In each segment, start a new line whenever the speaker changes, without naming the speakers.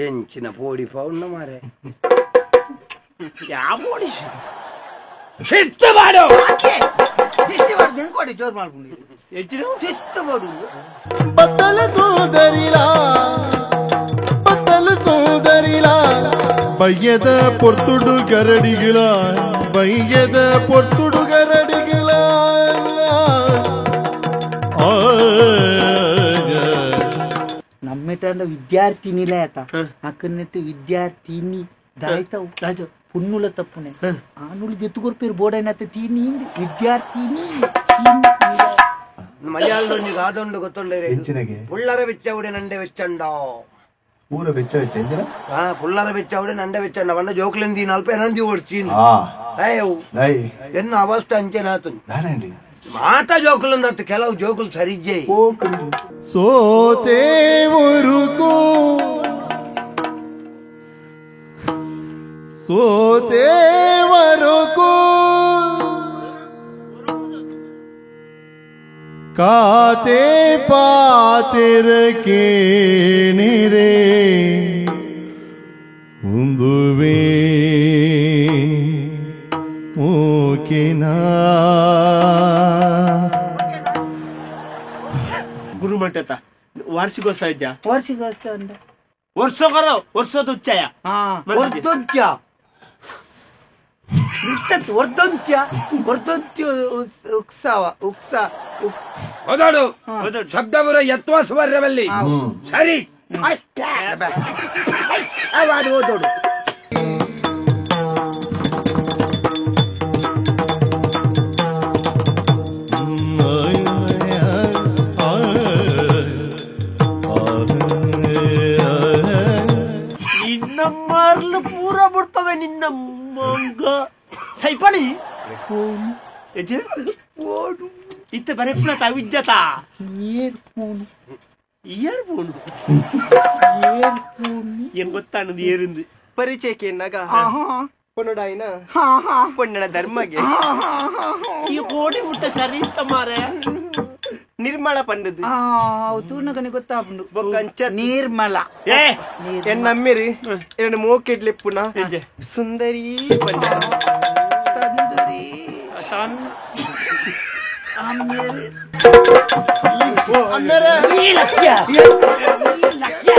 ಎಂಚಿನ ಪೋಡಿ ಪೌಣ್ಣ ಮಾರೆ
ಯಾವ ಪೋಡಿ
ಶಿಸ್ತು ಮಾಡು
ಶಿಸ್ತು ಮಾಡು ಹೆಂಗ್ ಜೋರ್ ಮಾಡ್ಕೊಂಡು
ಹೆಚ್ಚಿನ
ಶಿಸ್ತು ಮಾಡು
ಬತ್ತಲು ಸೋದರಿಲಾ ಬತ್ತಲು ಸೋದರಿಲಾ ಬಯ್ಯದ ಪೊರ್ತುಡು ಗರಡಿಗಳ ಬಯ್ಯದ ಪೊರ್ತುಡು ಗರಡಿಗಳ
ನಮ್ಮೆಟಾಂಡ ವಿದ್ಯಾರ್ಥಿನಿಲ ಆತ ಅಕ್ಕನೆಟ್ಟು ವಿದ್ಯಾರ್ಥಿನಿ ದಾಯ್ತವು ಪುಣ್ಣುಲ ತಪ್ಪುನೆ ಆನುಳು ಜೆತ್ತುಕೊರ್ಪೇರು ಬೋರ್ಡ್ ತೀನಿ ವಿದ್ಯಾರ್ಥಿನಿ
ಮಲಯಾಳದೊಂದಿಗೆ ಆದೊಂಡು ಗೊತ್ತೊಂಡರೆ ಪುಳ್ಳರ ಬೆಚ್ಚವುಡೆ ನಂಡೆ ಬೆಚ್ಚಂಡ
ಪೂರ ಬೆಚ್ಚ ಬೆಚ್ಚ ಎಂದಿನ
ಹಾ ಪುಳ್ಳರ ಬೆಚ್ಚವುಡೆ ನಂಡೆ ಬೆಚ್ಚಂಡ వండ ಜೋಕ್ಲೆಂದಿ ನಲ್ಪ ಎನಂದಿ ಓಡ್ಚೀನಿ ಅಯ್ಯೋ ಎನ್ನ ಅವಸ್ಥೆ ಅಂಚೆನಾತುನ್
ದಾనండి
ಮಾತಾ ಜೋಕುಲಂದತ್ತು ಕೆಲವು ಜೋಕುలు ಸರಿಜ್ಜೆ
ಸೋತೆ ಉರುಕು ಸೋತೆ ವರುಕು ಕಾತೆ ಪಾತಿರಕೆ ನಿರೆ ಉಂದುವೇ ಓಕೆನಾ
ಗುರುಮಠದ ವಾರ್ಷಿಕೋತ್ಸವ ಇದ್ಯಾ?
ವಾರ್ಷಿಕೋತ್ಸವ ಅಂದ್ರೆ
ವರ್ಷಕರ ವರ್ಷದೋಚ್ಚಯ
ವರ್ಧಂತ್ಯ ವರ್ಧಂತ್ಯ ವರ್ಧಂತ್ಯ ಉತ್ಸವ ಉತ್ಸವ
ಹೌದಾಡು ಶಬ್ದವರ ಯತ್ವಾಸ್ವರ್ಯವಲ್ಲಿ ಸರಿ ಓದೋಡು
ನಿನ್ನ ಮಾರ್ಲು ಪೂರ ಬಿಡ್ತವೆ ನಿನ್ನ ಮಂಗ ಸೈಪಣಿ ಇತ್ತ ಬರೆಪ್ನ ತಾವಿದ್ಯತ
ಏರ್ ಫೋನ್
ಇಯರ್ ಫೋನ್ ಏನ್ ಗೊತ್ತಾನದು ಏರಿಂದು
ಪರಿಚಯಕ್ಕೆ ನಗ ಪೊನ್ನಡಾಯಿನ ಪೊನ್ನಡ ಧರ್ಮಗೆ
ಈ ಕೋಡಿ ಮುಟ್ಟ ಸರಿ ಇತ್ತ ಮಾರೆ
ನಿರ್ಮಲ ಪಂಡದು
ತೂನಗನೆ ಗೊತ್ತಾಪುಂಡು
ಬೊಕ್ಕಂಚ
ನಿರ್ಮಲ
ಏ
ಎನ್ನ ಅಮ್ಮಿರಿ ಎನ್ನ ಮೋಕೆಡ್ಲೆ ಪುನ ಸುಂದರಿ ಪಂಡ
ತಂದೂರಿ
ಸನ್
ಅಮ್ಮೇರಿ
ಅಮ್ಮೇರೆ
ಈ ಲಕ್ಷ್ಯ ಈ ಲಕ್ಷ್ಯ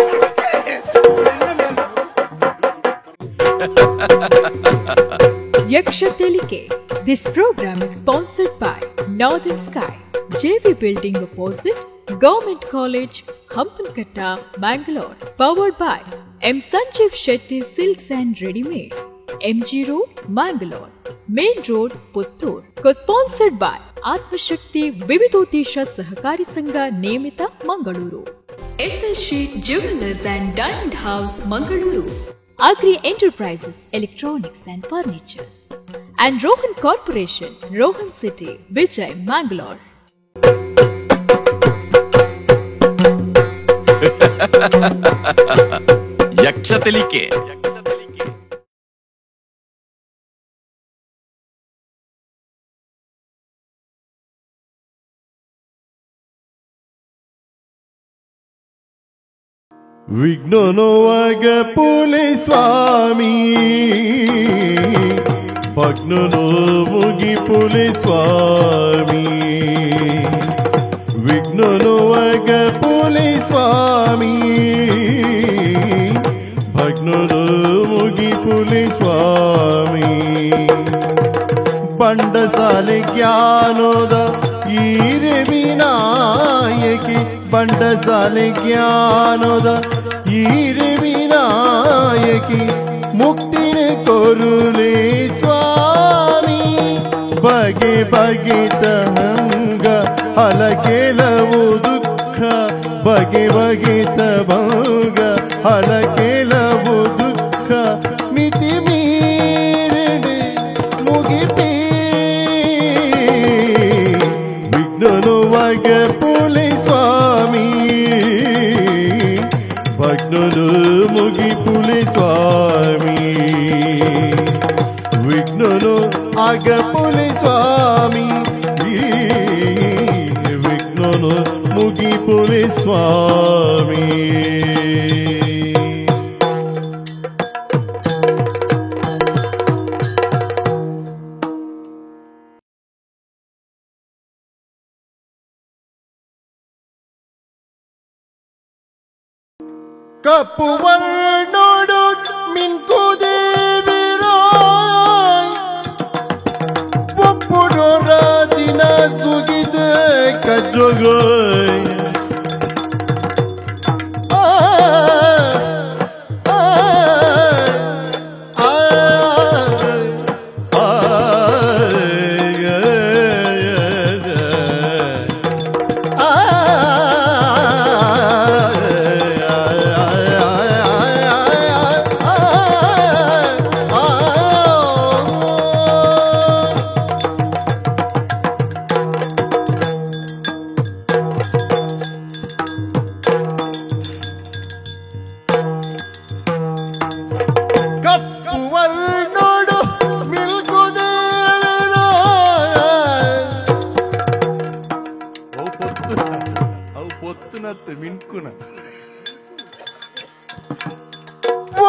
Yaksha Telike. This program is sponsored by Northern Sky, JV Building Opposite, Government College, Hampankatta, Mangalore. Powered by M. Sanjeev Shetty Silks and Readymades, MG Road, Mangalore, Main Road, Puttur. Co-sponsored by Atmashakti Vividodesha Sahakari Sangha Nemita, Mangaluru. SS Sheet Jewelers and Diamond House, Mangaluru. Agri Enterprises, Electronics and Furnitures. And Rohan Corporation, Rohan City, Vijay, Mangalore.
Yaksha Telike.
ವಿಘ್ನನೋವಾಗ ಪುಲಿ ಸ್ವಾಮಿ ಭಗ್ನನೋ ಮುಗಿ ಪುಲಿ ಸ್ವಾಮಿ ವಿಘ್ನನೋವಾಗ ಪುಲಿ ಸ್ವಾಮಿ ಭಗ್ನನೋ ಮುಗಿ ಪುಲಿ ಸ್ವಾಮಿ ಬಂಡಸಾಲೆ ಜ್ಞಾನೋದ ಈರೆ ವಿನಾಯಕಿ ಬಂಡಸಾಲೆ ಜ್ಞಾನೋದ ಈರೆ ವಿನಾಯಕಿ ಮುಕ್ತಿನ ಕೊರುಲೆ ಸ್ವಾಮಿ ಬಗೆ ಬಗೆ ತಹಂಗ ಹಲ ಕೆಲವು ದುಃಖ ಬಗೆ ಬಗೆ ತಭಂಗ ಹಲ ಕೆಲವು ದುಃಖ ಮಿತಿ ಮೀರಿಡೆ ಮುಗಿಪೇ ವಿಘ್ನನುವಾಗ ಪುಲಿ ಸ್ವಾಮಿ ಭಗ್ನನು ಮುಗಿ ಪುಲಿ ಸ್ವಾಮಿ ವಿಘ್ನನು ಆಗ ಪುಲಿ ಸ್ವಾಮಿ ವಿಘ್ನನು ಮುಗಿಪುಲಿ ಸ್ವಾಮಿ. ಕಪ್ಪು ವರ್ಣೋಡು ಮಿಂಕು ದೇವಿರೋ ಒಪ್ಪುಡೋರ ದಿನ ಸುಗಿದೆ ಕಜ್ಜೊಗೋಯ್. ಆ ಆ ಆ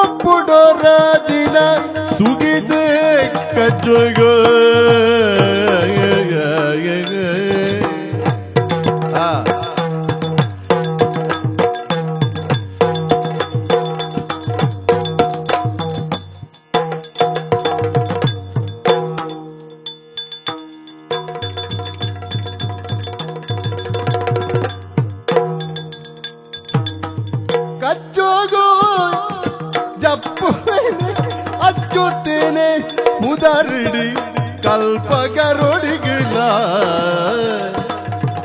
ಒಪ್ಪುಡೋರ ದಿನ ಸುಗಿದೆ ಕಜ್ಜೊಗೋ. ಕಜ್ಜೊಗೋ ಜಪ್ಪುವೆನೆ ಅಚ್ಚುತ್ತೇನೆ ಮುದರಡಿ ಕಲ್ಪಗರೊಡಿಗಿಲ್ಲ.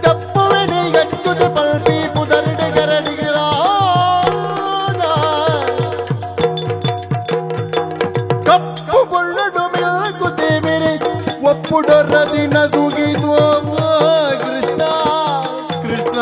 ಜಪ್ಪುವೆನೆ ಅಚ್ಚುತ ಪಲ್ಪಿ ಮುದರಡಿ ಗರಡಿಗಿಲ್ಲ. ಕಪ್ಪು ಬೊಳ್ಳಡು ಮಿಲ್ಕು ದೇವಿರೆ ಒಪ್ಪುಡೊರ ದಿನ ಸುಗಿದ್ವೋ ಕೃಷ್ಣ ಕೃಷ್ಣ.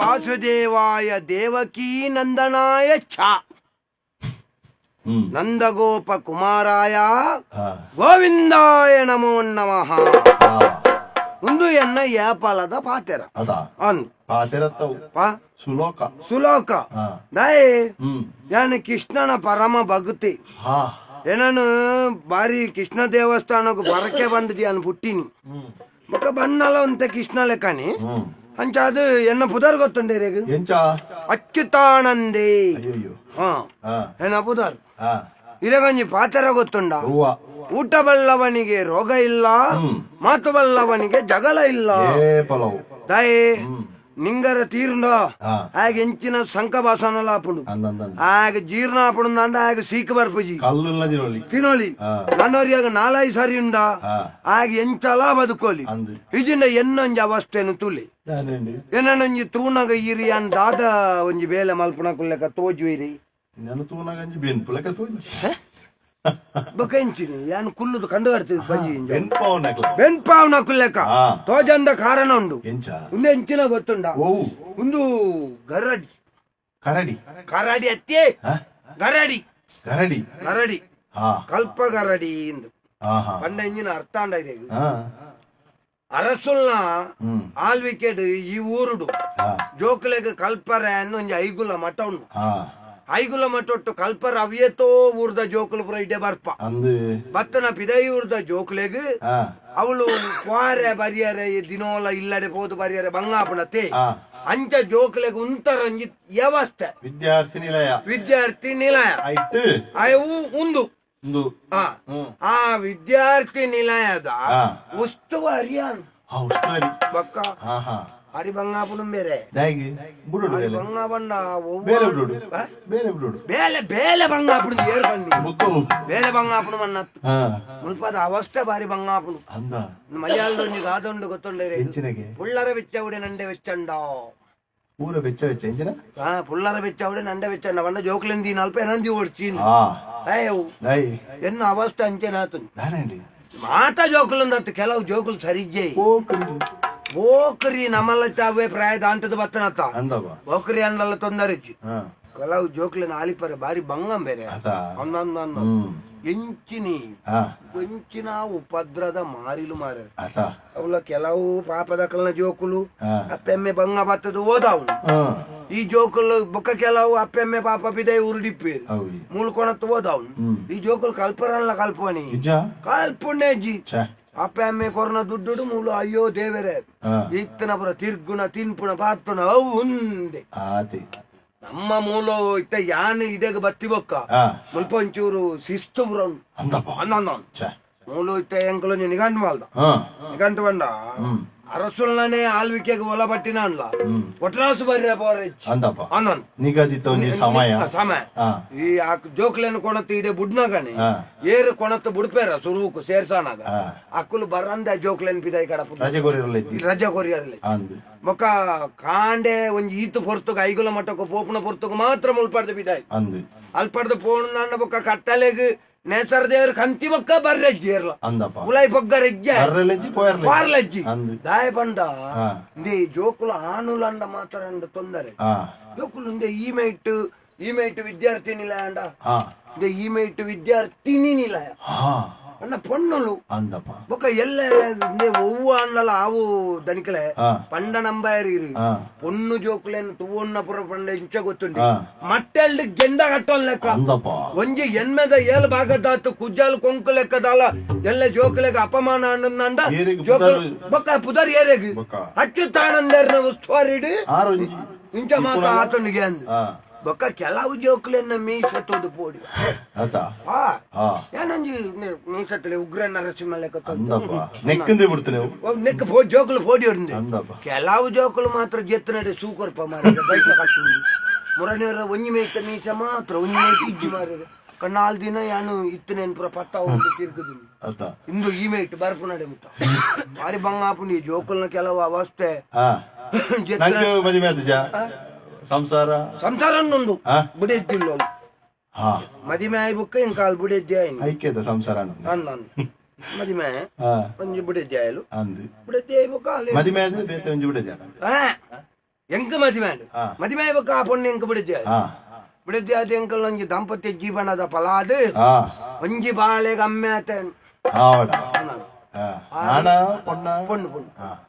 ವಾಸುದೇವಾಯ ದೇವಕೀ ನಂದನಾಯ ಛ ನಂದಗೋಪ ಕುಮಾರಾಯ ಗೋವಿಂದಾಯ ನಮೋ ನಮಃ. ಒಂದು ಎನ್ನ ಏಪಾಲದ ಪಾತೆರ
ಸುಲೋಕ
ಸುಲೋಕ ದಾಯೇ ಯಾನು ಕೃಷ್ಣನ ಪರಮ ಭಕ್ತಿ. ಏನಾನು ಬಾರಿ ಕೃಷ್ಣ ದೇವಸ್ಥಾನಕ್ಕೂ ಬರಕೆ ಬಂದಿದ್ಯಾನು ಪುಟ್ಟಿನಿ ಬೊಕ್ಕ ಬಣ್ಣಲ ಅಂತ ಕೃಷ್ಣ ಲೆಕ್ಕನಿ ಅಂಚ ಅದು ಎನ್ನ ಪುದರ್ ಗೊತ್ತುಂಡೆ ಅಚ್ಯುತಾನಂದೇ. ಎನ್ನ ಪುದರ್ ಇರಗಂಜಿ ಪಾತೆರ ಗೊತ್ತುಂಡ. ಊಟ ಬಲ್ಲವನಿಗೆ ರೋಗ ಇಲ್ಲ, ಮಾತು ಬಲ್ಲವನಿಗೆ ಜಗಳ ಇಲ್ಲ. ತಾಯಿ ನಿಂಗರ ತೀರ್ನ ಆಗ ಎಂಚಿನ ಸಂಕ ಬಾಸನಲ ಆಪುಂಡು, ಆಗ ಜೀರ್ಣ ಆಪುಂಡು ಅಂಡ ಆಗ ಸೀಕ್ ಬರ್ಪುಜಿ ತಿನ್ನೋಲಿ ನನ್ನೋರಿಯಾಗ ನಾಲೈ ಸರಿ ಉಂಡ ಆಗ ಎಂಚಲ ಬದುಕೋಲಿ. ಇಜಿಂದ ಎನ್ನೊಂಜಿ ಅವಸ್ಥೆನು ತುಲಿ ಏನೊಂಜಿ ತೂನಗ ಇರಿ ಅನ್ ದಾದ ಒಂಜಿ ಬೇಲೆ ಮಲ್ಪುನ ಕುಲ್ಲೆಕ ತೋಜುವಿರಿ ಬೊಕೆಂಚಿನಿ ಯಾನ್ ಕುಲ್ಲುದು ಕಂಡು ಬರ್ತದೆ ಬಜ್ಜಿ ಬೆನ್ಪಾವ್ನ ಕುಲ್ಲೆಕ ತೋಜಂದ ಕಾರಣ ಉಂಡು. ಉಂದು ಎಂಚಿನ ಗೊತ್ತುಂಡ, ಒಂದು ಗರಡಿ
ಕರಡಿ
ಕರಡಿ ಅತ್ತೆ ಗರಡಿ
ಗರಡಿ
ಗರಡಿ ಕಲ್ಪ ಗರಡಿ ಇಂದು ಪಂಡ ಎಂಜಿನ ಅರ್ಥ ಅಂಡ ಇದೆ. ಅರಸುಲ್ನ ಆಳ್ವಿಕೆಡ್ ಈ ಊರುಡು ಜೋಕುಲೆಗ್ ಕಲ್ಪರೆ ಅನ್ನು ಒಂಜಿ ಐಗುಲ ಮಠ ಉಂಡು. ಐಗುಲ ಮಠೊಟ್ಟು ಕಲ್ಪರ ಅವಿಯತೋ ಊರ್ದ ಜೋಕುಲು ಪುರ ಇಡೆ ಬರ್ಪ ಬತ್ತನ ಪಿದೈ ಊರ್ದ ಜೋಕುಲೆಗ್ ಅವಳು ಕ್ವಾರೆ ಬರಿಯರೆ ದಿನೋಲ ಇಲ್ಲಡೆ ಪೋದು ಬರಿಯರೆ ಬಂಗಾಪುಣತೆ ಅಂಚ ಜೋಕುಲೆಗ್ ಉಂತರಂಜಿ ವ್ಯವಸ್ಥೆ
ವಿದ್ಯಾರ್ಥಿ ನಿಲಯ
ವಿದ್ಯಾರ್ಥಿ ನಿಲಯ ಅವು ಉಂದು ಆ ವಿದ್ಯಾರ್ಥಿ ನಿಲಯದ ಉಸ್ತುವಾರಿಯಾನ್ ಬಕ್ಕ ಹರಿ ಬಂಗಾಪುಣ ಬೇರೆ ಬೇಲೆ ಬೇಲೆ ಬಂಗಾಪುಣ ಏರ್ ಬನ್ನಿ ಬೇಲೆ ಬಂಗಾಪುಣ ಮನ್ನತ್ತು ಮುಲ್ಪದ ಅವಸ್ಥೆ ಬಾರಿ ಬಂಗಾಪುಣ ಮಲಯಾಳದೊಂದು ಗಾದೊಂಡು ಗೊತ್ತೊಂಡೆ ಪುಳ್ಳರ ಬೆಚ್ಚ ಉಡೆ ನಂಡೆ ಬೆಚ್ಚಂಡ.
ಪೂರ ಬೆಚ್ಚ ಬೆಚ್ಚ ಇಂಚಿನ
ಹಾ ಪುಲ್ಲರ ಬೆಚ್ಚ ಅವಡೆ ನಂಡ ಬೆಚ್ಚ ಅಣ್ಣ ಜೋಕ್ಲೆಂದಿ ನಲ್ಪ ಎನಂದಿ ಓಡ್ಚಿ ಎನ್ನ ಅವಸ್ಥೆ ಅಂಚೆನಾತು ಮಾತಾ ಜೋಕುಲಂದತ್ತು ಕೆಲವು ಜೋಕುಲು ಸರಿಜ್ಜೆ ಓಕ್ರಿ ನಮ್ಮಲ್ಲ ತಾವೇ ಪ್ರಾಯದ ಅಂಟದ ಬತ್ತನತ್ತ ಓಕ್ರಿ ಅನ್ನಲ್ಲ ತೊಂದರೆ ಕೆಲವು ಜೋಕ್ಲಿನ ಆಲಿಪರೆ ಬಾರಿ ಬಂಗಂ ಬೇರೆ ಅಂದ ಎಂಚಿನಿ ಕೊಂಚಿನ ಉಪದ್ರದ ಮಾರಿಲು ಮಾರ ಅವಳ ಕೆಲವು ಪಾಪದ ಕಲ್ನ ಜೋಕುಲು ಅಪ್ಪೆಮ್ಮೆ ಬಂಗ ಬತ್ತದ ಓದಾವು ಈ ಜೋಕುಲು ಬೊಕ್ಕ ಕೆಲವು ಅಪ್ಪೆಮ್ಮೆ ಪಾಪ ಬಿದೆ ಉರುಡಿಪ್ಪೇರು ಮೂಲ್ಕೊಣತ್ತು ಓದಾವು ಈ ಜೋಕುಲು ಕಲ್ಪರಲ್ಲ ಕಲ್ಪನಿ ಕಲ್ಪುಣೇಜಿ ಅಪ್ಪೆಮ್ಮೆ ಕೊರನ ದುಡ್ಡು ಮೂಲು ಅಯ್ಯೋ ದೇವರೇ ಇತ್ತನ ಪುರ ತಿರ್ಗುಣ ತಿನ್ಪುಣ ಪಾತನ ಅವು ಉಂದೆ ನಮ್ಮ ಮೂಲ ಇತ್ತ ಯಾನ್ ಇದೆಗ ಬತ್ತಿ ಬೊಕ್ಕ ಮುಲ್ಪ ಒಂಚೂರು ಶಿಸ್ತು ಮೂಲು ಇತ್ತ ಎಂಕಲು ನಿಗಂಟು ಮಾಲ್ದ ನಿಗಂಟು ಬಂಡ ಅರಸುಲ್ನೇ ಆಳ್ವಿಕೆಗೆ ಒಲ ಬಟ್ಟಿನ ಅನ್ಲ ಒಟ್ರಾಸು ಬರ್ರ ಪೋರೆ
ನಿಗದಿತ ಸಮಯ
ಸಮಯ ಈ ಜೋಕ್ಲೇನು ಕೊಣತ್ತು ಇಡೆ ಬುಡ್ನಗಣಿ ಏರು ಕೊಣತ್ತು ಬುಡ್ಪೇರ ಸುರುವುಕು ಸೇರ್ಸಾನಾಗ ಅಕ್ಕುಲು ಬರಂದ ಜೋಕ್ಲೇನ್ ಪಿದಾಯಿ ಕಡಪು ರಜೆ ಕೊರಿಯರ್ಲೆ ಬೊಕ್ಕ ಕಾಂಡೆ ಒಂಜಿ ಈತು ಪೊರ್ತುಗ ಐಗುಲ ಮಟ್ಟಕ್ಕೆ ಪೋಪುನ ಪೊರ್ತುಗ ಮಾತ್ರ ಮುಲ್ಪಡ್ದು ಬಿದಾಯಿ ಅಲ್ಪಡ್ದು ಪೋಣ ಬೊಕ್ಕ ಕಟ್ಟಲೆಗ್ ನೇಸರ್ ದೇವ್ರ ಕಂತಿ ಬೊಕ್ಕ ಬರ್ರೆಜ್ಜಿ ಏರ್ಲ ಉಲಾಯಿ ಬೊಗ್ಗ ರೆಜ್ಜೆ ಪಾರ್ಲಜ್ಜಿ ದಾಯ ಪಂಡ ಇಂದೇ ಜೋಕುಲು ಆನುಲ ಅಂಡ ಮಾತ್ರ ಅಂಡ ತೊಂದರೆ ಜೋಕುಲು ಇಂದೇ ಈ ಮೇಟ್ ವಿದ್ಯಾರ್ಥಿ ನಿಲಯ ಅಂಡ ಇಂದೇ ಈ ಮೇಟ್ ವಿದ್ಯಾರ್ಥಿನಿ ನಿಲಯ ಅಣ್ಣ ಪೊಣ್ಣುಲು ಬೊಕ್ಕ ಎಲ್ಲ ಒವ್ವ ಅಣ್ಣಲ ಆವು ದನಿಕಲೆ ಪಂಡ ನಂಬಾಯರಿ ಪೊಣ್ಣು ಜೋಕುಲೇನು ತುವೊನ್ನ ಪುರ ಪಂಡ ಇಂಚ ಗೊತ್ತುಂಡಿ ಮಟ್ಟೆಲ್ಡ್ ಗೆಂದ ಕಟ್ಟೋಲ್ ಲೆಕ್ಕ ಒಂಜಿ ಎನ್ಮೆದ ಏಳು ಭಾಗದಾತು ಕುಜ್ಜಾಲ್ ಕೊಂಕು ಲೆಕ್ಕದಾಲ ಎಲ್ಲ ಜೋಕುಲೆಗ ಅಪಮಾನ ಅಣ್ಣಂದ ಬೊಕ್ಕ ಪುದರ್ ಏರೆಗ್ ಅಚ್ಚುತ್ತಾನಂದೇರ್ನ ಉಸ್ತುವಾರಿಡು ಇಂಚ ಮಾತ ಆತನಿಗೆ ಅಂದ್ ಬೊಕ್ಕ ಕೆಲವು ಜೋಕುಲೆನ್ನ ಮೀಸತ್ತೋದು ಪೋಡಿ ಏನಂಜಿ ಮೀಸತ್ತಲೆ ಉಗ್ರ ನರಸಿಂಹ ಲೆಕ್ಕ
ನೆಕ್ಕಂದೇ ಬಿಡ್ತಾನೆ
ನೆಕ್ ಜೋಕುಲು ಪೋಡಿ ಹೊಡಿದೆ ಕೆಲವು ಜೋಕುಲು ಮಾತ್ರ ಜೆತ್ತನಡೆ ಸೂಕರ್ಪ ಮಾರ ಬೈಕ ಕಟ್ಟುಂಡು ಮುರನೇರ ಒಂಜಿ ಮೇಯ್ತ ಮೀಸ ಮಾತ್ರ ಒಂಜಿ ಮೇಯ್ತ ಇಜ್ಜಿ ಮಾರಿದೆ ಕಣ್ಣಾಲ್ ದಿನ ಯಾನು ಇತ್ತನೇನು ಪುರ ಪತ್ತ ಹೋಗಿ ತಿರ್ಗುದು ಇಂದು ಈ ಮೇಟ್ ಬರ್ಪುನಡೆ ಮುಟ್ಟ ಭಾರಿ ಬಂಗಾಪುಂಡಿ ಜೋಕುಲ್ನ ಕೆಲವು ಅವಸ್ಥೆ
ಸಂಸಾರ
ಸಂಸಾರ ಅನ್ನೊಂದು ಬುಡೆದ್ದಿಲ್ಲ ಮದಿಮೆ ಆಯ್ ಬುಕ್ಕ ಇಂಕಾಲ್ ಬುಡೆದ್ದೆ
ಐಕ್ಯದ ಸಂಸಾರ
ಅಂದ ಮದಿಮೆ ಒಂಜಿ ಬುಡೆದ್ದೆ ಆಯಲು ಬುಡೆದ್ದೆ ಆಯ್ ಬುಕ್ಕ
ಮದಿಮೆ ಆದ ಬೇತೆ ಒಂಜಿ ಬುಡೆದ್ದೆ
ಎಂಕ ಮದಿಮೆ ಮದಿಮೆ ಆಯ್ ಬುಕ್ಕ ಆ ಪೊಣ್ಣು ಎಂಕ ಬುಡೆದ್ದೆ ಬುಡೆದ್ದೆ ಆದ ಎಂಕಲ್ ಒಂಜಿ ದಾಂಪತ್ಯ ಜೀವನದ ಫಲ ಅದು ಒಂಜಿ ಬಾಳೆಗೆ ಅಮ್ಮೆ ಆತ ಪೊಣ್ಣು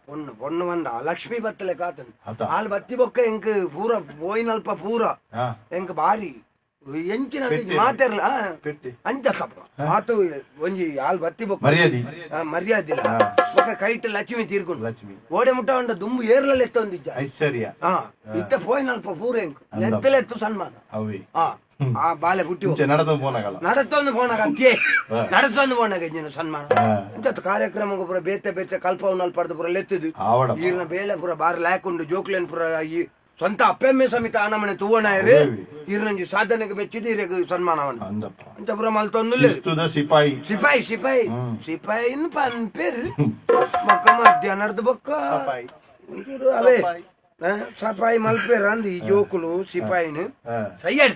ಪೊಣ್ಣು ಪೊಣ್ಣು ಬಂದ ಲಕ್ಷ್ಮೀ ಬತ್ತಲೆ ಕಾತನ್ ಆಲ್ ಬತ್ತಿ ಬೊಕ್ಕ ಎಂಕ್ ಪೂರ ಪೋಯಿನಲ್ಪ ಪೂರ ಎಂಕ್ ಬಾರಿ ಎಂಚಿನ ಮಾತೆರ್ಲ ಅಂಚ ತಪ್ಪ ಆತು ಒಂಜಿ ಆಲ್ ಬತ್ತಿ ಬೊಕ್ಕ
ಮರ್ಯಾದೆ
ಮರ್ಯಾದಿಲ್ಲ ಬೊಕ್ಕ ಕೈಟ್ ಲಕ್ಷ್ಮಿ ತೀರ್ಕೊಂಡು
ಲಕ್ಷ್ಮಿ
ಓಡೆ ಮುಟ್ಟ ಉಂಡ ದುಂಬು ಏರ್ಲಲ್ಲಿ ಎತ್ತೊಂದಿದ್ದ
ಐಶ್ವರ್ಯ
ಇತ್ತ ಪೋಯಿನಲ್ಪ ಪೂರ ಎಂಕ್ ಎತ್ತಲೆತ್ತು ಸನ್ಮಾನ ಆ ಬಾಲೆ ಪುಟ್ಟಿ ನಡತೊಂದು ಪೋನಾಗ ಅಂತ್ಯೇ ನಡತೊಂದು ಪೋನಾಗ ಇಂಜಿನ ಸನ್ಮಾನ ಇಂಥ ಕಾರ್ಯಕ್ರಮ ಪೂರ ಬೇತೆ ಬೇತೆ ಕಲ್ಪವನಲ್ಲಿ ಪಡೆದು ಪೂರ ಲೆತ್ತದು ಈಗಿನ ಬೇಲೆ ಪೂರ ಬಾರಿ ಲಾಯಕುಂಡು ಜೋಕ್ಲೇನ್ ಪೂರ ಈ ಸ್ವಂತ ಅಪ್ಪೆಮ್ಮೆ ಸಮೇತ ಆನಮನೆ ತೂವಣಾಯರು ಈರ್ನಂಜಿ ಸಾಧನೆಗೆ ಮೆಚ್ಚಿದ್ದು ಈರೆಗೆ ಸನ್ಮಾನವನ್ನು ಅಂತ ಪೂರ ಮಲ್ತೊಂದು
ಸಿಪಾಯಿ
ಸಿಪಾಯಿ ಸಿಪಾಯಿ ಸಿಪಾಯಿನ್ ಪನ್ಪೇರು ಬೊಕ್ಕ ಮಧ್ಯಾಹ್ನದ ಬೊಕ್ಕ ಅವೇ ಸಪಾಯಿ ಮಲ್ಪೇರ ಅಂದ್ ಈ ಜೋಕುಲು ಸಿಪಾಯಿನ ಸಯ್ಯಡ್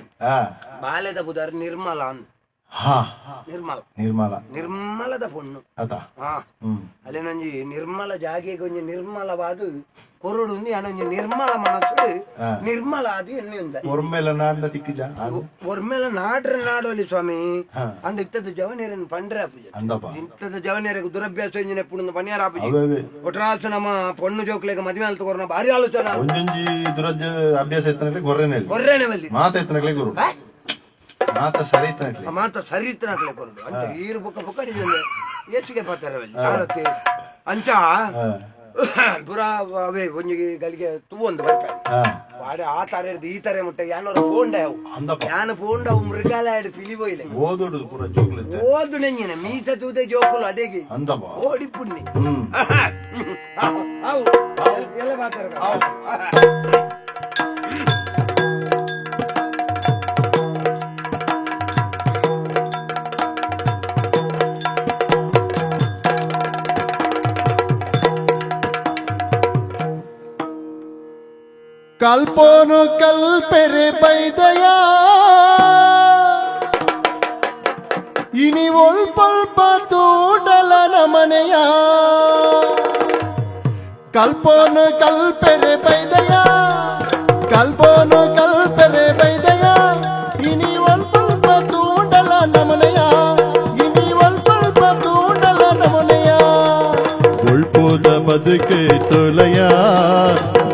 ಬಾಲೆದ ಬುದಾರ್ ನಿರ್ಮಲ ಅಂದ್ ನಿರ್ಮಲ
ನಿರ್ಮಲ
ನಿರ್ಮಲದ ಪೊಣ್ಣು ಅಲ್ಲೇನೊಂಜಿ ನಿರ್ಮಲ ಜಾಗೆಗೆ ಒಂಜಿ ನಿರ್ಮಲವಾದ ಕೊರಡು ಅನೊಂಜಿ ನಿರ್ಮಲ ಮನಸ್ಸು ನಿರ್ಮಲ ಅದು ಎಣ್ಣೆ ಉಂದ
ಒರ್ಮೆಲ ನಾಡ್ನ ತಿಕ್ಕಿಜ
ಒರ್ಮೆಲ ನಾಡ್ರ ನಾಡೋಲಿ ಸ್ವಾಮಿ ಅಂಡ್ ಇತ್ತದ ಜವನೇರನ್ ಪಂಡ್ರೆ ಆಪುಜ ಇಂತದ ಜವನೇರಗ್ ದುರಭ್ಯಾಸ ಇಂಜಿನ ಪುಣದ ಪನಿಯಾರ ಆಪುಜಿ ಒಟ್ರಾಸು ನಮ್ಮ ಪೊಣ್ಣು ಜೋಕ್ಲೆಗ್ ಮದುವೆ ಅಲ್ತು ಕೊರ್ನ ಭಾರಿ ಆಲೋಚನೆ
ಒಂಜೊಂಜಿ ದುರಜ್ಜ ಅಭ್ಯಾಸ ಎತ್ತನಕ್ಲೆ ಗೊರ್ರೆನೆ
ಗೊರ್ರೆನೆ ಬಲ್ಲಿ
ಮಾತ ಎತ್ತನಕ್ಲೆ ಗುರು ಮಾತ ಸರಿ ಇತ್ತನಕ್ಲೆ
ಮಾತ ಸರಿ ಇತ್ತನಕ್ಲೆ ಕೊರಡು ಅಂಚ ಈರು ಬೊಕ್ಕ ಬೊಕ್ಕ ಏಸಿಗೆ ಪಾತಾರವಲ್ಲಿ ಆರತಿ ಅಂಚ ಪುರ ಅವೇ ಒಂಜಿ ಗಲಿಗೆ ತೂವೊಂದು ಬರ್ತಾರೆ ವಾಡೆ ಆ ತರ ಹಿಡ್ದು ಈ ತರ ಮುಟ್ಟ ಯಾನೋರ ಪೋಂಡ ಅವು ಯಾನ ಪೋಂಡ ಅವು ಮೃಗಾಲ ಹಿಡ್ದು ಪಿಲಿ ಬೋಯ್ಲೆ
ಓದೋಡು ಪೂರ ಜೋಕುಲು
ಓದು ನೆಂಜಿನ ಮೀಸ ತೂದೆ ಜೋಕುಲು ಅದೇಗೆ ಓಡಿ ಪುಣ್ಯ ಅವು ಎಲ್ಲ ಮಾತಾಡ.
ಕಲ್ಪೋನು ಕಲ್ಪೆರೆ ಬೈದಯ ಇನಿ ಒಲ್ಪಲ್ಪ ತೂಡಲ ನಮನೆಯ ಕಲ್ಪೋನು ಕಲ್ಪೆರೆ ಬೈದಯ ಕಲ್ಪೋನು ಕಲ್ಪೆರೆ ಬೈದಯ ಇನಿ ಒಲ್ಪಲ್ಪ ತೂಡಲ ನಮನೆಯ ಇನಿ ಒಲ್ಪಲ್ಪ ತೂಡಲ ನಮನೆಯ ಒಳ್ಪೋದ ಬದುಕೆ ತೊಲಯ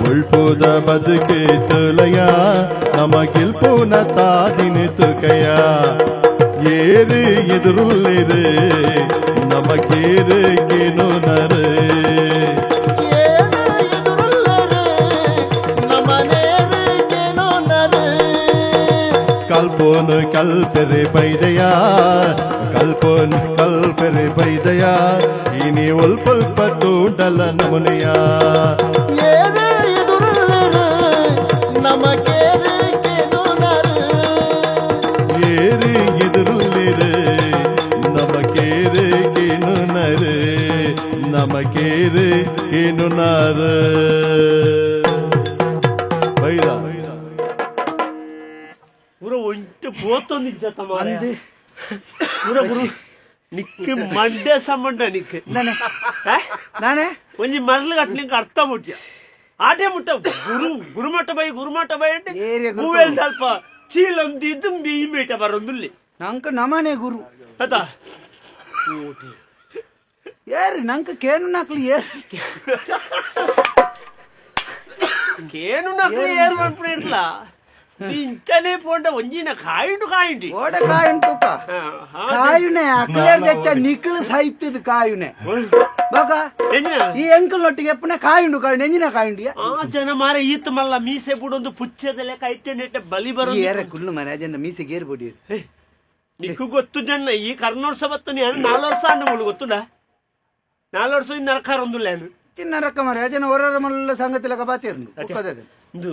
ಒಳ್ಪೋದ ಬದುಕೆ ತೊಲಯ ನಮ ಗೆಲ್ಪೋನ ತಾದಿನ ತುಕಯ ಏರು ಎದುರುಳ್ಳಿರು ನಮಕೇರು ಕೇನೋನರು ಏರು ಎದುರುಳ್ಳರು ನಮನೇರು ಕೇನೋನರು ಕಲ್ಪೋನು ಕಲ್ಪೆರೆ ಬೈದಯ ಕಲ್ಪೋನು ಕಲ್ಪೆರೆ ಬೈದಯ ಇನಿ ಒಲ್ಪಲ್ಪ ತೂಡಲ ನಮನೆಯ ಏರು ಎದುರುಳ್ಳರು ನಮಕೇರು ಕೇನೋನರು ಏರು ಎದುರುಳ್ಳಿರು ನಮಕೇರು ಕೇನೋನರು ನಮಕೇರು ಕೇನೋನರು ಬೈದ
ಪೂರ ಒಂಟು ಪೋತೊಂದಿದ್ದ ತಮಾರೆ ಪೂರ ಗುರು ನಿಕ್ ಮಂಡೆ ಸಂಬಂಧ ನಿಕ್
ನಾನೇ
ಒಂಜಿ ಮರಳು ಕಟ್ಲಿಕ್ಕೆ ಅರ್ಥ ಮುಟ್ಯ ಆಟೆ ಮುಟ್ಟ ಗುರು ಗುರುಮಠ ಬೈ ಗುರುಮಠ ಬೈ అంటే ಗೂವೆಲ್ ಸ್ವಲ್ಪ ಚೀಲೊಂದಿದ್ದು ಮೀ ಮೇಟ ಬರೋದಿಲ್ಲ
ನಂಕ ನಮನೆ ಗುರು
ಅದ
ಏರಿ ನಂಕ ಕೇನು ನಕ್ಲಿ ಏರ್
ಕೇನು ನಕ್ಲಿ ಏರ್ ಮಾಡ್ಬಿಡ್ಲ ಇಂಚನೆ ಪೋಂಡ ಒಂಜಿನ ಕಾಯುಂಡು ಕಾಯುಂಡಿ
ಓಡ ಕಾಯುಂಟು ಕಾಯುನೆ ಅಕ್ಲೇರ್ ದೆಚ್ಚ ನಿಕ್ಕಲು ಸಾಯ್ತಿದ್ ಕಾಯುನೆ ಬಾಕ ಈ ಎಂಕಲ್ ಒಟ್ಟಿಗೆ ಎಪ್ಪನೆ ಕಾಯುಂಡು ಕಾಯುಂಡು ಎಂಜಿನ ಕಾಯುಂಡಿಯ
ಆ ಜನ ಮಾರ ಈತ ಮಲ್ಲ ಮೀಸೆ ಬುಡೊಂದು ಪುಚ್ಚದಲೆ ಕೈತೆ ನೆಟ್ಟ ಬಲಿ ಬರೋ
ಏರ ಕುಲ್ಲು ಮನೆ ಅಜನ್ನ ಮೀಸೆ ಗೇರ್ ಬೊಡಿ
ನಿಕ್ಕು ಗೊತ್ತು ಜನ ಈ ಕರ್ನೋರ್ಸ ಬತ್ತು ನೀನು 4 ವರ್ಷ ಅಣ್ಣ ಮುಳು ಗೊತ್ತುಲ್ಲ 4 ವರ್ಷ ಇನ್ನು ನರಕಾರ ಒಂದುಲ್ಲ ಏನು
ಚಿನ್ನ ರಕ್ಕ ಮಾರೆ ಅಜನ ಹೊರರ ಮಲ್ಲ ಸಂಗತಿಲಕ ಬಾತೇರ್ನು
ಇಂದು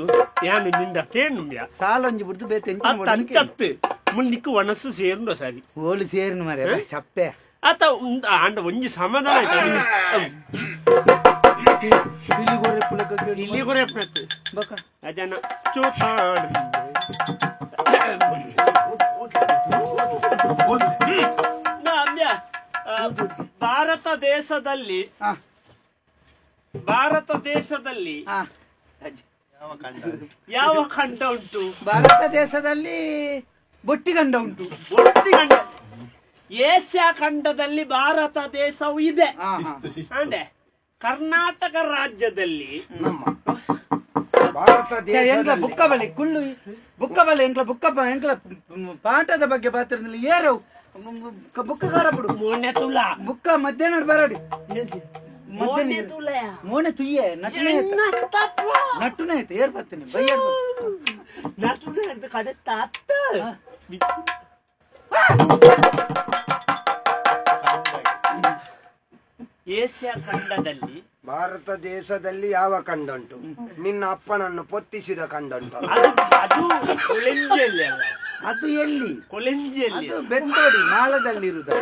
ಯಾನು ನಿಂದ ತೇನು
ಸಾಲೊಂಜಿ ಬಿಡ್ದು ಬೇತೆ
ಅಂಚತ್ತು ಮುಲ್ ನಿಕ್ಕು ಒಣಸು ಸೇರುಂಡು ಸರಿ
ಓಲು ಸೇರುನು ಮಾರೆ ಚಪ್ಪೆ
ಆತ ಅಂಡ ಒಂಜಿ ಸಮಾಧಾನ ಇಲ್ಲಿಗೊರೆ
ಬಕ
ಅಜನ ಚೂತಾಡ ಭಾರತ ದೇಶದಲ್ಲಿ ಭಾರತ ದೇಶದಲ್ಲಿ ಯಾವ ಖಂಡ ಉಂಟು?
ಭಾರತ ದೇಶದಲ್ಲಿ ಬೊಟ್ಟಿಗಂಡ ಉಂಟು.
ಬೊಟ್ಟಿಗಂಡ ಏಷ್ಯಾ ಖಂಡದಲ್ಲಿ ಭಾರತ ದೇಶವು ಇದೆ. ಅಂದ್ರೆ ಕರ್ನಾಟಕ ರಾಜ್ಯದಲ್ಲಿ
ಎಂಕ್ಲ ಬುಕ್ಕ ಬಳಿ ಕುಲ್ಲು ಬುಕ್ಕ ಬಳಿ ಎಂಕ್ಲ ಬುಕ್ಕ ಎಂಕ್ಲ ಪಾಠದ ಬಗ್ಗೆ ಪಾತ್ರದಲ್ಲಿ ಏರವು ಬುಕ್ಕ ಕಾಡಬಿಡು ಬುಕ್ಕ ಮಧ್ಯಾಹ್ನ ಬರಡಿ ಮೋನೆ ತುಯ್ಯೆ ನಟನೆ ನಟ್ಟುನೆ ಆಯ್ತು ಏರ್ ಬರ್ತೀನಿ ಬೈಯರ್
ನಟುನೆ ಅಂತ ಕಡೆ ತಾತ ಏಷ್ಯಾ ಖಂಡದಲ್ಲಿ
ಭಾರತ ದೇಶದಲ್ಲಿ ಯಾವ ಖಂಡ ಉಂಟು? ನಿನ್ನ ಅಪ್ಪನನ್ನು ಪೊತ್ತಿಸಿದ ಖಂಡ ಉಂಟು.
ಅದು ಕೊಳೆಂಜಿಯಲ್ಲಿ ಅಲ್ಲ,
ಅದು ಎಲ್ಲಿ?
ಕೊಳೆಂಜಿಯಲ್ಲಿ,
ಅದು ಬೆಂದೋಡಿ ಮಾಳದಲ್ಲಿ ಇರುವುದು.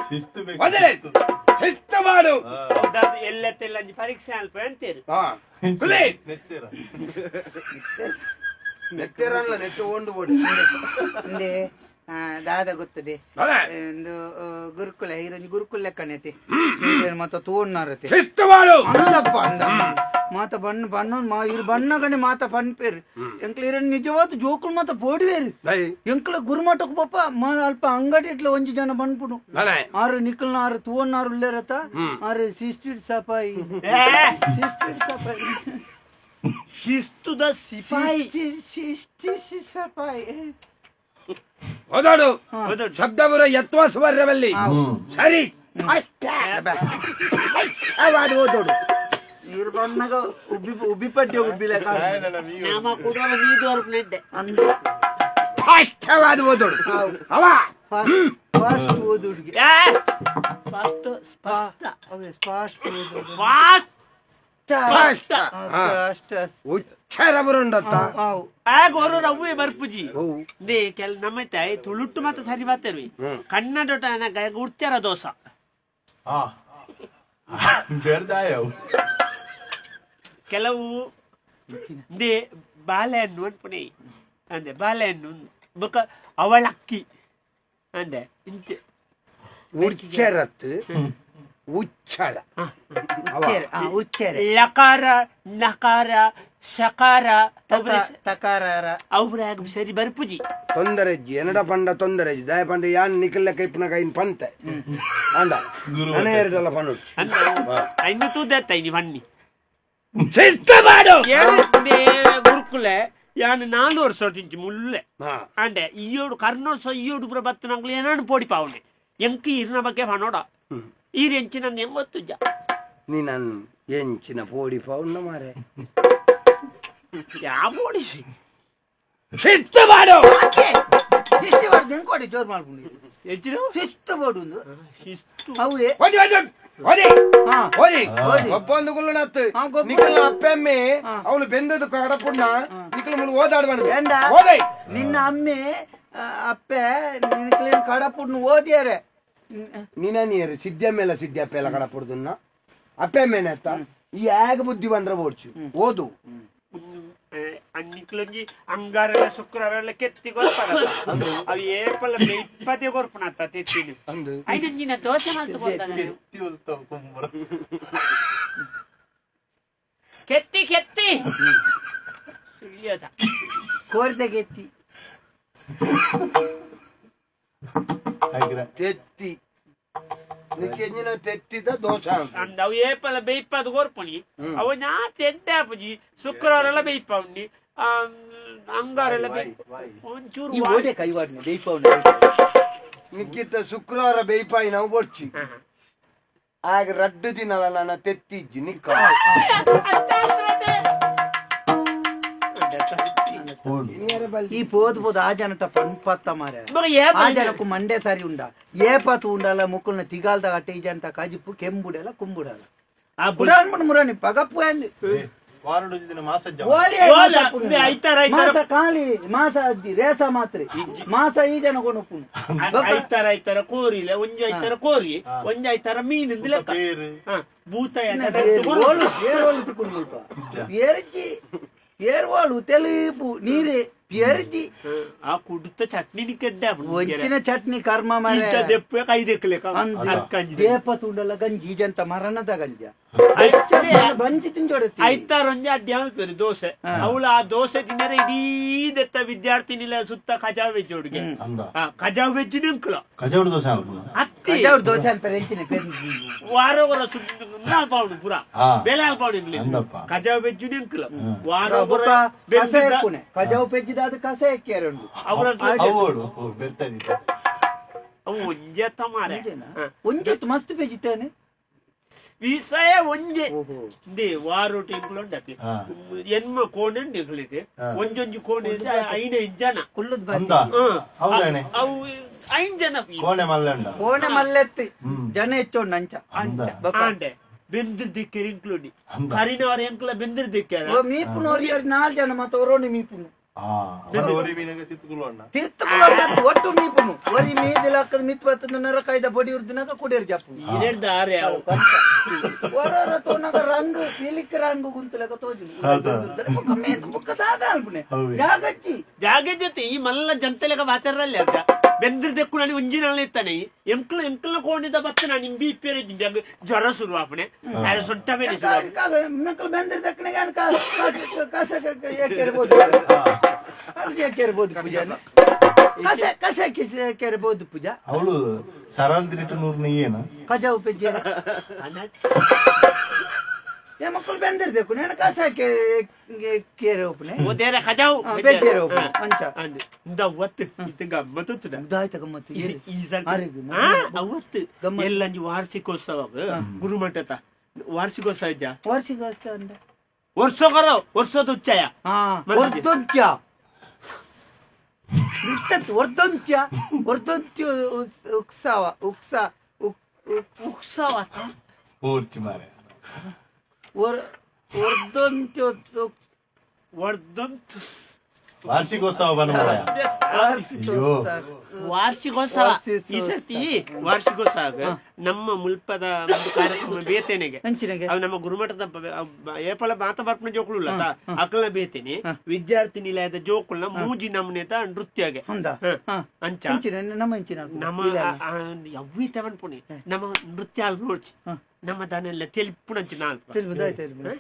ಶಿಸ್ತು ಮಾಡು.
ಎಲ್ಲ ತೆಲ್ಲಂಜಿ ಪರೀಕ್ಷೆ ಅಲ್ಪ ಅಂತೀರಿ.
ನೆತ್ತೆರಲ್ಲ ನೆಟ್ಟು ಓಂಡು ಬೋಡು
ಅಂದೆ ದಾದ ಗೊತ್ತದೆ ಒಂದು ಗುರುಕುಲ ಇರಂಜಿ ಗುರುಕುಲ ಲೆಕ್ಕನೈತಿ ಮಾತ ತೋಣ್ಣಾರತೆ ಅಂದಪ್ಪ ಅಂದ ಮಾತ ಬಣ್ಣ ಬಣ್ಣ ಇರು ಬಣ್ಣಗನೆ ಮಾತ ಪನ್ಪೇರು ಎಂಕ್ಲ ಇರನ್ ನಿಜವಾದ ಜೋಕುಲ್ ಮಾತ ಪೋಡಿವೇರು ಎಂಕ್ಲ ಗುರುಮಠಕ್ ಪಾಪ ಅಲ್ಪ ಅಂಗಡಿ ಇಟ್ಲ ಒಂಜಿ ಜನ ಬಣ್ಪುಡು ಆರು ನಿಕ್ಕಲ್ನ ಆರು ತೂವಣ್ಣಾರು ಉಳ್ಳೇರತ ಆರು ಸಿಸ್ಟಿಡ್ ಸಪಾಯಿ ಸಿಸ್ಟಿಡ್ ಸಪಾಯಿ
ಶಿಸ್ತುದ ಸಿಪಾಯಿ
ಶಿಸ್ಟಿ ಸಪಾಯಿ
ಓದಾಡು ಶಬ್ದಪುರ ಯತ್ವಾಸುವರ್ಯವಲ್ಲಿ ಸರಿ ಓದೋಡು
ನೀರು ಬಣ್ಣಗ ಉಬ್ಬಿ ಉಬ್ಬಿಪಡ್ಡೆ ಉಬ್ಬಿಲ
ಫಾಸ್ಟವಾದ ಓದೋಡು ಅವ
ಫಾಸ್ಟ್ ಓದುಡುಗೆ
ಫಾಸ್ಟ್ ಸ್ಪಷ್ಟ
ಫಾಸ್ಟ್ ಓದೋಡು
ಫಾಸ್ಟ್
ಫಾಸ್ಟ್ ಉಚ್ಚಾರ ಬರುಂಡತ್ತ
ಆಗ ಅವರು ರವ್ವೆ ಬರ್ಪುಜಿ they ಕೆಲ ನಮ್ಮ ತಾಯಿ ತುಳುಟ್ಟು ಮಾತ್ರ ಸರಿ ಬಾತೇವಿ ಕನ್ನಡ ಉಚ್ಚಾರ ದೋಸ ಕೆಲವು ಬಾಳೆಹಣ್ಣು ಅನ್ಪುಣೆ ಅಂದೆ ಬಾಳೆಹಣ್ಣು ಬೊಕ ಅವಳಕ್ಕಿ ಅಂದೆ ಇಂಚೆ
ಉಚ್ಚರತ್ ಉಚ್ಚರ
ಉಚ್ಚರ
ಲಕಾರ ನಕಾರ ಸಕಾರ
ತಕಾರ
ಅವ್ರ ಸರಿ ಬರ್ಪುಜಿ
ತೊಂದರೆ ಎನ್ನಡ ಪಂಡ ತೊಂದರೆ ದಯ ಪಂಡ ಯಾನ್ ನಿಕಲ್ಲ ಕೈಪುನ ಕೈನ್ ಪಂತೆ ಅಂಡ ನನೆ ಎರಡಲ್ಲ ಪಂಡು
ಐನು ತೂದತ್ತ ಇನಿ ಬನ್ನಿ
ಸಿಸ್ತ ಮಾಡು
ಗುರುಕುಲೆ ಯಾನ್ 4 ವರ್ಷ ತಿಂಚಿ ಮುಲ್ಲೆ ಅಂಡೆ ಈಯೋಡು ಕರ್ನೋರ್ಸ ಈಯೋಡು ಪುರ ಬತ್ತು ನಂಗ್ಲು ಏನಾನು ಪೋಡಿ ಪಾವನೆ ಎಂಕ್ ಈರ್ನ ಬಗ್ಗೆ ಪನೋಡ ಈರ್ ಎಂಚಿನ ಎಂಗೊತ್ತುಜ
ನೀ ನನ್ ಎಂಚಿನ ಪೋಡಿ ಪಾವುನ ಮಾರೆ
ಯಾ ಪೋಡಿ
ಶಿಸ್ತು ಮಾಡು
ಶಿಸ್ತು ಮಾಡು ಎಂಕೋಡಿ ಜೋರ್ ಮಾಡ್ಕೊಂಡು
ಎಂಚಿನ
ಶಿಸ್ತು ಬೋಡು
ಶಿಸ್ತು
ಅವೇ
ಓದಿ ಓದಿ ಓದಿ ಓದಿ ಒಬ್ಬೊಂದು ಗುಲ್ಲನತ್ತು ನಿಕಲ ಅಪ್ಪೆಮ್ಮೆ ಅವಳು ಬೆಂದದು ಕಡಪುಣ್ಣ ನಿಕಲ ಮುಳು ಓದಾಡ್ಬಾರ್ದು ಓದೈ
ನಿನ್ನ ಅಮ್ಮೆ ಅಪ್ಪೆ ನಿನಕ್ಲೇನು ಕಡಪುಣ್ಣ ಓದಿಯಾರೆ
ನೀನ ನೀರು ಸಿದ್ಯಮ್ಮೆಲ್ಲ ಸಿದ್ಯಪ್ಪ ಎಲ್ಲ ಕಡಪುಡ್ದನ್ನ ಅಪ್ಪೆಮ್ಮೆನತ್ತ ಯಾಗ ಬುದ್ಧಿ ಬಂದ್ರೆ ಓಡ್ಚು ಓದು
ಅನ್ನಿಕ್ಲೊಂಜಿ ಅಂಗಾರೆಲ್ಲ ಶುಕ್ರವಾರ ಕೆತ್ತಿ ಕೊರ್ಪನ ಅವು ಏಪಲ್ಲ ಇಪ್ಪತ್ತೆ ಕೊರ್ಪಣ ಅತ್ತ ತೆತ್ತಿನ ಐನಂಜಿನ ದೋಸೆ ಮಾಡ್ತು ಕೆತ್ತಿ ಕೆತ್ತಿ
ಕೋರಿದ ಕೆತ್ತಿ
ತೆತ್ತಿ ನಿಕ್ಕೆಂಜಿನ ತೆತ್ತಿದ ದೋಸೆ
ಅಂದ ಅವು ಏಪಲ್ಲ ಬೇಯ್ಪದು ಕೊರ್ಪುಣಿ ಅವು ನಾ ತೆಂತೆ ಆಪುಜಿ ಶುಕ್ರವಾರ ಎಲ್ಲ ಬೇಯ್ಪೌಂಡಿ ಅಂಗಾರೆಲ್ಲ ಒಂಚೂರು
ಕೈವಾಡಿನ ಬೇಯ್ಪೌಂಡಿ
ನಿಕ್ಕಿತ್ತ ಶುಕ್ರವಾರ ಬೇಯ್ಪಾಯಿ ನಾವು ಬರ್ಚಿ ಆಗ ರಡ್ಡು ದಿನಲ್ಲ ನನ್ನ ತೆತ್ತಿಜ್ಜಿ ನಿಕ್ಕ
ಈ ಪೋದು ಪೋದು ಆ ಜನಟ ಪನ್ಪತ್ತ ಮಾರ ಆ ಜನಕ್ಕೂ ಮಂಡೆ ಸರಿ ಉಂಡ ಏ ಪಾತು ಉಂಡಲ್ಲ ಮುಕ್ಕುಲ್ನ ತಿಗಾಲ್ದ ಅಟ್ಟೆ ಈ ಜನಟ ಕಜಿಪ್ಪು ಕೆಂಬುಡಲ್ಲ ಕುಂಬುಡಲ್ಲ ಪುರಾಣ ಮುರಾಣಿ ಪಗಪ್ಪು ಮಾಸ ಖಾಲಿ ಮಾಸ ಅದ್ದಿ ರೇಸ ಮಾತ್ರ ಮಾಸ ಈ ಜನ ಕೊನುಪ್ಪುನು
ಐತಾರ ಐತಾರ ಕೋರಿಲ್ಲ ಒಂಜಿ ಐತಾರ ಕೋರಿ ಒಂಜಿ ಐತಾರ ಮೀನು ಭೂತ
ತಿಕ್ಕೊಂಡು ಏರ್ಜಿ ಏರ್ವಾಳು ತೆಲುಪು ನೀರೇ ಪೇರ್ಜಿ
ಆ ಕುಡುತ್ತ ಚಟ್ನಿ ಕೆಡ್ಡ
ಒಂಚಿನ ಚಟ್ನಿ ಕರ್ಮ ಮಾರೆ ದೇಪ ತುಂಡಲ್ಲ ಗಂಜಿ ಜಂತ ಮರಣದ ಗಂಜ ಬಂಜಿ ತಿಂಜೋಡ
ಐತಾರ ಒಂಜಿ ಅಡ್ಡಿ ಅನ್ಪೇರು ದೋಸೆ ಅವಳು ಆ ದೋಸೆ ತಿನ್ನರೆ ಇಡೀ ದೆತ್ತ ವಿದ್ಯಾರ್ಥಿನಿಲ ಸುತ್ತ ಕಜಾವ್ ವೆಜ್ ಹುಡುಗೆ ಕಜಾವ್ ವೆಜ್ ನಿಂಕುಲ
ಕಜಾವ್ ದೋಸೆ
ಅತ್ತಿ
ಕಜಾವ್ ದೋಸೆ ಅನ್ಪೇರು ಎಂಚಿನ
ವಾರ ವಾರ ಸುತ್ತ ಪೂರ ಬೆಲೆ ಅಲ್ಪಾವಣ ಕಜಾವ್ ವೆಜ್ ನಿಂಕುಲ ವಾರ
ಕಜಾವ್ ಪೆಜ್ಜಿದ ಅದು ಕಸೆ ಉಂಟು
ಒಂಜೆ ಮಾರೆ
ಒಂಜೊತ್ತು ಮಸ್ತ್ ಪೆಜಿತಾನೆ
ವಿಷಯ ಒಂಜೆ ಇಂದೇ ವಾರೋಟಿ ಇಂಕ್ಲು ಎನ್ಮ ಕೋಣೆ ಉಂಡು ಒಂಜೊಂಜಿ ಕೋಣೆ ಐನೈದು ಜನ ಅವು ಐದು ಜನ
ಕೋಣೆ ಮಲ್ಲೆ
ಕೋಣೆ ಮಲ್ಲೆತ್ತಿ ಜನ ಹೆಚ್ಚೋಂಡು ಅಂಚ
ಆಂಡೆ ಬೆಂದಿರ್ ದಿಕ್ಕೇರಿ ಇಂಕ್ಲುಂಡಿ ಕರಿನವರ ಎಂಕ್ಲ ಬೆಂದಿರ್ ದಿಕ್ಕೇರ
ಮೀಪುನೋರಿ ನಾಲ್ ಜನ ಮತ್ತೆ ಒರೋಣಿ ಮೀಪುನು ಒಟ್ಟು ಮೀಪುನು ಒರಿ ಮೀದಿಲಾಕದ ಮಿತ್ ಬತ್ತದ ನರಕಾಯ್ದ ಬಡಿ ಉರ್ದಿನಾಗ ಕುಡಿಯರ್ ಜಪ್ಪು ಒರೊರ ತೋನಾಗ ರಂಗ್ ಪಿಲಿಕ್ ರಂಗ್ ಗುಂತುಲಕ ತೋಜು ಬುಕ್ಕ ದಾದ ಅಲ್ಪುನೆ ಜಾಗಜ್ಜಿ
ಜಾಗಜ್ಜತೆ ಈ ಮಲ್ಲ ಜಂತಲೆಗ ವಾತರಲ್ಲಿ ಅರ್ಧ ಬೆಂದಿರ್ ದೆಕ್ಕು ನಾನು ಒಂಜಿ ನಾಳೆ ಇತ್ತಾನೆ ಎಂಕ್ಲ ಎಂಕ್ಲ ಕೋಣಿದ ಬತ್ತ ನಾನು ಇಂಬಿ ಇಪ್ಪೇರೆ ಜ್ವರ ಶುರು ಆಪಣೆ ಸೊಂಟ ಬೇರೆ
ಮಕ್ಕಳು ಬೆಂದಿರ್ ದಕ್ಕಣಿಗೆ ಕಸ ಏಕೆರ್ಬೋದು ಪೂಜಾ ಕಸ ಕಸ ಕೆರಬಹುದು ಪೂಜಾ
ಅವಳು ಸರಳ ದಿರಿಟ ನೂರು ನೀಯೇನ
ಕಜಾವು ಪೆಜ್ಜೆ ఏ మక్కలు బెందిర్ಬೇಕು నేను ಕಸ ಕೇರೆ ಒಪ್ಪನೆ
ಓದೇರ ಕಜಾವು
ಬೇಜೇರೆ ಒಪ್ಪನೆ ಅಂಚ
ಇಂದ ಒತ್ತು ಇದು ಗಮ್ಮತ್ತು
ಉದಾಯ್ತ ಗಮ್ಮತ್ತು
ಈ ಅವತ್ತು ಎಲ್ಲಂಜಿ ವಾರ್ಷಿಕೋತ್ಸವ ಗುರುಮಠದ ವಾರ್ಷಿಕೋತ್ಸವ ಇದ್ಯಾ
ವಾರ್ಷಿಕೋತ್ಸವ ಅಂದ್ರೆ
ವರ್ಷಕರ ವರ್ಷದ ಉಚ್ಚಯ
ವರ್ಧಂತ್ಯ ವರ್ಧಂತ್ಯ ವರ್ಧಂತ್ಯ ಉತ್ಸವ ಉತ್ಸವ
ಉತ್ಸವ
ಪೂರ್ತಿ ಮಾರೆ
ವರ್ಧಂತ್ಯ
ವರ್ಧಂತ
ವಾರ್ಷಿಕೋತ್ಸವ
ವಾರ್ಷಿಕೋತ್ಸವ ಈ ಸರ್ತಿ ವಾರ್ಷಿಕೋತ್ಸವ ನಮ್ಮ ಮುಲ್ಪದ ಒಂದು ಕಾರ್ಯಕ್ರಮ ಬೇತೇನೆಗೆ ಅವು ನಮ್ಮ ಗುರುಮಠದ ಏಪಲ ಮಾತ ಬರ್ಪನ ಜೋಕುಲು ಅಕಲ್ನ ಬೇತೇನೆ ವಿದ್ಯಾರ್ಥಿ ನಿಲಯದ ಜೋಕುಲ್ನ ಮೂಜಿ ನಮೂನೆದ ನೃತ್ಯಗೆ ಅಂಚ ನಮ್ಮ ಅವ್ವಿ ತವನ್ಪುಣಿ ನಮ್ಮ ನೃತ್ಯ ನೋಡ್ಚಿ ನಮ್ಮ ದಾನೆಲ್ಲ ತೆಲಿಪುಣಂಚಿ ನಾಲ್ಕು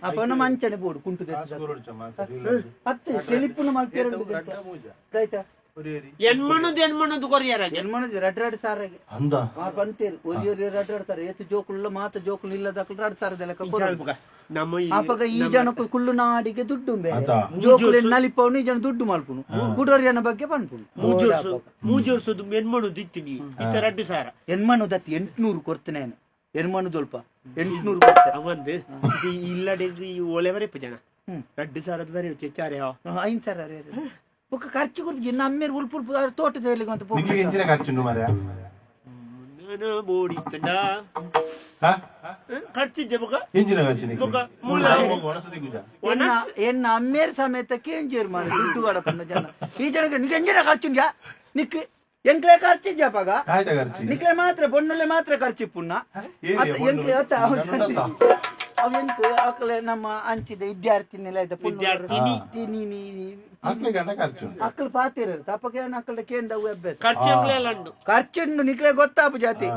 ಅಪ್ಪ ನಮ್ಮ ಅಂಚನೆ ಬೋಡು ಕುಂಟು ತೆಲಿಪುಣ
ಎನ್ಮಣದು ಎನ್ಮಣದು ಕೊರಿಯರ
ಎನ್ಮಣದು ರಡ್ ರಡ್ ಸಾರಾಗೆ
ಅಂದ
ಪಂತೇರು ಒರಿ ಒರಿ ರಡ್ ರಡ್ ಸಾರ ಏತು ಜೋಕುಲ್ಲ ಮಾತ ಜೋಕುಲು ಇಲ್ಲದ ರಡ್ ಸಾರದೆಲ್ಲ
ನಮ್ಮ
ಅಪಗ ಈ ಜನಕ್ಕೂ ಕುಲ್ಲು ನಾಡಿಗೆ ದುಡ್ಡು ಜೋಕುಲು ನಲಿಪವನು ಈ ಜನ ದುಡ್ಡು ಮಲ್ಪುನು ಕುಡೋರಿಯನ ಬಗ್ಗೆ ಪನ್ಪುನು
ಮೂಜೋರ್ಸದು ಎನ್ಮಣದು ಇತ್ತೀನಿ ಇತ್ತ ರಡ್ಡು ಸಾರ
ಎನ್ಮಣದು ಅತ್ತಿ 800 ಕೊಡ್ತೇನೆ ಎನ್ಮಣದು ಸ್ವಲ್ಪ 800
ಅವಂದು ಇಲ್ಲಡೆ ಒಲೆ ಬರೆಪು ಜನ ರಡ್ಡು ಸಾರದ ಬರೆ ಚೆಚ್ಚಾರೆ
5 ಸಾವಿರ ಬೊಕ್ಕ ಖರ್ಚು ಕೊರ್ಪು ಇನ್ನು ಅಮ್ಮೇರು ಉಲ್ಪು ಉಲ್ಪು ತೋಟದಲ್ಲಿ ಅಂತ
ನಿಕ್ಲಿಗೆ ಎಂಚಿನ ಖರ್ಚುಂಡು ಮಾರ್ಯ
ಬೋಡಿ ಖರ್ಚಿದ್ದೆ ಬೊಕ್ಕ
ಎಂಚಿನ ಖರ್ಚು
ಬೊಕ್ಕ
ಎನ್ನ ಅಮ್ಮೇರು ಸಮೇತ ಕೇಂಜೇರು ಮಾರ ದುಡ್ಡು ಕಡಪನ್ನ ಜನ ಈ ಜನಕ್ಕೆ ನಿಕ್ಕೆ ಎಂಜಿನ ಖರ್ಚುಂಡ್ಯಾ ನಿಕ್ ಎಂಕ್ಲೆ ಖರ್ಚಿದ್ಯಾ ಪಗ ನಿಕ್ಲೆ ಮಾತ್ರ ಬೊಣ್ಣಲೆ ಮಾತ್ರ ಖರ್ಚಿಪ್ಪುಣ್ಣ ಅಕಲೆ ನಮ್ಮ ಅಂಚಿದ ವಿದ್ಯಾರ್ಥಿ ನಿಲಯದ ಅಕ್ಕಲು ಪಾತಿರ ತಪ್ಪಕ್ಕೆ ಅಕ್ಕಲ ಕೇಂದ್ರ ಅಭ್ಯಾಸ ಖರ್ಚುಂಡು ನಿಕ್ಲೆ ಗೊತ್ತಾಪು ಜಾತಿ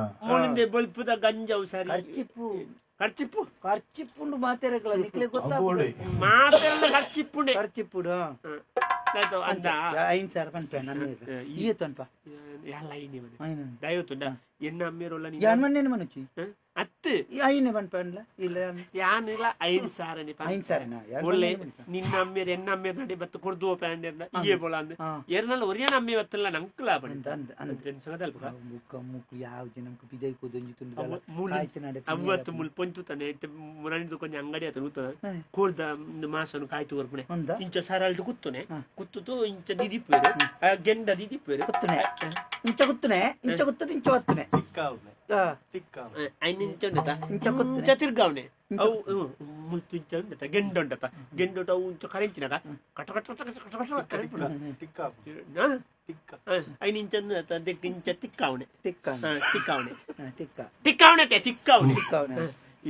ಗಂಜವು ಸರಿ
ಖರ್ಚಿಪ್ಪು
ಖರ್ಚಿಪ್ಪು
ಖರ್ಚಿಪ್ಪುಂಡು ಮಾತಿರಕಲ ನಿಕ್ಲೆ ಗೊತ್ತಾಪು
ಖರ್ಚಿಪ್ಪುಂಡೆ
ಖರ್ಚಿಪ್ಪುಡು 5 ಸಾವಿರ ಪನ್ಪೆ ನನ್ನ ಈತನ್ಪ
ಎಲ್ಲ ಐನೆ ದಯತುಂಡ ಎನ್ನ ಅಮ್ಮೇರೊಲ್ಲ
ಯಾನ್ ಮನುಚಿ
ಅತ್ತು
ಐನೆ ಪನ್ಪನ್ಲ ಇಲ್ಲ
ಯಾನಿಲ್ಲ 5 ಸಾವಿರ
5 ಸಾವಿರ
ಒಳ್ಳೆ ನಿನ್ನ ಅಮ್ಮೇರು ಎನ್ನ ಅಮ್ಮೇರು ನಡಿ ಬತ್ತು ಕೊಡ್ದು ಪ್ಯಾಂಡ್ ಇಯೇ ಬೋಲ ಅಂದ್ ಎರನಲ್ಲ ಒರಿಯನ ಅಮ್ಮೆ ಬತ್ತಲ್ಲ ನಂಕಲ
ಮುಕ್ಕ ಮುಕ್ಕು ಯಾವ ಜನಕ್ಕೆ ಬಿದೈ ಪೋದೊಂಜಿ ತುಂಡು
ಅವತ್ತು ಮುಲ್ ಪೊಂಚು ತಾನೆ ಮುರಣಿದು ಕೊಂಚ ಅಂಗಡಿ ಆತ ನೂತನ ಕೋರ್ದ ಮಾಸನು ಕಾಯ್ತು ಕೊರ್ಪುಣೆ ಇಂಚ ಸರಲ್ಡು ಕುತ್ತುನೆ ಕುತ್ತುದು ಇಂಚ ದಿದಿಪ್ಪೇರು ಗೆಂಡ ದಿದಿಪ್ಪೇರು
ಕುತ್ತುನೆ ಇಂಚ ಕುತ್ತುನೆ ಇಂಚ ಕುತ್ತದು ಇಂಚ ವತ್ತುನೆ
ಇಂಚ ತಿರ್ಗಾವನೆ ಅವು ಮುಲ್ತು ಇಂಚ ಉಂಡತ ಗೆಂಡ ಉಂಡತ ಗೆಂಡೋಟ ಅವು ಇಂಚ ಕರೆಂಚಿನಾಗ ಕಟ ಕಟ ಕಟ ಕಟ ಕಟ ಐನು ಇಂಚ ಇಂಚ ತಿಕ್ಕಾವಣೆ ತಿಕ್ಕಾವಣೆ ತಿಕ್ಕಾವಣೆ ತಿಕ್ಕಾವಣೆ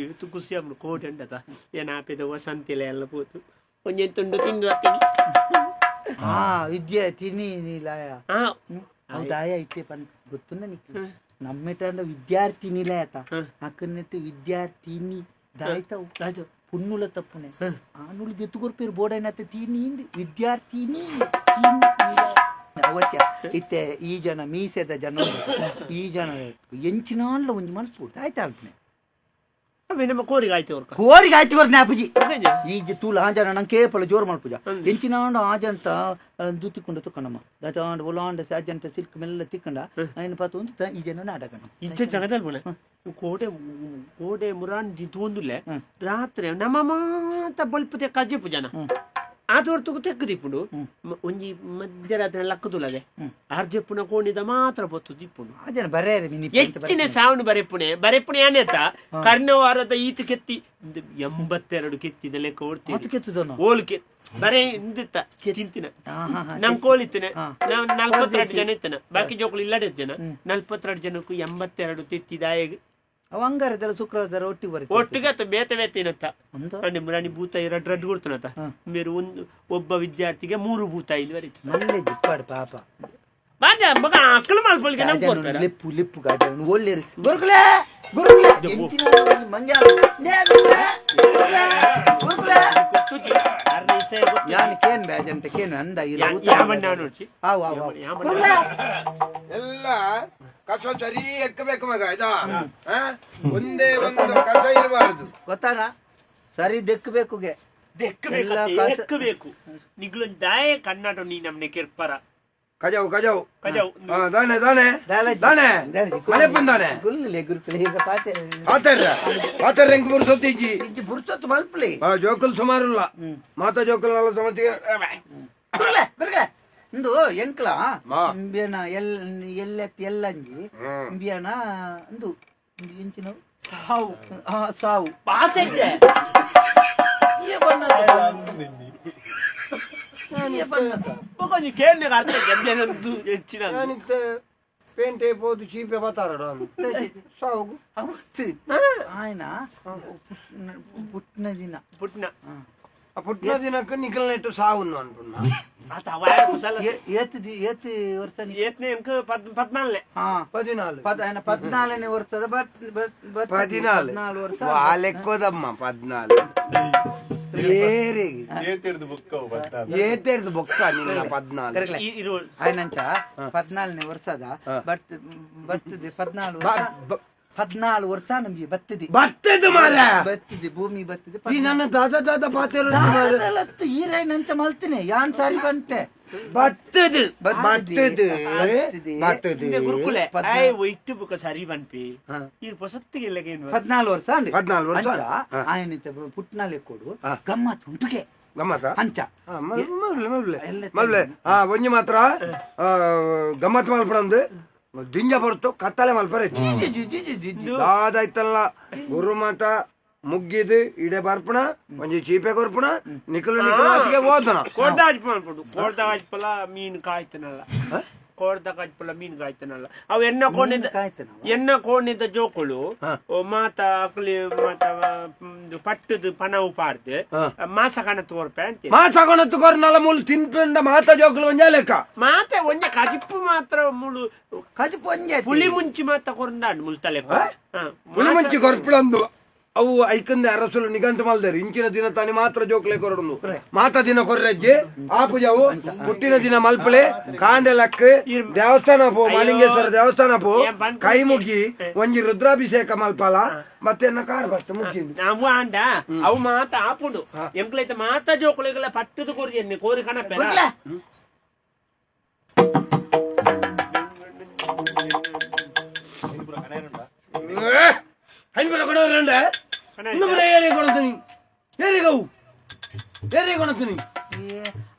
ಇತ್ತು ಖುಷಿ ಆಗ್ಬಿಡು ಕೋಟೆ ಉಂಡತ ಏನಾಪಿದ ವಸಂತಿಲ ಎಲ್ಲ ಪೋತು ಒಂಜೆನ್ ತುಂಡು ತಿಂದು ಬರ್ತೀನಿ
ಹಾ ವಿದ್ಯೆ ತಿನ್ನಿ ನಿಲಯ ಹೌದಾಯ ಇತ್ತೆ ಪನ್ ಗೊತ್ತುಂಡ ನಿಕ್ ನಮ್ಮೆಟ ವಿದ್ಯಾರ್ಥಿ ನಿಲಯತ ಅಕ್ಕನೆಟ್ಟು ವಿದ್ಯಾರ್ಥಿನಿ ದಾಯ್ತವು ಪುನ್ನುಲ ತಪ್ಪುನೆ ಆನುಲು ಜೊತ್ತು ಕೊರ್ಪೇರು ಬೋರ್ಡ್ ತೀನಿ ವಿದ್ಯಾರ್ಥಿನಿ ಅವತ್ಯ ಇತ್ತೆ ಈ ಜನ ಮೀಸೆದ ಜನ ಈ ಜನ ಎಂಚಿನಾಳ್ಲ ಒಂಜಿ ಮನ್ಸ್ಪು ಆಯ್ತಾ ಅಲ್ಪನೆ
ಅವೇ ನಮ್ಮ ಕೋರಿಗೆ ಆಯ್ತು
ಕೋರಿಗೆ ಆಯ್ತು ಕೊರ್ ಜ್ಞಾಪುಜಿ ಈ ತೂಲ ಆ ಜನ ನಂಗೆ ಕೇಪಲ ಜೋರು ಮಲ್ಪುಜ ಎಂಚಿನಾಂಡ ಆ ಜಂತ ದುತ್ತಿಕೊಂಡು ತುಕ್ಕಣಮ್ಮ ದಾಂಡ ಒಲಾಂಡ ಸಾಜಂತ ಸಿಲ್ಕ್ ಮೆಲ್ಲ ತಿಕ್ಕಂಡ ఆయన ಪಾತ ಒಂದು ಈ ಜನ ನಾಟಕ
ಇಂಚ ಜಗದಲ್ ಕೋಟೆ ಕೋಟೆ ಮುರಾನ್ ತೋಂದುಲ್ಲೆ ರಾತ್ರಿ ನಮ್ಮ ಮಾತ ಬಲ್ಪುತೆ ಕಜ್ಜೆಪು ಜನ ಆತೊರ್ತುಗು ತೆಕ್ಕು ದಿಪ್ಪುಂಡು ಒಂಜಿ ಮಧ್ಯರಾತ್ರಿ ಲಕ್ಕದುಲದೆ ಆರ್ಜೆಪ್ಪುನ ಕೋಣಿದ ಮಾತ್ರ ಪೊತ್ತು ದಿಪ್ಪುಂಡು
ಆ ಜನ ಬರೇ
ಹೆಚ್ಚಿನ ಸಾವನು ಬರೆಪುಣೆ ಬರೆಪುಣೆ ಆನೇತ ಕರ್ಣವಾರದ ಈತು ಕೆತ್ತಿ 82 ಕೆತ್ತಿದ ಲೆಕ್ಕ ಓಡ್ತೀನಿ ಓಲ್ಕೆ ಬರೇ ಇಂದಿತ್ತ ತಿಂತಿನ ನಮ್ ಕೋಲಿತ್ತನೆ ನಾವು 42 ಜನ ಇತ್ತನ ಬಾಕಿ ಜೋಕುಲು ಇಲ್ಲಡೆ ಜನ 42 ಜನಕ್ಕೂ 82 ತೆತ್ತಿದಾಯ
ಅವ ಅಂಗಾರದಲ್ಲ ಶುಕ್ರವಾರ ಒಟ್ಟಿಗೆ ಬರುತ್ತೆ
ಒಟ್ಟಿಗೆ ಆತ ಬೇತೆ ಬೇತೇನತ್ತ ಅಂದ್ರೆ ಮುರಾಣಿ ಭೂತಾಯಿ ರಡ್ ರಡ್ ಕೊಡ್ತಾನತ ಬೇರೆ ಒಂದು ಒಬ್ಬ ವಿದ್ಯಾರ್ಥಿಗೆ 3 ಭೂತಾಯಿ ಬರೀತು
ಮಲ್ಲೆ ಜಿಪ್ಪಾಡು ಪಾಪ
ಬಾಜ ಮಗ ಅಕ್ಕಲು ಮಲ್ಪೊಳಿಗೆ ನಮ್ ಕೊಡ್ತಾರೆ
ಲಿಪ್ಪು ಲಿಪ್ಪು ಗಾಜ ಒಳ್ಳೆ ಗುರುಕುಲೆ ಗುರುಕುಲೆ ಎಂಚಿನ ಮಂಜ ನೇ ಗುರುಕುಲೆ ಗುರುಕುಲೆ ಗುರುಕುಲೆ ಯಾನ್ ಕೇನ್ ಬ್ಯಾಜ್ ಅಂತ ಕೇನ್ ಅಂದ ಇಲ್ಲ
ಯಾಮಣ್ಣ ನೋಡ್ಸಿ
ಆವ್ ಆವ್ ಗುರುಕುಲೆ
ಎಲ್ಲ ಕಸ ಸರಿ ಎಕ್ಕಬೇಕು ಮಗ ಆಯ್ತಾ ಒಂದೇ ಒಂದು ಕಸ ಇರಬಾರದು
ಗೊತ್ತಾನ ಸರಿ ದೆಕ್ಕಬೇಕುಗೆ
ದೆಕ್ಕಬೇಕು ನಿಗ್ಲೊಂದು ದಾಯ ಕನ್ನಡ ನೀ ನಮ್ನೆ ಕೆರ್ಪರ
ಕಜಾವು ಕಜಾವು
ಕಜಾವು
ದಾನೆ ದಾನೆ ದಾನೆ ಮಲೆಪ್ಪನ್ ದಾನೆ
ಗುಲ್ಲೆ ಗುರುಕುಲೆ ಈಗ ಪಾತೆ
ಪಾತೆರ್ರ ಪಾತೆರ್ರ ಎಂಕ್ ಬುರ್ಸೊತ್ತು ಇಜ್ಜಿ
ಇಜ್ಜಿ ಬುರ್ಸೊತ್ತು ಮಲ್ಪಲಿ
ಜೋಕುಲ್ ಸುಮಾರುಲ್ಲ ಮಾತಾ ಜೋಕುಲ್ ಅಲ್ಲ ಸಮತಿಗೆ
ಗುರುಲೆ ಗುರುಲೆ ಇಂದು ಎಂಕ್ಲ ಇಂಬಿಯನ ಎಲ್ ಎಲ್ಲೆತ್ತಿ ಎಲ್ಲಂಜಿ ಇಂಬಿಯನ ಇಂದು ಎಂಚಿನ
ಸಾವು
ಸಾವು
ಪಾಸೆ
ಪೇಂಟೆ ಪೋದು ಚೀಪೆ ಬತ್ತಾರಡ ಸಾವು
ಅವತ್ತು ಆಯ್ನ ಪುಟ್ನ ದಿನ
ಪುಟ್ನ
ಆ ಪುಟ್ನ ದಿನಕ್ಕೆ ನಿಖಲ್ನೆಟ್ಟು ಸಾವುನ್ನು ಅನ್ಪುಣ್ಣ
ಆತ ಅವಾಯ ಕುಸಲ
ಏತ್ ಏತ್ ವರ್ಷ
ಏತ್ನೆ ಎಂಕ 14
ಹಾ
14
14ನೇ ವರ್ಷದ
14
ವರ್ಷ
ಆ ಲೆಕ್ಕೋದಮ್ಮ 14 ಏರಿಗೆ
ಏತೆರ್ದು ಬೊಕ್ಕ
ಏತೆರ್ದು ಬೊಕ್ಕ ನಿನ್ನ 14
ಆಯ್ನಂಚ 14ನೇ ವರ್ಷದ ಬರ್ತದೆ 14 ವರ್ಷ 14 ವರ್ಷ ನಮ್ಗೆ ಬತ್ತದೆ
ಬತ್ತದು ಮಾರ
ಬತ್ತದೆ ಭೂಮಿ ಬತ್ತದೆ
ಈ ನನ್ನ ದಾದ ದಾದ ಪಾತೆರು
ಈರೈ ನಂಚ ಮಲ್ತೀನಿ ಯಾನ್ ಸಾರಿ ಬಂತೆ
ಬತ್ತದು ಬತ್ತದು ಬತ್ತದು
ಗುರುಕುಲೆ I ಒಯ್ತು ಬುಕ ಸರಿ ಬನ್ಪಿ ಈ ಪೊಸತ್ತಿಗೆ ಇಲ್ಲಗೇನು
14 ವರ್ಷ
14 ವರ್ಷ
ಆಯನಿತ ಪುಟ್ನಾಲೆ ಕೊಡು ಗಮ್ಮತ್ ಉಂಟುಗೆ
ಗಮ್ಮತ್ತ
ಅಂಚ
ಮಲ್ಲೆ ಮಲ್ಲೆ ಮಲ್ಲೆ ಆ ಒಂಜಿ ಮಾತ್ರ ಗಮ್ಮತ್ ಮಲ್ಪಡಂದು ದಿಂಜ ಬರ್ತು ಕತ್ತಲೆ ಮಲ್ಪರೆ ದಾದಾಯ್ತಲ್ಲ ಗುರುಮಠ ಮುಗ್ಗಿದು ಇಡೆ ಬರ್ಪಣ ಒಂಜಿ ಚೀಪೆ ಕೊರ್ಪಣ ನಿಖಲು ನಿಖಲು ಓದನ
ಕೋರ್ದ ಅಜ್ಪ ಮಲ್ಪಡು ಕೋರ್ದ ಅಜ್ಪಲ ಮೀನು ಕಾಯ್ತನಲ್ಲ ಕೋರ್ದ ಕಾಜ್ಪಲ ಮೀನು ಕಾಯ್ತನಲ್ಲ ಅವು ಎನ್ನ ಕೋಣಿದ ಎನ್ನ ಕೋಣಿದ ಜೋಕುಳು ಮಾತ ಅಕ್ಲಿ ಮಾತ ಪಟ್ಟದು ಪಣವು ಪಾಡ್ದು ಮಾಸ ಕಣತ್ತು ಕೊರ್ಪೆ ಅಂತ
ಮಾಸ ಕಣತ್ತು ಕೊರ್ನಲ್ಲ ಮುಳ್ಳು ತಿನ್ಪಂಡ ಮಾತ ಜೋಕುಳು ಒಂಜ ಲೆಕ್ಕ
ಮಾತೆ ಒಂಜ ಕಜಿಪ್ಪು ಮಾತ್ರ ಮುಳು
ಕಜಿಪ್ಪು ಒಂಜೆ
ಪುಳಿ ಮುಂಚಿ ಮಾತ ಕೊರ್ಂದಾಂಡ್ ಮುಲ್ತಲೆ
ಪುಳಿ ಮುಂಚಿ ಕೊರ್ಪುಳಂದು ಅವು ಐಕಂದೆ ಅರಸುಲು ನಿಘಂಟು ಮಲ್ದೇರು ಇಂಚಿನ ದಿನ ತಾನೆ ಮಾತ್ರ ಜೋಕ್ಲೆ ಕೊರಡು ಮಾತ ದಿನ ಕೊರ್ರಜ್ಜೆ ಆ ಪೂಜಾವು ಪುಟ್ಟಿನ ದಿನ ಮಲ್ಪಳೆ ಕಾಂಡೆ ಲಕ್ ದೇವಸ್ಥಾನ ಪೋ ಮಾಲಿಂಗೇಶ್ವರ ದೇವಸ್ಥಾನ ಪೋ ಕೈ ಮುಗಿ ಒಂಜಿ ರುದ್ರಾಭಿಷೇಕ ಮಲ್ಪಲ ಮತ್ತೆ ಕಾರ್ ಬಸ್ ಮುಗಿ
ನಾವು ಅಂಡ ಅವು ಮಾತ ಆಪುಡು ಎಂಕ್ಲೈತ ಮಾತ ಜೋಕುಲೆಗಳ ಪಟ್ಟದ ಕೋರಿ ಎನ್ನೆ ಕೋರಿ ಕಣಪೆ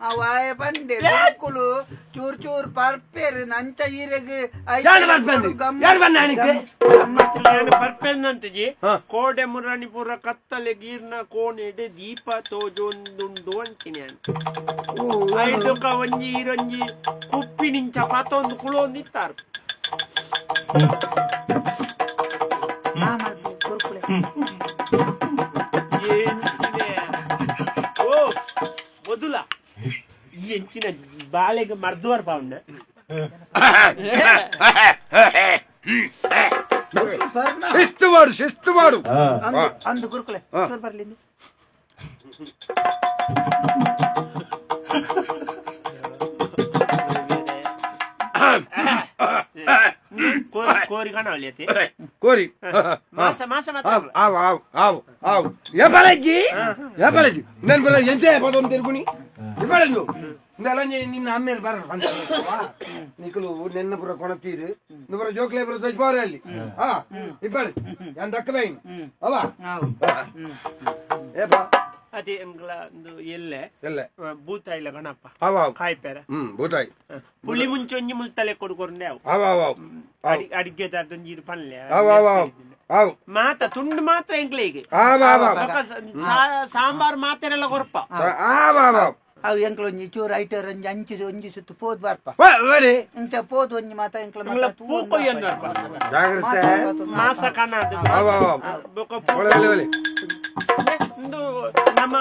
ಅವಾಯ ಬಂಡೆ ಮಕ್ಕಳು ಚೂರ್ ಚೂರ್ ಪರ್ಪೇರು ನಂಚ ಈರೆಗ್
ಪರ್ಪೆಂದಂತಜಿ ಕೋಡೆ ಮುರಾಣಿ ಪೂರ ಕತ್ತಲೆ ಗೀರ್ನ ಕೋಣೆಡೆ ದೀಪ ತೋಜೊಂದುಂಡು ಅಂತೀನಿ ಐದುಕ ಒಂಜಿ ಈರೊಂಜಿ ಕುಪ್ಪಿ ನಿಂಚ ಪತೊಂದು ಕುಳೊಂದಿತ್ತಾರು ಓ ಮೊದಲ ಈ ಎಂಚಿನ ಬಾಳೆಗೆ ಮರ್ದುವರ್ ಪಾವಣ್ಣ
ಶಿಸ್ತು ಮಾಡು ಶಿಸ್ತು ಮಾಡು
ಅಂದು ಗುರುಕುಲೆ ಬರ್ಲಿ
ಕೋರಿ ಕಾಣವಲ್ಲಿ
ಕೋರಿ
ಮಾಸ ಮಾಸ ಮಾತ್ರ
ಆವು ಆವು ಆವು ಆವು ಏಪಾಲಜ್ಜಿ ಏಪಾಲಜ್ಜಿ ನಾನು ಬರ ಎಂಚೆ ಪದೊಂದು ತಿರ್ಗುಣಿ ಇಪ್ಪಳಂದು ಇಂದಲಂಜಿ ನಿನ್ನ ಆಮೇಲೆ ಬರ ನಿಕಲು ನೆನ್ನ ಪುರ ಕೊಣತೀರು ನುಬರ ಜೋಕ್ಲೆ ಬರ ತಜ್ಬಾರೆ ಅಲ್ಲಿ ಹಾ ಇಪ್ಪಳ ಯಾನ್ ದಕ್ಕ ಬೈನ್ ಅವ ಏಪಾ
ಅದೇ ಎಂಗ್ಲ ಒಂದು ಎಲ್ಲೆ
ಎಲ್ಲೆ
ಬೂತಾಯಿಲ ಗಣಪ
ಅವ
ಕಾಯ್ಪೇರ
ಬೂತಾಯಿ
ಪುಳಿ ಮುಂಚೆ ಒಂಜಿ ಮುಲ್ತಲೆ ಕೊಡುಕೊರ್ನೆ ಅವು
ಅವ ಅವ
ಅಡಿಗೆ ಒಂಜಿ ಪಲ್ಯ
ಅವ ಅವ ಅವು
ಮಾತ ತುಂಡು ಮಾತ್ರ ಎಂಕ್ಲೆಗೆ
ಅವ ಅವ
ಸಾಂಬಾರ್ ಮಾತೆರೆಲ್ಲ ಕೊರ್ಪ
ಅವ ಅವ
ಅವು ಎಂಕ್ಲ ಒಂಜಿ ಚೂರು ಐಟರ್ ಒಂಜಿ ಅಂಚಿ ಒಂಜಿ ಸುತ್ತು ಪೋದ್ ಬರ್ಪ ಇಂಚ ಪೋದ್ ಒಂಜಿ ಮಾತ ಎಂಕ್ಲ
ಪೂ ಕೊಯ್ಯೊಂದು ಬರ್ಪ
ಜಾಗ್ರತೆ
ಮಾಸ ಕಣ
ಅವ ಅವ
ನಮ್ಮ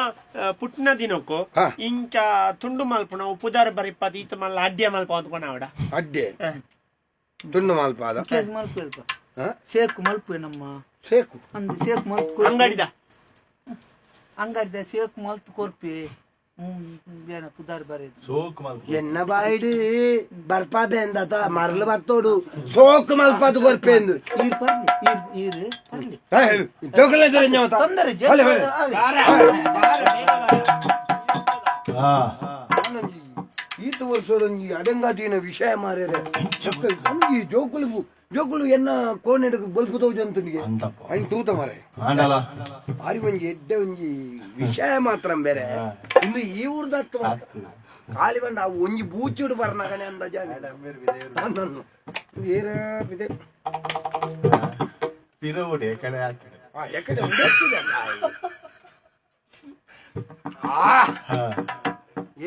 ಪುಟ್ನ ದಿನಕ್ಕೂ ಇಂಚ ತುಂಡು ಮಲ್ಪನ ಉಪ್ಪುದಾರ ಬರಿಪ್ಪ ಈತ ಮಲ್ಲ ಅಡ್ಡೆ ಮಲ್ಪ ಅಂದ್ಕೊಂಡ
ಅಡ್ಡೆ ತುಂಡು ಮಲ್ಪ
ಮಲ್ಪ ಸೇಕು ಮಲ್ಪು ನಮ್ಮ
ಸೇಕು
ಅಂದು ಸೇಕು ಮಲ್ತು
ಅಂಗಡಿದ
ಅಂಗಡಿದ ಸೇಕು ಮಲ್ತು ಕೊರ್ಪಿ ಪುದಾರ್ ಬರೆದು
ಸೋಕು ಮಲ್ಪ
ಎನ್ನ ಬಾಯಿಡು ಬರ್ಪಾ ಬೇಂದತ ಮರಳು ಬತ್ತೋಡು ಸೋಕು ಮಲ್ಪದು ಕೊರ್ಪೇಂದು
ಈರ್ ಪರ್ಲಿ ಈರ್ ಈರ್ ಪರ್ಲಿ ತೊಂದರೆ
ಈತ ವರ್ಷದೊಂಜಿ ಅಡೆಂಗಾದಿನ ವಿಷಯ ಮಾರ್ಯರೆ ಒಂಜಿ ಜೋಕುಲು ಜೋಕುಲು ಎನ್ನ ಕೋನೆಡకు ಬಲ್ಪು ತೋಜಂತುನಿಗೆ ಐನ್ ತೂತ ಮಾರೆ ಭಾರಿ ಒಂಜಿ ಎಡ್ಡೆ ಒಂಜಿ ವಿಷಯ ಮಾತ್ರ ಬೇರೆ ಇನ್ನು ಈ ಊರ್ದತ್ತು ಖಾಲಿ ಬಂಡ ಅವು ಒಂಜಿ ಬೂಚಿಡು ಬರ್ನಗನೆ ಅಂದಾಜ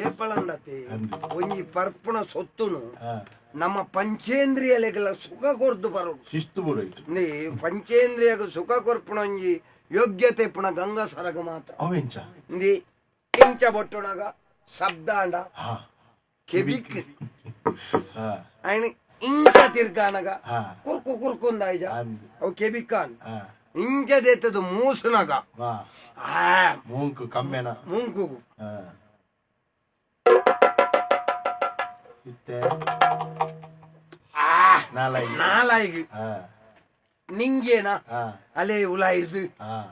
ಏಪಳಂಡತಿ ಒಂಜಿ ಪರ್ಪುಣ ಸೊತ್ತುನು ನಮ್ಮ ಪಂಚೇಂದ್ರಿಯಲೆಗೆಲ್ಲ ಸುಖ ಕೊರ್ದು ಬರೋದು
ಶಿಸ್ತು ಬೋಡೈತು
ಪಂಚೇಂದ್ರಿಯಗ ಸುಖ ಕೊರ್ಪುಣಂಜಿ ಯೋಗ್ಯತೆ ಪುಣ ಗಂಗಾ ಸರಗ ಮಾತ್ರ
ಅವೆಂಚ
ಇಂದಿ ಇಂಚ ಬೊಟ್ಟುಣಗ ಶಬ್ದಾಂಡ ಕೆಬಿಕ್ ఆయన ಇಂಚ ತಿರ್ಗಾನಗ ಕುರ್ಕು ಕುರ್ಕುಂದಾಯ್ಜ ಅವು ಕೆಬಿಕಾನ್ ಇಂಚ ದೇತದು ಮೂಸುನಗ
ಮೂಂಕು ಕಮ್ಮೆನ
ಮೂಂಕು
ಇತ್ತೆ
ನಾಲಾಯಿಗೆ ನಿಂಗೇನ ಅಲೆ ಉಲಾಯಿದು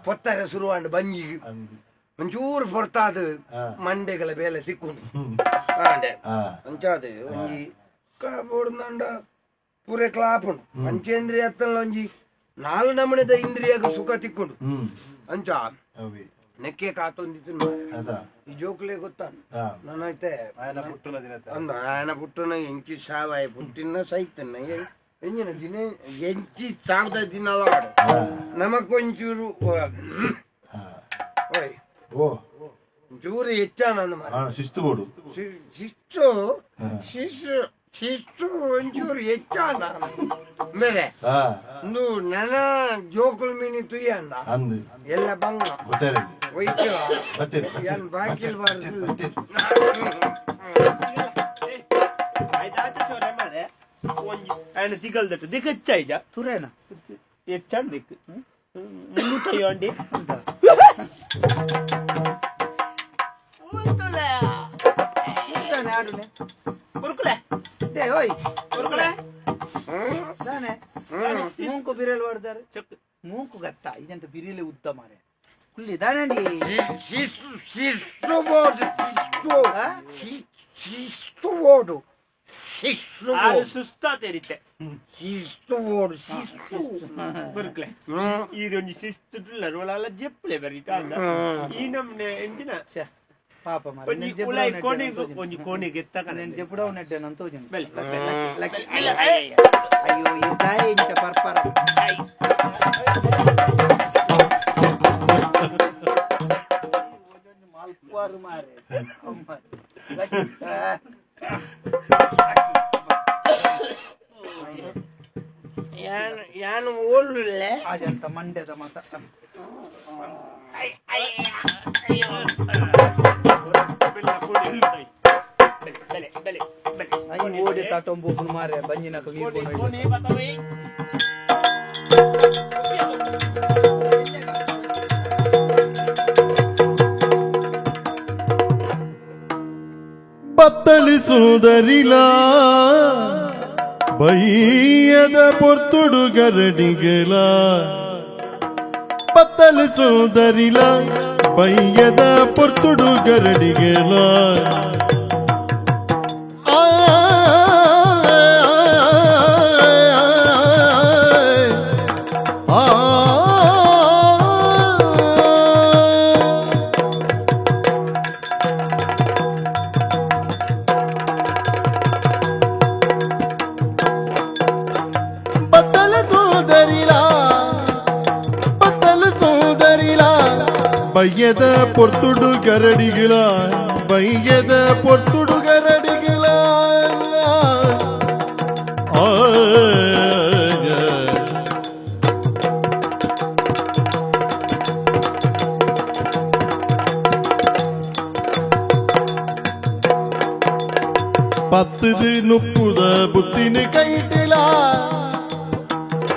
ಪೊತ್ತರ ಶುರುವಾಂಡ್ ಬಂಜಿಗೆ ಒಂಚೂರು ಪೊರ್ತಾದು ಮಂಡೆಗಳ ಬೇಲೆ ತಿಕ್ಕೊಂಡು ಅಂಚಾದು ಒಂಜಿ ಬೋಡ್ದಂಡ ಪೂರೆ ಕ್ಲಾಪುಂಡು ಪಂಚೇಂದ್ರಿಯ ಅತ್ತಲ್ಲ ಒಂಜಿ ನಾಲ್ ನಮೂನೆದ ಇಂದ್ರಿಯಗ ಸುಖ ತಿಕ್ಕೊಂಡು ಅಂಚ ನೆಕ್ಕೆ ಕಾತೊಂದಿತ್ತು ಈ ಜೋಕ್ಲೆ ಗೊತ್ತ ನಾನೈತೆ ಅಂದ ఆయన ಪುಟ್ಟನ ಎಂಚಿ ಸಾವಾಯ ಪುಟ್ಟಿನ ಸೈತನ್ನ ಎಂಜಿನ ದಿನ ಎಂಚಿ ಸಾವದ ದಿನಲ ನಮಕೊಂಚೂರು ಓಯ್ ಒಂಚೂರು ಹೆಚ್ಚಾನ
ಶಿಸ್ತು ಬೋಡು
ಶಿಸ್ತು ಶಿಸ್ತು ಶಿಸ್ತು ಒಂಚೂರು ಹೆಚ್ಚಾನ ಬೇರೆ ನನ್ನ ಜೋಕುಲ್ ಮೀನಿ ತುಯ್ಯಂಡ ಎಲ್ಲ ಬಂಗ
ಮೂಂಕು ಬಿರಲ್ ಹೊಡೆದಾರೆ ಮೂಂಕು ಗತ್ತ ಇದಂತ ಬಿರಿಲೆ ಉದ್ದ ಮಾರೆ ಪರ್ಪರ
ಯಾನು ಓಡಲ್ಲ
ಅಜಂತ ಮಂಡ್ಯದ ಮಾತ ಓಡಿ ತಾಟೊಂಬು ಮಾರೆ ಬಂಜಿನ
ಬತ್ತಲಿ ಸುಂದರಿಲ ಬೈಯದ ಪೊರ್ತುಡು ಗರಡಿಗೆಲ ಬತ್ತಲಿ ಸುಂದರಿಲ ಬೈಯದ ಪೊರ್ತುಡು ಗರಡಿಗೆಲ ಬೈಯದ ಪೊರ್ತುಡು ಗರಡಿಗಳ ಬೈಯದ ಪೊರ್ತುಡು ಗರಡಿಗಳ ಪತ್ತದು ನುಪ್ಪುದ ಬುತ್ತಿನ ಕೈಟಿಲ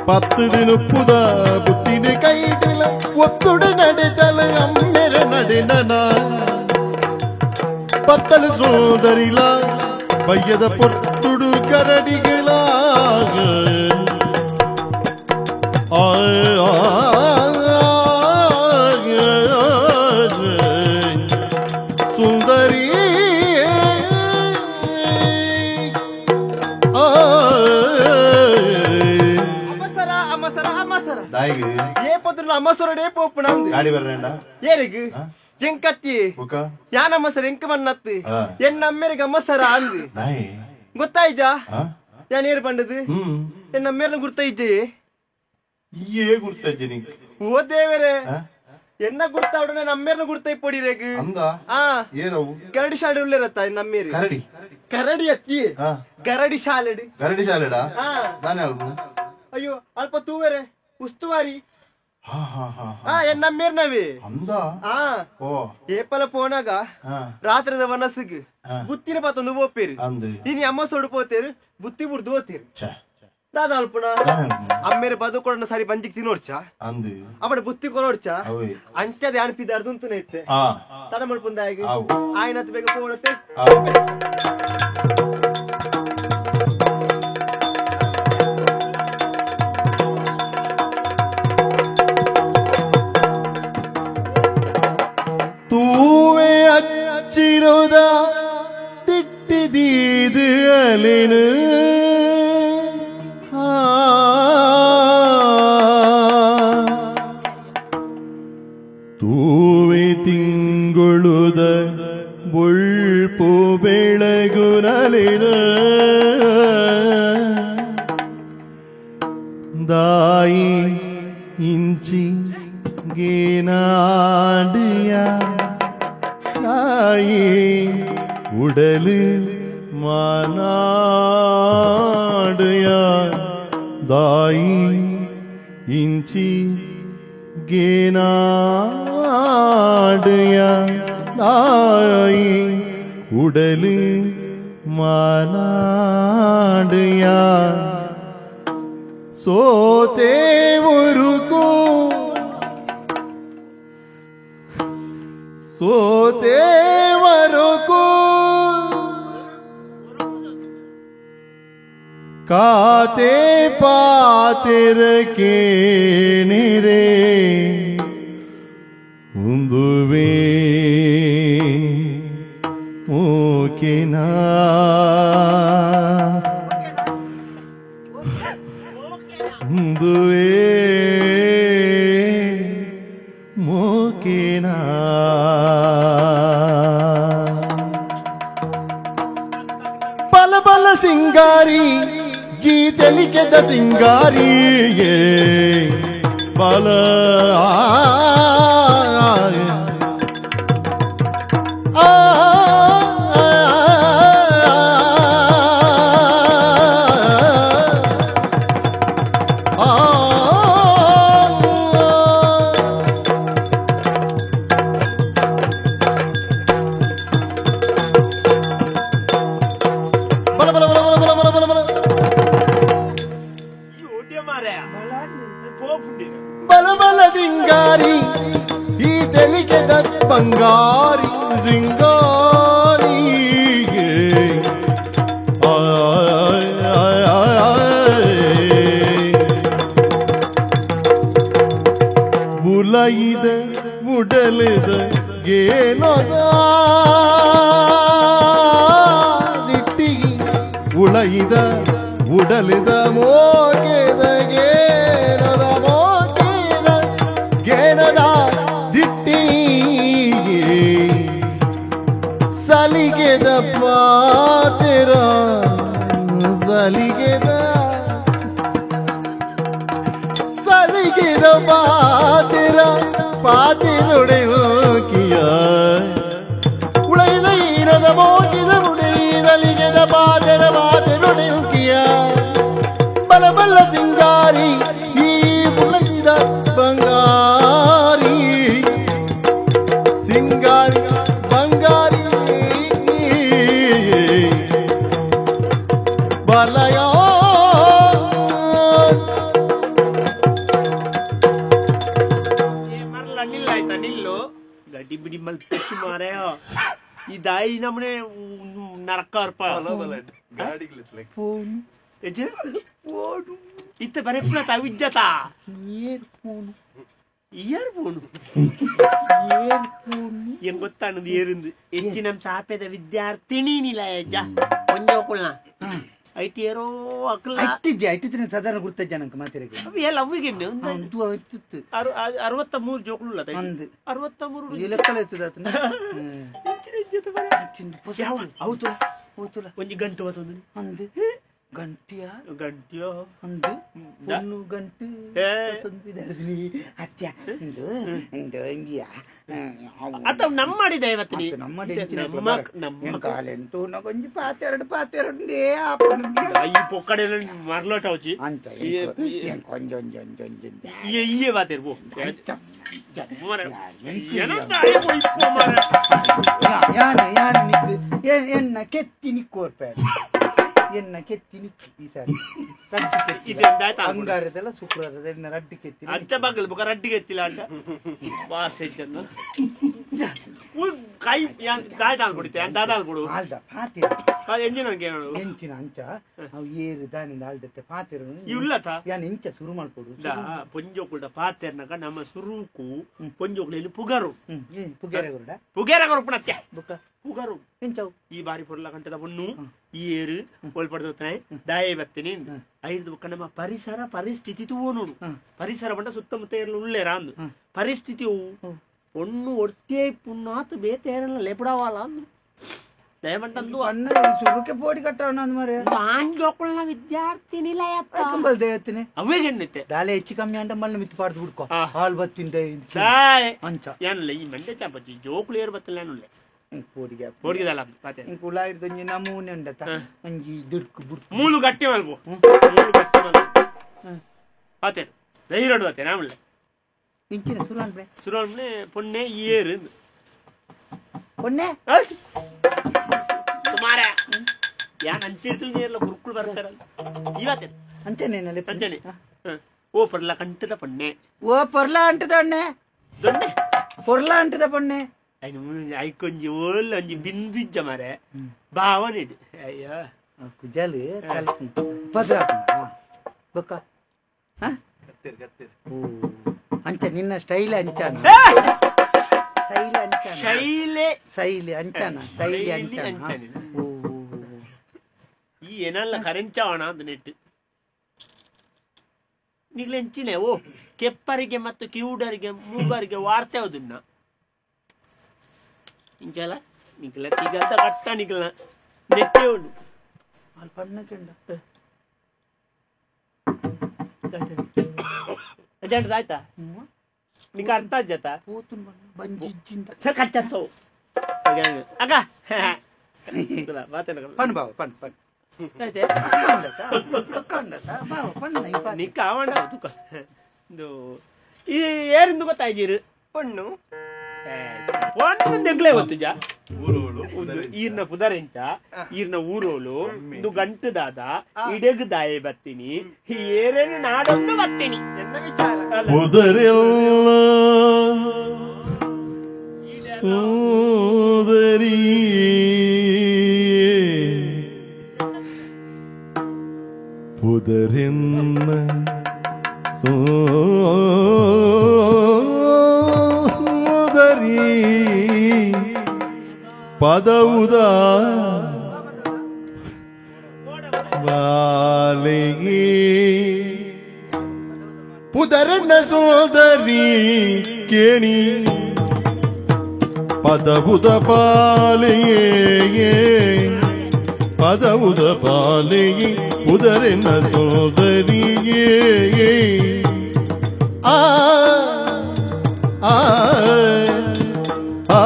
ಪತ್ತದು ನುಪ್ಪುದ ಬುತ್ತಿನ ಕೈಟಿಲ ಒತ್ತುಡು ನಡೆದಲ ಅಮ್ಮೆರ ನಡೆನನ ಪತ್ತಲು ಸೋದರಿಲ ಬಯ್ಯದ ಪೊರ್ತುಡು ಕರಡಿಗಳ ಸುಂದರಿ
ಅಮಸರಡೆ ಪೋಪುಣ
ಗಾಡಿ ಬರ್ರೇಂಡ
ಏರಿಗ್ ಎಂಕತ್ತಿ ಯಾನ ಅಮಸರ ಎಂಕ ಮನ್ನತ್ತು ಎನ್ನ ಅಮ್ಮೆರಿಗೆ ಅಮಸರ ಅಂದು ಗೊತ್ತಾಯ್ಜಾ ಯಾನ್ ಏರ್ ಬಂಡದು ಎನ್ನ ಅಮ್ಮೇರ್ನ ಗುರ್ತಾಯಿಜ್ಜೆ
ಏ ಗುರ್ತಾಯ್ಜೆ ನಿಂಗೆ
ಓ ದೇವರೇ ಎನ್ನ ಗುರ್ತಾವಡ ನನ್ನ ಅಮ್ಮೇರ್ನ ಗುರ್ತಾಯಿ ಪೊಡಿರೇಗ್
ಅಂದ ಏನವು
ಕರಡಿ ಶಾಡೆ ಉಳ್ಳೇರತ್ತ ಎನ್ನ ಅಮ್ಮೇರಿ
ಕರಡಿ
ಕರಡಿ ಅತ್ತಿ ಗರಡಿ ಶಾಲೆಡ್.
ಗರಡಿ ಶಾಲೆಡಾ? ದಾನೆ ಅಲ್ಪ?
ಅಯ್ಯೋ ಅಲ್ಪ ತೂವೆರೆ ಉಸ್ತುವಾರಿ.
ಹಾ ಹಾ ಹಾ.
ಎನ್ನ ಮೇರ್ನವೇ
ಅಂದ. ಓ
ಏಪಲ ಪೋನಾಗ ರಾತ್ರಿದ ವನಸ್ಸಿಗೆ ಬುತ್ತಿನ ಪಾತೊಂದು ಪೋಪೇರು. ಇನಿ ಅಮ್ಮ ಸೊಡು ಪೋತೇರು ಬುತ್ತಿ ಬುಡ್ದು ಹೋತೇರು. ದಾದ ಅಲ್ಪನ ಅಮ್ಮೇರೆ ಬದುಕೊಡನ ಸರಿ ಬಂಜಿಗ್ ತಿನ್ನೋಡ್ಚ ಅವಡ ಬುತ್ತಿ ಕೊರೋಡ್ಚ ಅಂಚದೆ ಅನ್ಪಿದಾರ್ದು ಇತ್ತೆ ತಡ ಮಲ್ಪುಂದಾಗಿ ಆಯ್ನತ್ ಬೇಗ ಪೋಡತ್ತೆ.
ತೂವೆ ಅಚ್ಚಿರೋದ ತಿಟ್ಟಿದೀದು ಅಲೆನು ತೂವೆ ತಿಂಗುಳುದ ಬೊಳ್ಪು ಬೆಳಗುನಲಿನ ದಾಯಿ ಇಂಚಿ ಗೇನಾಡಿಯ தாயி உடலு மாநாடுயா தாயி இஞ்சி கேனாடுயா தாயி உடலு மாநாடுயா சோதே ஒரு கோ ಸೋತೆ ವರಕು ಕಾತೆ ಪಾತಿರಕೆ ನಿರೆ ಉಂದುವೆ ಓಕೆನಾ ಉಂದುವೆ ಮೋಕೆನಾ. ಬಲ ಬಲ ಸಿಂಗಾರಿ ಗೀತೆಲಿಕೆದ ಸಿಂಗಾರಿ ಬಲ ಬಂಗಾರಿ ಸಿಂಗಾರಿ ಬುಲೈದ ಉಡಲಿದ ಗೇನದ ದಿಟ್ಟಿ ಉಳೈದ ಉಡಲಿದ ಮೋಗೆದ ಗೇನದ ಮೋಗೆದ ಗೇನದ ದಿಟ್ಟಿ ಸಲಿಗೆದ ಪಾತೆರ ಸಲಿಗೆದ ಸಲಿಗೆದ ಪಾತೆರ ಪಾತೆರೊಡೆಲ್ಕಿಯ ಉಳೈದ ಈರದ ಮೋಗಿದ ಉಡೈದಲಿಗೆದ ಪಾತೆರ ಪಾತೆರೊಡೆಲ್ಕಿಯ ಬಲ ಬಲ ಸಿಂಗಾರಿ ಈ ಉಳೈದ ಬಂಗಾರಿ ಸಿಂಗಾರಿ ಬಂಗಾರಿ ಬಲಯ
ಮರಲ ನಿಲ್ಲಾಯ್ತಾ ನಿಲ್ಲು ಗಡ್ಡಿ ಬಿಡಿ ಮಲ್ ಪೆಚ್ಚು ಮಾರಾಯ ಈ ದಾಯಿ ನಮ್ಮನೆ ನರಕ ಇತ್ತ ಬರೆಪ್ಲ ತಾವಿಜ್ಜತ ಇಯರ್ ಫೋನು ಏನ್ ಗೊತ್ತಾನದು ಏರಿಂದು ಹೆಚ್ಚಿ ನಮ್ ಸಾಪೆದ ವಿದ್ಯಾರ್ಥಿನಿ ನಿಲಯಜ್ಜ ಒಂಜೋಕುಲ್ನ IT ಏರೋ ಅಕ್ಲ
ಐತಿದ್ದೆ ಐತಿತ್ತಿನ ಸಾಧಾರಣ ಗುರ್ತಜ್ಜ ನಂಗೆ ಮಾತಿರಕ್ಕೆ
ಅವು ಎಲ್ಲ ಅವಿಗೆ
ಒಂದು ಐತಿತ್ತು
63 ಜೋಕುಲು
ಅಂದು
63
ಲೆಕ್ಕಲ ಇತ್ತದ ಆತನ
ಹೌದು ಒಂಜಿ ಗಂಟು ಬತ್ತೊಂದು
ಅಂದು ಗಂಟಿಯ
ಗಂಟಿಯೋ
ಅಂದು ಪೊಣ್ಣು ಗಂಟು ಅತ್ಯ ಇಂದು ಇಂಗಿಯ
ಅತ್ತ ನಮ್ಮಡಿ ದೈವತ್ನಿ
ನಮ್ಮಡಿ
ನಮ್ಮ ನಮ್ಮ
ಕಾಲೆಂಟು ಒಂಜಿ ಪಾತೆರಡು ಪಾತೆರಡು
ಈ ಪೊಕ್ಕಡೆ ಮರ್ಲೋಟ ಹೌಚಿ
ಅಂಚ ಒಂಜಿ ಒಂಜಿ ಒಂಜಿ ಒಂಜಿ
ಇಯೆ ಇಯೆ ಬಾತೆರ್ ಬೋ
ಯಾನ ಯಾನ ನಿಕ್ಕು ಎನ್ನ ಕೆತ್ತಿ ನಿಕ್ಕೋರ್ಪೆ ಎನ್ನ ಕೆತ್ತಿ ನಿಕ್ಕಿ ಈ ಸಾರಿ ಅಂಗಾರದೆಲ್ಲ ಶುಕ್ರವಾರದ ಎನ್ನ ರಡ್ಡು ಕೆತ್ತಿ
ಅಂಚ ಬಗ್ಗಲ್ ಬುಕ ರಡ್ಡು ಕೆತ್ತಿಲ್ಲ ಅಂಟ ವಾಸ ಇದ್ದನ್ನು ಕಾಯಿ ಕಾಯಿ ತಾನು ಕುಡಿತೆ ಅಂತ ದಾದ ಕೊಡು
ಆಲ್ದ ಪಾತಿರ
ಎಂಜಿನ
ಎಂಚಿನ ಅಂಚ ಅವು ಏರು ದಾನಿಂದ ಆಲ್ದತ್ತೆ ಪಾತಿರ
ಇಲ್ಲತ
ಯಾನ್ ಎಂಚ ಸುರು ಮಾಡ್ಕೊಡು
ಪೊಂಜೋಕುಲ್ಡ ಪಾತೆರ್ನಗ ನಮ್ಮ ಸುರುಕು ಪೊಂಜೋಕುಲ ಪುಗರು
ಪುಗೇರ ಗುರುಡ
ಪುಗೇರ ಗುರುಪಣತ್ಯ
ಬುಕ್ಕ
ಪುಗರು
ಎಂಚವು
ಈ ಬಾರಿ ಪೊರ್ಲ ಕಂಟದ ಪೊಣ್ಣು ಈ ಏರು ಒಳ್ಪಡ್ದೋತಾನೆ ದಾಯೆ ಬತ್ತೀನಿ ಐದು ಬುಕ್ಕ ನಮ್ಮ ಪರಿಸರ ಪರಿಸ್ಥಿತಿ ತೂವೋನು ಪರಿಸರ ಬಂಡ ಸುತ್ತಮುತ್ತ ಏರ್ಲ ಉಳ್ಳೇರ ಅಂದು ಪರಿಸ್ಥಿತಿ ಪೊಣ್ಣು ಒಡ್ತೇ ಪುಣ್ಣಾತು ಬೇತೇರಲ್ಲ ಲೆಪಡವಾಲ ಅಂದು ದಯಮಂಟಂದು
ಅನ್ನ ಸುರುಕೆ ಪೋಡಿ ಕಟ್ಟವನ ಅಂದ್ ಮಾರೆ
ಆಂಜೋಕುಲ್ನ ವಿದ್ಯಾರ್ಥಿ ನಿಲಯ
ಕಂಬಲ್ ದೇವತ್ತಿನಿ
ಅವೇ ಗೆನ್ನತ್ತೆ
ದಾಲೆ ಹೆಚ್ಚು ಕಮ್ಮಿ ಅಂಡ ಮಲ್ಲ ಮಿತ್ತು ಪಾಡ್ದು ಹುಡ್ಕೋ ಹಾಲ್ ಬತ್ತಿಂದ
ಸಾಯ್
ಅಂಚ
ಏನಿಲ್ಲ ಈ ಮಂಡೆ ಚಾಪಚ್ಚಿ ಜೋಕುಲು ಏರು ಬತ್ತಲ್ಲ ಏನುಲ್ಲ
ಪೋಡಿಗೆ
ಪೋಡಿಗೆದಲ್ಲ ಪಾತೆ
ಇಂಕುಲ ಇರ್ದೊಂಜಿ ನಮೂನೆ ಉಂಡತ ಒಂಜಿ ದುಡ್ಕು ಬುಡ್ಕು
ಮೂಲು ಗಟ್ಟಿ ಮಲ್ಪು ಮೂಲು ಗಟ್ಟಿ ಮಲ್ಪು ಪಾತೆ ಧೈರ್ಯ ಬಾತೆ ನಾಮಲ್ಲ
ಇಂಚಿನ ಸುರುವನ್ಬೆ
ಸುರುವನ್ಬೆ ಪೊನ್ನೆ ಏರು
ಪೊನ್ನೆ
ಕುಮಾರ ಯಾನ್ ಅಂಚಿರ್ತು ನೇರ್ಲ ಗುರುಕುಲ್ ಬರ್ತಾರ ಇವತ್ತೆ
ಅಂಚನೆ
ಅಂಚನೆ ಓ ಪೊರ್ಲ ಕಂಟದ ಪೊನ್ನೆ
ಓ ಪೊರ್ಲ ಅಂಟದ ಅಣ್ಣೆ
ದೊಣ್ಣೆ
ಪೊರ್ಲ ಅಂಟದ ಪೊನ್ನೆ
ಐಕೊಂಜಿ ಓಲ್ ಒಂಜಿ ಬಿಂದು ಇಜ್ಜ ಮಾರೆ ಭಾವನೆ ಇದು ಅಯ್ಯೋ
ಕುಜಲ್ ಭದ್ರ ಬೊಕ್ಕ ಅಂಚ ನಿನ್ನ ಸ್ಟೈಲ್ ಅಂಚಾನ ಶೈಲಿ ಅಂಚಾನ
ಶೈಲೆ
ಶೈಲಿ ಅಂಚಾನ ಶೈಲಿ ಅಂಚಾನ ಓ
ಈ ಏನಲ್ಲ ಕರೆಂಚವಣ ಅಂತ ನೆಟ್ಟು ನಿಗ್ಲೆಂಚಿನೆ ಓ ಕೆಪ್ಪರಿಗೆ ಮತ್ತು ಕಿವುಡರಿಗೆ ಮೂಗರಿಗೆ ವಾರ್ತೆ ಹೌದನ್ನ ಇಂಚಲ ನಿಗ್ಲ ತಿಗಂತ ಕಟ್ಟ ನಿಗ್ಲ ನೆಟ್ಟೆ ಉಂಡು
ಅಲ್ಲಿ ಪಣ್ಣಕ್ಕೆಂಡ
ಅಜಂಡ್ರ ಆಯ್ತಾ ನಿಕ ಅರ್ಥ ಆಜತ ಕಚ್ಚೋ ಅಕ್ಕ
ಪಣ್ ಬಾವ ಪಣ್ ಪಣ್
ನಿಕ್ಕ ಆವಂಡ ತುಕ ಈ ಏರಿಂದು ಗೊತ್ತಾಯ್ಜಿರು
ಪಣ್ಣು
ಪಣ್ಣು ದೆಗ್ಲೇ ಗೊತ್ತುಜ ಈರ್ನ ಪುದರೆಂಚ ಈರ್ನ ಊರೋಲು ಇಂದು ಗಂಟು ದಾದ ಇಡೆಗು ದಾಯೆ ಬತ್ತೀನಿ ಏರೇನು ನಾಡೊಂದು ಬತ್ತೀನಿ
ಎನ್ನ ವಿಚಾರ
ಪುದರೆಲ್ಲ ಸೋದರಿ ಪುದರೆನ್ನ ಸೋದರಿ ಪದವುದ ಬಾಲಿಗೆ ಪುದರನ್ನ ಸೋದರಿ ಕೇಣಿ ಪದವುದ ಪಾಲಿಗೆ ಪದವುದ ಪಾಲಿಗೆ ಪುದರನ್ನ ಸೋದರಿಗೆ ಆ ಆ ಆ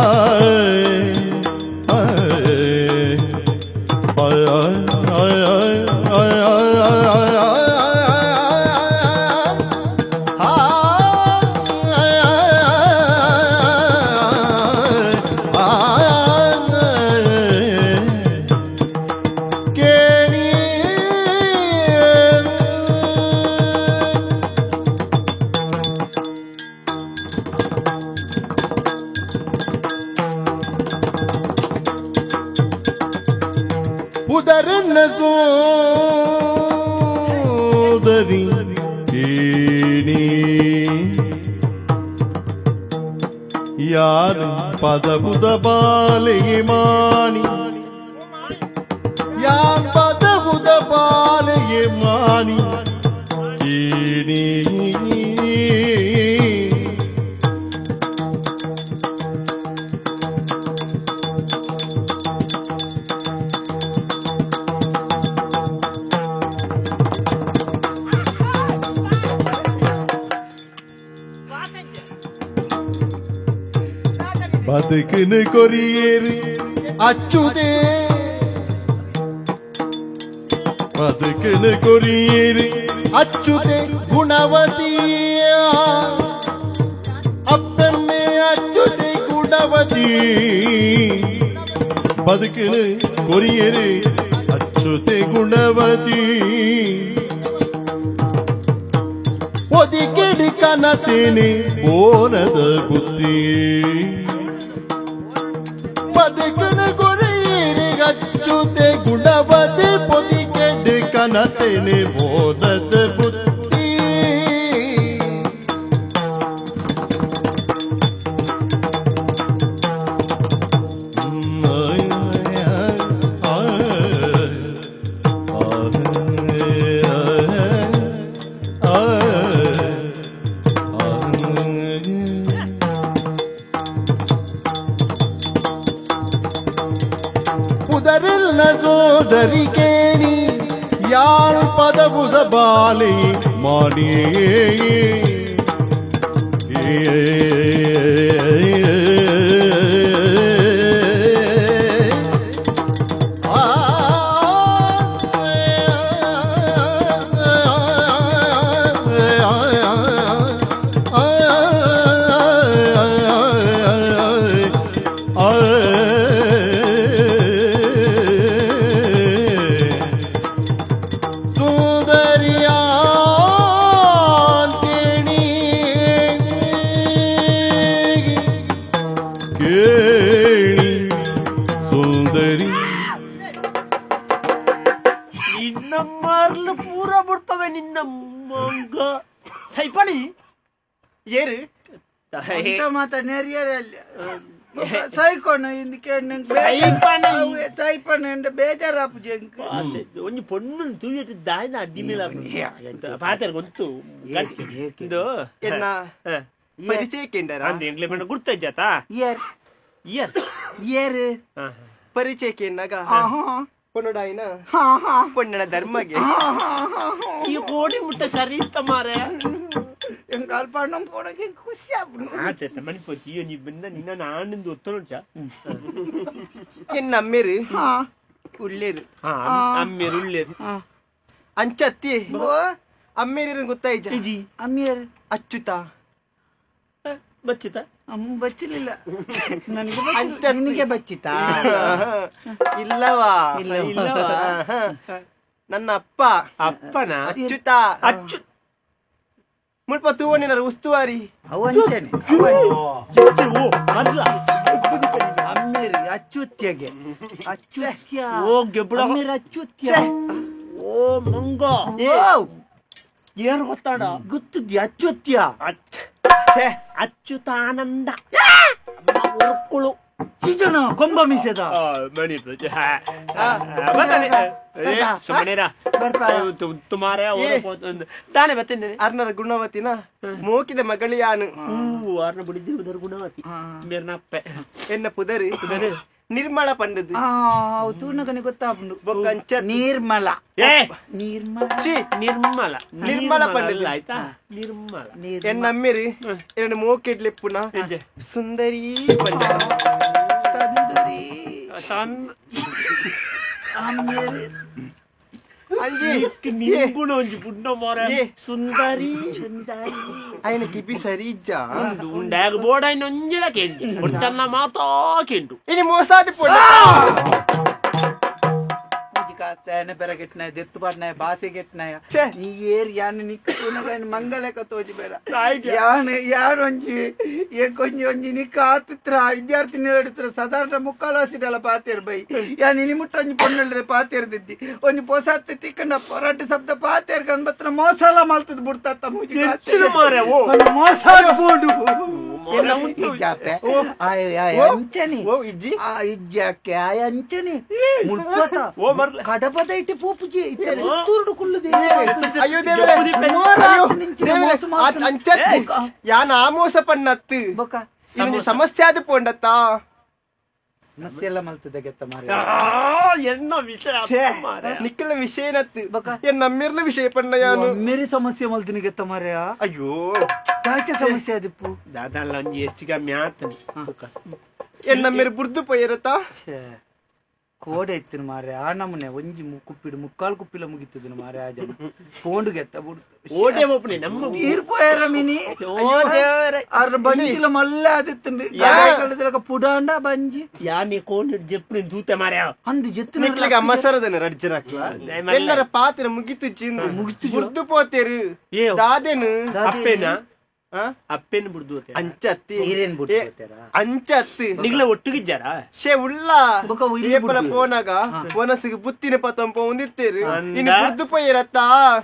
ಪುದರನ್ನ ಸೋದರಿ ಕೇಣಿ ಯಾರು ಪದಬುದ ಬಾಲಿಗೆ ಮಾಣಿ ಯಾರ್ ಪದಬುದ ಬಾಲಿಗೆ ಮಾಣಿ ಕೇಣಿ ಬದುಕಿನ ಕೊರಿಯೇರಿ ಅಚ್ಚುದೇ ಬದುಕಿನ ಕೊರಿಯೇರಿ ಅಚ್ಚುತೆ ಗುಣವತಿಯ ಅಪ್ಪಮ್ಮೆ ಅಚ್ಚುತೆ ಗುಣವತಿ ಬದುಕಿನ ಕೊರಿಯೇರಿ ಅಚ್ಚುತೆ ಗುಣವತಿ ಒದಿಕೆಡಿ ಕನತೇನೆ ಬೋನದ ಬುದ್ಧಿ ಬದುಕಿನ ಕೊರಿಯೇರಿ ಅಚ್ಚುತೆ ಗುಣವತಿ ಪೊದಿಕೆಡಿ ಕನತೇನೆ ಬೋನದ ಬುದ್ಧಿ ಪುದರಿಲ್ಲ ಸೋದರಿ ಕೇಣಿ ಯಾರು ಪದಬುದ ಬಾಲಿ ಮಾಡಿ
ಒಂಜಿ ಪೊಣ್ಣು ತೂಯತ್ ದಾಯನ ಅಡ್ಡಿ ಮೇಲ ಪಾತೆರ್ ಗೊತ್ತು ಇಂದು
ಎನ್ನ ಪರಿಚಯ ಕೇಂದ್ರ
ಅಂದ್ ಎಂಗ್ಲೆ ಪಂಡ ಗುರ್ತಜ್ಜಾತ
ಇಯರ್
ಇಯರ್
ಇಯರ್
ಪರಿಚಯ ಕೇಂದಾಗ ಪೊನ್ನಡಾಯಿನ ಪೊನ್ನಡ ಧರ್ಮಗೆ
ಈ ಕೋಡಿ ಮುಟ್ಟ ಸರಿ ಇತ್ತ ಮಾರೆ
ಎಂಗಾಲ್ ಪಣ್ಣಂ ಪೋಣಕ್ಕೆ ಖುಷಿ ಆಪುಂಡು
ಆತೆ ಮಣಿಪೋತಿ ನೀ ಬಂದ ನಿನ್ನ ನಾನಿಂದು ಒತ್ತೊಂಚ
ಎನ್ನ ಅಮ್ಮೇರು ಉಳ್ಳೇರು
ಅಮ್ಮೇರು ಉಳ್ಳೇರು
ಅಂಚತ್ತಿ ಅಮ್ಮೇರು ಗೊತ್ತಾಯ್ಜ
ಅಮ್ಮೇರು
ಅಚ್ಚುತ
ಬಚ್ಚಿತ
ಅಮ್ಮ ಬಚ್ಚಲಿಲ್ಲ ನನಗೆ ನಿನಗೆ ಬಚ್ಚಿತ
ಇಲ್ಲವಾ
ಇಲ್ಲವಾ
ನನ್ನ ಅಪ್ಪ
ಅಪ್ಪನ
ಅಚ್ಚುತ
ಅಚ್ಚು
ಮುಲ್ಪ ತೂವಣಿನ ಉಸ್ತುವಾರಿ
ಅವಂಚನೆ ಅಮ್ಮೇರಿ ಅಚ್ಚುತ್ಯಗೆ ಅಚ್ಚುತ್ಯ
ಓ ಗೆಬ್ಬುಡ
ಅಮ್ಮೇರಿ ಅಚ್ಚುತ್ಯ
ಓ ಮಂಗ ಏನು ಗೊತ್ತಾಡ
ಗೊತ್ತುದ್ಯ ಅಚ್ಚುತ್ಯ
ಅಚ್ಯುತಾನಂದ ಉರ್ಕುಳು
ನಿಜನ ಕೊಂಬ ಮೀಸೆದ
ತುಮಾರೆ ತಾನೆ ಬತ್ತೇನೆ
ಅರ್ನರ ಗುಣವತಿನ ಮೋಕಿದ ಮಗಳಿಯಾನು
ಅರ್ನ ಬುಡಿದಿರುವುದರ ಗುಣವತಿ ಮೇರ್ನಪ್ಪೆ
ಎನ್ನ ಪುದರಿ
ಪುದರಿ
ನಿರ್ಮಲ ಪಂಡದು
ತೂನಗನೆ ಗೊತ್ತಾಪುಂಡು
ಬೊಕ್ಕಂಚ
ನಿರ್ಮಲ ನಿರ್ಮಲ
ನಿರ್ಮಲ
ನಿರ್ಮಲ ಪಂಡದು
ಆಯ್ತಾ ನಿರ್ಮಲ
ಎನ್ನ ಅಮ್ಮೇರಿ ಎನ್ನ ಮೋಕೆಡ್ಲೆಪ್ಪುನ ಸುಂದರಿ ಪಂಡ
ತಂದೂರಿ
ಅಮ್ಮೇರಿ ಸುಂದರಿ
ಸುಂದರಿ
ఆయన ಕಿಪಿ ಸರಿ ಇಜ್ಜ
ಉಂಡಾಗ ಬೋರ್ಡ್ అయిన ಒಂಜಿಲ ಕೇಂಡು ಚೆನ್ನ ಮಾತಾ ಕೇಂಡು
ಇನಿ ಮೋಸಾದಿ ಪೊಡ
ಸೇನೆ ಪೆರಗೆಟ್ನಾಯ ದೆತ್ತು ಪಾಡ್ನಾಯ ಬಾಸೆ ಗೆಟ್ನಾಯ ನೀ ಏರ್ ಯಾನ್ ನಿಕ್ಕ ಮಂಗಲಕ ತೋಜಿ ಬೇಡ ಯಾನ್ ಯಾನ್ ಒಂಜಿ ಏ ಕೊಂಜಿ ಒಂಜಿ ನಿಕ್ಕ ಆತಿತ್ರ ವಿದ್ಯಾರ್ಥಿ ನಿರಡಿತ್ರ ಸಾಧಾರಣ ಮುಕ್ಕಾಲು ಪಾತೇರ್ ಬೈ ಯಾನ್ ಇನಿ ಮುಟ್ಟ ಒಂಜಿ ಪೊಣ್ಣಲ್ರೆ ಪಾತೇರ್ದಿದ್ದಿ ಒಂಜಿ ಪೊಸತ್ತೆ ತಿಕ್ಕಂಡ ಪೊರಾಟ ಶಬ್ದ ಪಾತೇರ್ ಕಂಬತ್ರ ಮೋಸಲ ಮಲ್ತದ ಬುಡ್ತಾತ ಮುಜಿ ಮೋಸ ಬೋಡು ಅಂಚನೆ ಇಜ್ಜಾಕೆ ಆಯ ಅಂಚನೆ ಮುಲ್ಪತ ಕಡಪದ ಇಟ್ಟು ಪೋಪುಜಿ ತುರುಡು ಕುಲ್ಲುದೆ
ಅಯ್ಯೋ ದೇವರೇ ಅಂಚತ್ತಿ ಯಾನ್ ಆ ಮೋಸ ಪಣ್ಣತ್ತು
ಬೊಕ
ಇವನಿ ಸಮಸ್ಯೆ ಆದ ಪೋಂಡತ್ತ
ಸಮಸ್ಯೆ ಎಲ್ಲ ಮಲ್ತದ ಗೆತ್ತ ಮಾರೆ
ಎನ್ನ ವಿಷಯ ಮಾರೆ
ನಿಕ್ಕಲ ವಿಷಯ ನತ್ತು ಎನ್ನ ಅಮ್ಮಿರ್ನ ವಿಷಯ ಪಣ್ಣ ಯಾನು
ಮೇರಿ ಸಮಸ್ಯೆ ಮಲ್ತಿನಿ ಗೆತ್ತ ಮಾರೆ
ಅಯ್ಯೋ
ಯಾಕೆ ಸಮಸ್ಯೆ ಅದಿಪ್ಪು
ದಾದಲ್ಲ ಒಂಜಿ ಹೆಚ್ಚಿಗೆ ಮ್ಯಾತನ್
ಎನ್ನ ಮೇರೆ ಬುರ್ದು ಪೋಯಿರತ್ತ
ಕೋಡೆ ಇತ್ತಿನ ಮಾರೆ ಆ ನಮೂನೆ ಒಂಜಿ ಕುಪ್ಪಿಡು ಮುಕ್ಕಾಲು ಕುಪ್ಪಿಲ ಮುಗಿತದ ಮಾರೆ ಆ ಜನ ಫೋನ್ಗೆ ಎತ್ತ
ಓಟೆ ಒಪ್ಪನೆ ನಮ್ಮ
ತೀರ್ಪೋಯರ ಮಿನಿ ಅರ್ ಬಂಜಿಲ ಮಲ್ಲ ಆದಿತ್ತಂಡು ಕಡದಲಕ ಪುಡಾಂಡ ಬಂಜಿ
ಯಾನಿ ಕೋನ್ ಜೆಪ್ಪಿನ ದೂತೆ ಮಾರೆ
ಅಂದು ಜೆತ್ತು
ನಿಕ್ಲಿಗೆ ಅಮ್ಮಸರದನ ರಡ್ಜರಕ್ಲ ಎಲ್ಲರ ಪಾತ್ರ ಮುಗಿತು ಚಿಂದು ಮುಗಿತು ಬುರ್ದು ಪೋತೇರು ದಾದೇನು
ಅಪ್ಪೇನಾ ಅಪ್ಪೇನು ಬುರ್ದು
ಅಂಚತ್ತಿ
ನೀರೇನ್ ಬುರ್ದು ಹೋತೇರಾ
ಅಂಚತ್ತಿ
ನಿಗ್ಲ ಒಟ್ಟುಗಿಜ್ಜಾರ
ಶೇ ಉಳ್ಳ ಏಪಲ ಪೋನಾಗ ವನಸಿಗೆ ಬುತ್ತಿನ ಪತಂಪ ಒಂದಿತ್ತೇರು ಇನ್ನು ಬುರ್ದು ಪೋಯಿರತ್ತ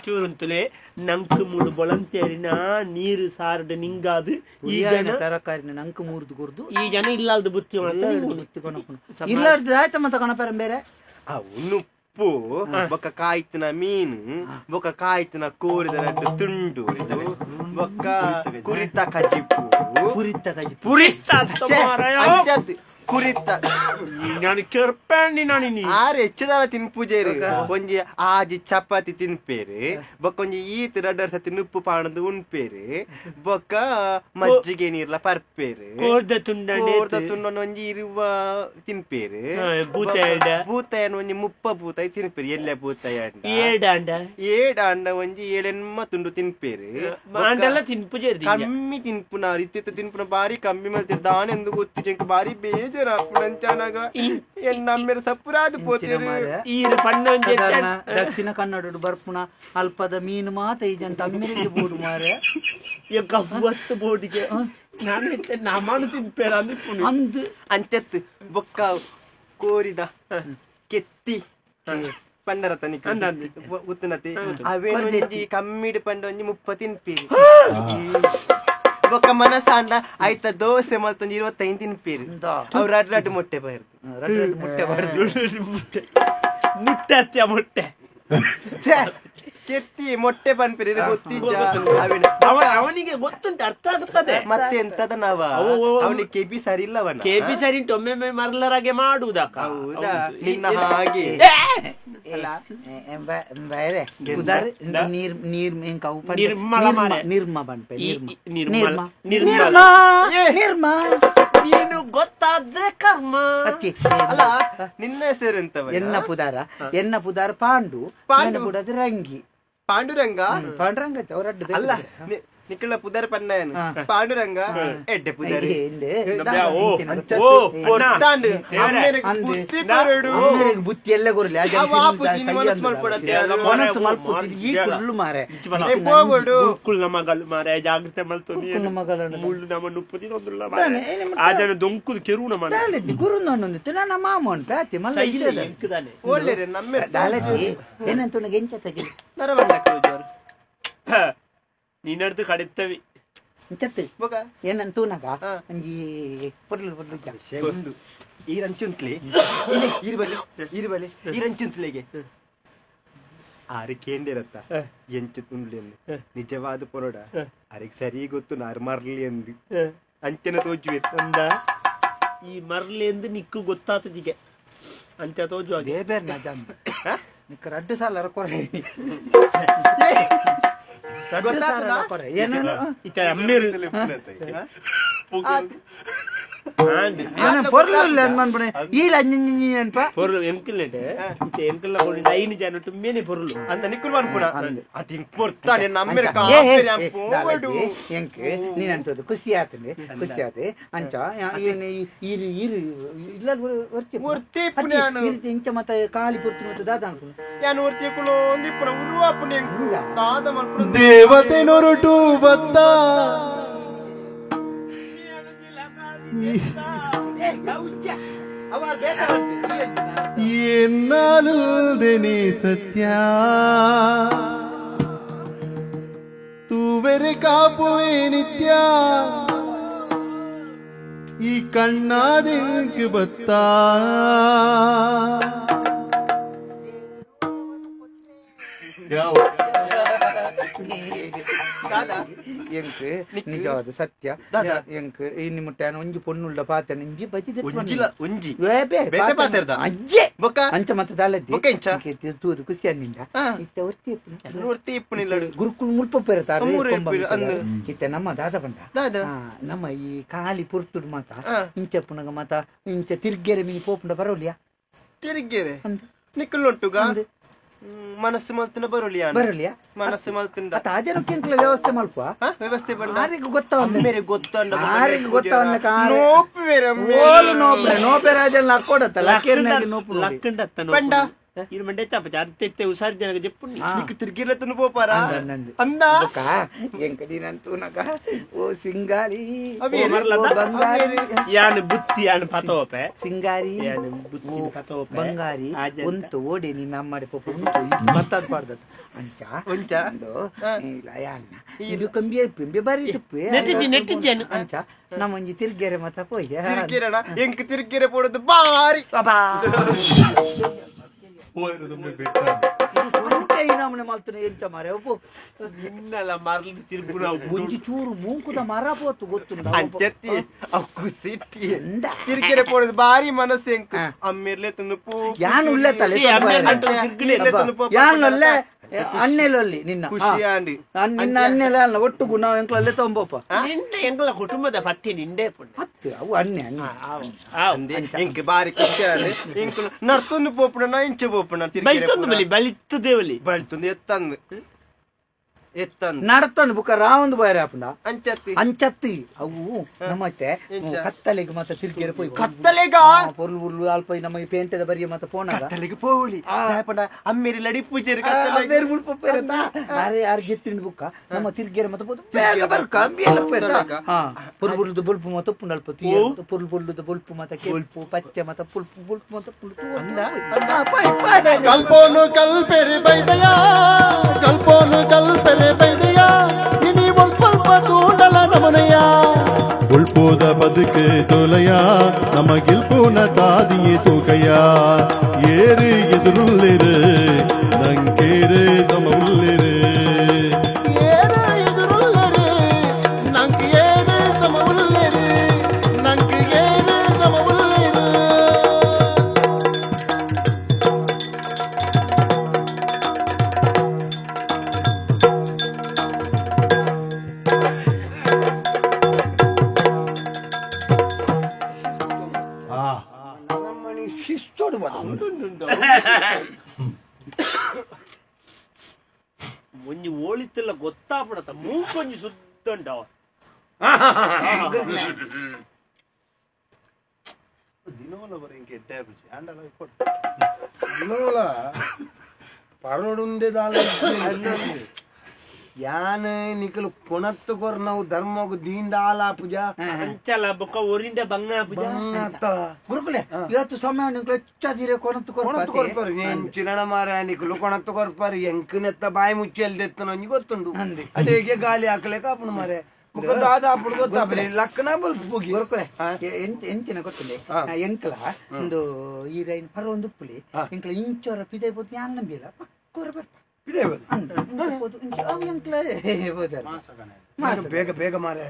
ಚೂರುಂತುಲೆ ನಂಕು ಮೂಡು ಬೊಳಂತೇರಿನ ನೀರು ಸಾರಡು ನಿಂಗಾದು ಈ ಜನ
ತರಕಾರಿನ ನಂಕು ಮೂರ್ದು ಗುರ್ದು
ಈ ಜನ ಇಲ್ಲಾಲ್ದು ಬುತ್ತಿ
ಇಲ್ಲಾರ್ದು ಆಯ್ತ ಮತ್ತೆ ಕಣಪರ ಬೇರೆ
ಅವನು ಉಪ್ಪು ಬೊಕ್ಕ ಕಾಯ್ತನ ಮೀನು ಬೊಕ್ಕ ಕಾಯ್ತನ ಕೋರಿದ ರಡ್ಡು ತುಂಡು ಬೊಕ್ಕ ಕುರಿತ ಕಜಿಪು
ಕುರಿತ ಕಜಿಪು
ಕುರಿತ
ನಾನು ಕೆರ್ಪಂಡಿ ನಾನು
ಆರು ಹೆಚ್ಚುದಾರ ತಿನ್ಪೂಜೇರು ಒಂಜಿ ಆಜಿ ಚಪಾತಿ ತಿನ್ಪೇರು ಬೊಕ್ಕ ಒಂಜಿ ಈತ್ ರಡ್ಡರ್ ಸತಿ ನುಪ್ಪು ಪಾಣದು ಉಣ್ಪೇರು ಬೊಕ್ಕ ಮಜ್ಜಿಗೆ ನೀರ್ಲ ಪರ್ಪೇರು
ಕೋರ್ದ ತುಂಡ
ಕೋರ್ದ ತುಂಡ ಒಂಜಿ ಇರುವ ತಿನ್ಪೇರು ಭೂತಾಯನ ಒಂಜಿ ಮುಪ್ಪ ಭೂತಾಯಿ ತಿನ್ಪೇರು ಎಲ್ಲೆ ಭೂತಾಯ
ಏಡಾಂಡ
ಏಡಾಂಡ ಒಂಜಿ ಏಳೆನ್ಮ ತುಂಡು ತಿನ್ಪೇರು
ತಿನ್ಪುಜೇರು
ಕಮ್ಮಿ ತಿನ್ಪುನ ಇತ್ತಿತ್ತು ತಿನ್ಪುನ ಬಾರಿ ಕಮ್ಮಿ ಮಲ್ತಿರ್ ದಾನೆಂದು ಗೊತ್ತು ಜಂಕ್ ಬಾರಿ ಬೇಜಾರ
ದಕ್ಷಿಣ ಕನ್ನಡ ಬರ್ಪುಣ ಅಲ್ಪದ ಮೀನು ಮಾತ ಈ ಜನ ತಮ್ಮಿರಿಗೆ ಬೋಡು ಮಾರೆ
ಬೋಡಿಗೆ ನಾನು ತಿನ್ಪೇರ
ಅಂದು
ಅಂಚತ್ ಬೊಕ್ಕ ಕೋರಿದ ಕೆತ್ತಿ ಪಂಡರ ತನಿಖೆ ಉತ್ತನತಿ ಅವೇನೊಂಜಿ ಕಮ್ಮಿಡು ಪಂಡ ಒಂಜಿ ಮುಪ್ಪ ತಿನ್ಪೇರಿ ಬೊಕ್ಕ ಮನಸಾಂಡ ಆಯ್ತ ದೋಸೆ ಮಲ್ತೊಂಜಿ 25 ತಿನ್ಪೇರು ಅವ್ರು ರಡ್ ರಡ್ ಮೊಟ್ಟೆ ಬಾರ್ದು
ಮೊಟ್ಟೆ ಬಾರ್ದು
ಮುಟ್ಟೆ ಅತ್ಯ ಮೊಟ್ಟೆ
ಕೆತ್ತಿ ಮೊಟ್ಟೆ ಪನ್ಪೇರಿ ಗೊತ್ತಿಜ್ಜ
ಅವನಿಗೆ ಗೊತ್ತುಂಟು ಅರ್ಥ ಆಗುತ್ತದೆ
ಮತ್ತೆ ಎಂತದ ನಾವ ಅವನಿಗೆ ಕೆಬಿ ಸರಿ ಇಲ್ಲವನ
ಕೆಬಿ ಸರಿ ಉಂಟು ಒಮ್ಮೆ ಮರಲರಾಗೆ ಮಾಡುವುದಕ್ಕ
ಹೌದಾ ನಿನ್ನ ಹಾಗೆ
ನೀನು ಗೊತ್ತಾದ್ರೆ ಕರ್ಮ
ಅಲ್ಲ ನಿನ್ನ ಹೆಸರು ಎಂತ
ಎನ್ನ ಪುದಾರ ಎನ್ನ ಪುದಾರ ಪಾಂಡು ಪಾಂಡು ಪುಡದ ರಂಗಿ
ಪಾಂಡುರಂಗ
ಪಾಂಡುರಂಗ
ಅಲ್ಲ ನಿಕ್ಕಳ ಪುದಾರ ಪಣ್ಣಯನು ಪಾಂಡುರಂಗ ಎಡ್ಡೆ ಪುದಾರಿ
ಬುತ್ತಿ ಎಲ್ಲ ಕೊರಲಿ ಮನಸ್ಸು ಮಲ್ಪು ಈ ಕುಳ್ಳು ಮಾರೆ
ಮಗಲು ಮಾರೆ ಜಾಗ್ರತೆ ಮಲ್ತು ಮುಳ್ಳು ನಮ್ಮ ನುಪ್ಪು ಆ ಜನ ದೊಂಕುದು ಕೆರು ನಮ್ಮ
ಗುರು ನನ್ನೊಂದಿತ್ತು ನನ್ನ ಮಾಮ ಉಂಟು ಆತಿ ಮಲ್ಲ ಏನಂತ ಎಂಚ ತೆಗಿಲಿ
ನೀನಡ್ದು ಕಡಿತವಿ
ಏನಂತ ತೂನಗ ಒಂಜಿ ಪೊರ್ಲು ಪೊರ್ಲು
ಒಂದು ಈರಂಚುಂತ್ಲಿ ಈರ್ಬಲಿ ಈರ್ಬಲಿ ಈರಂಚುಂತ್ಲಿಗೆ ಆರು ಕೇಂದಿರತ್ತ ಎಂಚು ತುಂಡ್ಲಿ ಎಂದು ನಿಜವಾದ ಪೊರಡ ಅರಿಗೆ ಸರಿ ಗೊತ್ತು ನಾರು ಮರ್ಲಿ ಎಂದು ಅಂಚನ ತೋಜುವೆ
ಅಂದ ಈ ಮರ್ಲಿ ಎಂದು ನಿಕ್ಕು ಗೊತ್ತಾತಜಿಗೆ ಅಂಚ ತೋಜು
ಬೇರೆ ನಾ ಜನ ನಿಕ್ಕ ರಡ್ಡು ಸಾಲ ಕೊರೆ ನೀನಂತದ್ದು ಖುಷಿ ಆತಂದೆ ಖುಷಿ ಆತ ಅಂಚ ಇಂಚ ಮತ್ತೆ ಕಾಲಿ ಪುರ್ತು ಮತ್ತೆ ದಾದ
ದೇವತೆ ನೊರಟು ಬತ್ತ ಎನ್ನಾಲುದೆನೆ ಸತ್ಯ ತೂವೆರೆ ಕಾಪುವೆ ನಿತ್ಯ ಈ ಕಣ್ಣಾದಿಂಕ್ ಬತ್ತ ಯಾವ
ಎಂಕ್ ನಿಜವಾದ ಸತ್ಯ ಎಂಕ್ ಇನ್ನು ಮುಟ್ಟ ಒಂಜಿ ಪೊಣ್ಣುಳ್ಳ ಪಾತೆ ನಿಂಜಿ ಬಜ್ಜಿ
ಒಂಜಿ
ಅಜ್ಜೆ
ಬೊಕ್ಕ
ಅಂಚ ಮತ್ತೆ ದಾಲದ್ದಿ
ಬೊಕ್ಕ ಇಂಚ
ತೂದು ಖುಷಿ ಅನ್ನಿಂದ ಇತ್ತ ಒರ್ತಿ
ಒರ್ತಿ ಇಪ್ಪುನಿಲ್ಲ
ಗುರುಕುಲ್ ಮುಲ್ಪ ಪೆರತಾರೆ ಇತ್ತ ನಮ್ಮ ದಾದ ಬಂದ ನಮ್ಮ ಈ ಖಾಲಿ ಪುರ್ತುಡು ಮಾತ ಇಂಚ ಪುನಗ ಮಾತ ಇಂಚ ತಿರ್ಗೆರೆ ಮೀ ಪೋಪುಂಡ ಬರೋಲಿಯಾ
ತಿರ್ಗೆರೆ ನಿಕ್ಕುಲ್ಲುಂಟುಗ ಮನಸ್ಸು ಮಲ್ತಿನ ಬರೋಲಿಯಾ
ಬರೋಲಿಯಾ
ಮನಸ್ಸು ಮಲ್ತಿನ
ಅತ್ತ ಆಜನಕ್ಕೆ ಎಂಕ್ಲ ವ್ಯವಸ್ಥೆ ಮಲ್ಪ
ವ್ಯವಸ್ಥೆ ಬಂಡ
ಆರಿಗೆ ಗೊತ್ತವನ್ನ
ಮೇರೆ ಗೊತ್ತಂಡ
ಆರಿಗೆ ಗೊತ್ತವನ್ನ
ನೋಪು ಬೇರೆ
ಓಲು ನೋಪೆ ನೋಪೆ ರಾಜನ್ ಲಕ್ಕೊಡತ್ತ ಲಕ್ಕೇರ್ನಾಗಿ ನೋಪು
ಲಕ್ಕಂಡತ್ತ
ಬಂಡ
ಇರು ಮಂಡೆ ಚಾಪ ಅರ್ತೆ ಉಸಾರಿ ಜನಗ ಜೆಪ್ಪುನಿ
ನಿಕ್ಕು ತಿರ್ಗಿರ್ಲೆ ತುನು ಪೋಪಾರ ಅಂದ
ಎಂಕ ದಿನಂತೂನಗ ಓ ಸಿಂಗಾರಿ
ಬಂಗಾರಿ ಯಾನು ಬುತ್ತಿ ಯಾನು ಪತೋಪೆ
ಸಿಂಗಾರಿ
ಯಾನು ಬುತ್ತಿ ಪತೋಪೆ
ಬಂಗಾರಿ ಉಂತು ಓಡಿ ನೀನು ನಮ್ಮಡಿ ಪೋಪ ಉಂಟು ಬತ್ತದ ಪಾಡ್ದತ್ತು ಅಂಚ
ಉಂಚ
ಇಲ್ಲ ಯಾನ್ನ ಇದು ಕಂಬಿ ಪಿಂಬೆ ಬಾರಿ ತುಪ್ಪೆ
ನೆಟ್ಟಿಜಿ ನೆಟ್ಟಿಜೇನು
ಅಂಚ ನಮ್ಮೊಂಜಿ ತಿರ್ಗೆರೆ ಮತ ಪೋಯ್
ತಿರ್ಗಿರಣ ಎಂಕ್ ತಿರ್ಗಿರೆ ಪೋಡದು ಬಾರಿ
ಅಬಾ ಚೂರು ಮೂಕುದ ಮರ ಪೋತು ಗೊತ್ತುಂಡು
ಅಂಚೆತ್ತಿ ಅಕ್ಕು ಸಿಟ್ಟಿ ತಿರ್ಗೆರೆ ಪೋಡದು ಬಾರಿ ಮನಸ್ಸು ಎಂಕ್ ಅಮ್ಮಿರ್ಲೆ ತುನು ಪೋ
ಯಾನ್ ಉಲ್ಲೆ ತಲೆ ಯಾನ್ ಅಣ್ಣೆಲಲ್ಲಿ ನಿನ್ನ
ಖುಷಿ ಆಂಡಿ
ನಿನ್ನ ಅಣ್ಣೆಲ ಅಲ್ಲ ಒಟ್ಟುಗು ನಾವು ಎಂಕ್ಲಲ್ಲೇ ತೊಂಬೋಪ
ನಿಂಡೆ ಎಂಕ್ಲ ಕುಟುಂಬದ ಪತ್ತಿ ನಿಂಡೆ
ಪತ್ತು ಅವು ಅಣ್ಣೆ
ಅಣ್ಣೆ ಎಂಕ್ ಬಾರಿ ಖುಷಿ ಆಂಡಿ ಎಂಕ್ ನರ್ತೊಂದು ಪೋಪುಣ ಇಂಚೆ ಪೋಪುಣ
ಬಲಿತೊಂದು ಬಲಿ ಬಲಿತ್ತು ದೇವಲಿ
ಬಲಿತೊಂದು ಎತ್ತಂದು ಎತ್ತಂದು
ನಡ್ತಂದು ಬುಕ್ಕ ರಾವಂದು ಬಾಯರೆ ಆಪುಂಡ
ಅಂಚತ್ತಿ
ಅಂಚತ್ತಿ ಅವು ನಮ್ಮತ್ತೆ ಕತ್ತಲೆಗೆ ಮತ್ತೆ ತಿರ್ಗಿರ ಪೋಯಿ
ಕತ್ತಲೆಗ
ಪೊರ್ಲು ಉರ್ಲು ಅಲ್ಪ ನಮ್ಮ ಈ ಪೇಂಟೆದ ಬರಿಯ ಮತ್ತೆ ಪೋನಾಗ
ಕತ್ತಲೆಗೆ ಪೋಲಿ ಪಂಡ ಅಮ್ಮೇರಿ ಲಡಿ ಪೂಜೆರಿ
ಕತ್ತಲೆ ಮುಲ್ಪ ಪೇರತ ಅರೆ ಆರ್ ಗೆತ್ತಿನ ಬುಕ್ಕ ನಮ್ಮ ತಿರ್ಗಿರ ಮತ್ತೆ ಪೋದು ಬೇಗ ಬರ್ ಕಂಬಿ ಎಲ್ಲ ಪೇತ ಹಾ ಪೊರ್ಲು ಉರ್ಲುದ ಬೊಲ್ಪು ಮತ್ತೆ ಉಪ್ಪುಂಡ ಅಲ್ಪ ಪೊರ್ಲು ಪೊರ್ಲುದ ಬೊಲ್ಪು ಮತ್ತೆ ಕೆಂಪು ಪಚ್ಚೆ ಮತ್ತೆ ಪುಲ್ಪು ಬೊಲ್ಪು ಮತ್ತೆ ಪುಲ್ಪು
ಕಲ್ಪೋನು ಕಲ್ಪೆರಿ ಬೈದಯ ಕಲ್ಪೋನು ಕಲ್ಪೆರೆ ಬೈದಯ ಇನಿ ಒಲ್ಪ ತೂಂಡಲ ನಮನಯ್ಯ ಉಳ್ಪೋದ ಬದುಕೆ ತೋಲಯ ನಮಗಿಲ್ಪೋನ ತಾದಿಯೇ ತೂಕಯ್ಯ ಏರು ಎದುರುಳ್ಳಿರು ನಂಗೇರು ಸಮವುಳ್ಳಿರು ಏರು ಎದುರುಳ್ಳಿರು ನಂಗೆ ಏರು ಸಮವುಳ್ಳಿರು ನಂಗೆ ಏರು ಸಮವುಳ್ಳಿರು.
ಒಂಜಿ ಓಳಿತ್ತೆಲ್ಲ ಗೊತ್ತಾಪಡತ್ತ ಮೂಕೊಂಜಿ ಸುತ್ತುಂಡ
ದಿನೋಲ ಬರ ಇಂಕೆ ಎಡ್ಡೆ ಆಪುಜಿ ಆಂಡಲ ಇಪ್ಪೊಡು
ದಿನೋಲ ಪರೋಡುಂದೆ ದಾಲ ಯಾನ ನಿಕಲು ಕೊಣತ್ತು ಕೊರ್ನವು ಧರ್ಮಗು ದೀಂದ ಆಲಾಪುಜ
ಅಂಚಲ ಬೊಕ್ಕ ಒರಿಂದ ಬಂಗ ಪೂಜ
ಗುರುಕುಲೆ ಇವತ್ತು ಸಮಯ ನಿಂಗೆ ಹೆಚ್ಚಾದಿರೆ ಕೊಣತ್ತು
ಕೊಣತ್ತು ಕೊರ್ಪರು ಚಿರಣ ಮಾರ ನಿಕಲು ಕೊಣತ್ತು ಕೊರ್ಪರು ಎಂಕನೆತ್ತ ಬಾಯಿ ಮುಚ್ಚಿ ಎಲ್ದೆತ್ತನ ಒಂಜಿ ಗೊತ್ತುಂಡು ಅಡೇಗೆ ಗಾಲಿ ಹಾಕಲೆ ಕಾಪುಣ ಮಾರೆ ಲಕ್ಕನ ಬಲ್ಪು
ಗುರುಕುಲೆ ಎಂಚಿನ ಗೊತ್ತಿಲ್ಲ ಎಂಕಲ ಒಂದು ಈ ರೈನ್ ಪರ ಒಂದು ಉಪ್ಪುಲಿ ಎಂಕಲ ಇಂಚೋರ ಪಿದೆ ಬೋದು ಯಾನ್ ನಂಬಿಲ್ಲ ಪಕ್ಕೋರ ಬರ್ಪ
ಬೇಗ ಬೇಗ ಮಾರೆ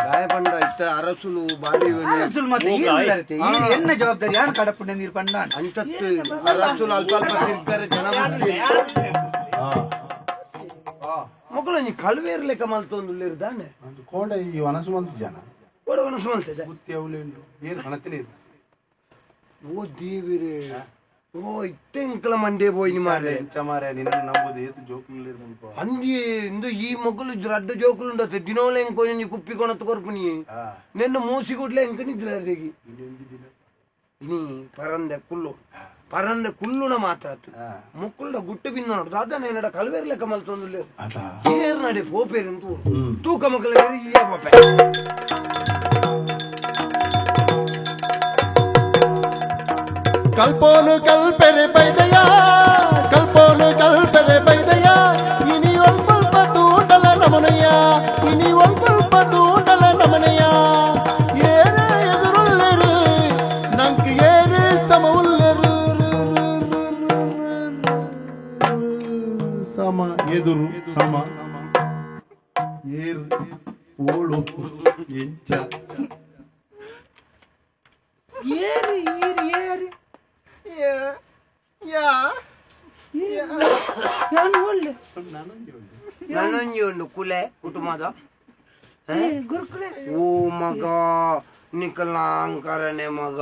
ಗಾಯ ಪಂಡ ಇತ್ತ ಅರಸುಲು ಬಾಡಿ
ಅರಸುಲು ಮತ್ತೆ ಎನ್ನ ಜವಾಬ್ದಾರಿ ಯಾರು ಕಡಪುಂಡ ನೀರು ಪಂಡ
ಅಂಚತ್ತು ಅರಸುಲು ಅಲ್ಪ ಅಲ್ಪ ತಿರ್ತಾರೆ ಜನ ಮಕ್ಕಳು ನೀ ಕಳುವೇರ್ ಲೆಕ್ಕ ಮಲ್ತೊಂದು ದಾನೆ
ಕೋಡ ಈ ವನಸು ಮಲ್ತ ಜನ
ಕೋಡ ವನಸು ಮಲ್ತಿದೆ
ಬುತ್ತಿ ಅವಳು ಏನು ಹಣತಿನ
ಓ ದೇವಿರೇ ಓ ಇಟ್ಟೆಂಕಲ ಮಂಡೆ ಪೋಯಿನಿ ಮಾರೆ
ಎಂಚ ಮಾರೆ ನಿನ್ನ ನಂಬುದು ಏತು ಜೋಕುಲು
ಅಂದಿ ಇಂದು ಈ ಮಗುಲು ರಡ್ಡ ಜೋಕುಲು ಉಂಡತ್ತೆ ದಿನೋಲ ಎಂಕೊ ನೀ ಕುಪ್ಪಿ ಕೊಣತ್ತು ಕೊರ್ಪುನಿ ನಿನ್ನ ಮೂಸಿ ಕೂಡ್ಲೆ ಎಂಕ ನಿದ್ರೆ ಅದೇಗಿ ನೀ ಪರಂದೆ ಕುಲ್ಲು ಪರಂದೆ ಕುಲ್ಲುನ ಮಾತ್ರ ಮುಕ್ಕುಳ್ಳ ಗುಟ್ಟು ಬಿಂದು ನೋಡುದು ಅದನ್ನ ಏನಡ ಕಲ್ವೇರ್ ಲೆಕ್ಕ ಮಲ್ತೊಂದು ಏರ್ ನಡೆ ಪೋಪೇರು ತೂಕ ಮಕ್ಕಳ ಈ ಪೋಪೆ
ಕಲ್ಪೋನು ಕಲ್ಪೆರೆ ಬೈದಯ ಕಲ್ಪೋನು ಕಲ್ಪೆರೆ ಬೈದಯ ಇನಿ ಒಲ್ಪ ತೂಂಡಲ ನಮನಯ್ಯ ಇನಿ ಒಲ್ಪ ತೂಂಡಲ ನಮನಯ್ಯ ಏರು ಎದುರುಳ್ಳಿರು ನಂಗೆ ಏರು ಸಮವುಳ್ಳಿರು ಸಮ ಎದುರು ಸಮ. ಏರು ಓಳು ಎಂಚ
ಏರು ಏರು ಏರು
ಯಾ
ನಾನು ಒಳ್ಳೆ
ನನೊಂಜಿ ಒಂದು ಕುಲೆ ಕುಟುಂಬದ
ಗುರುಕುಲೆ
ಓ ಮಗ ನಿಕಲಾಂಕರನೆ ಮಗ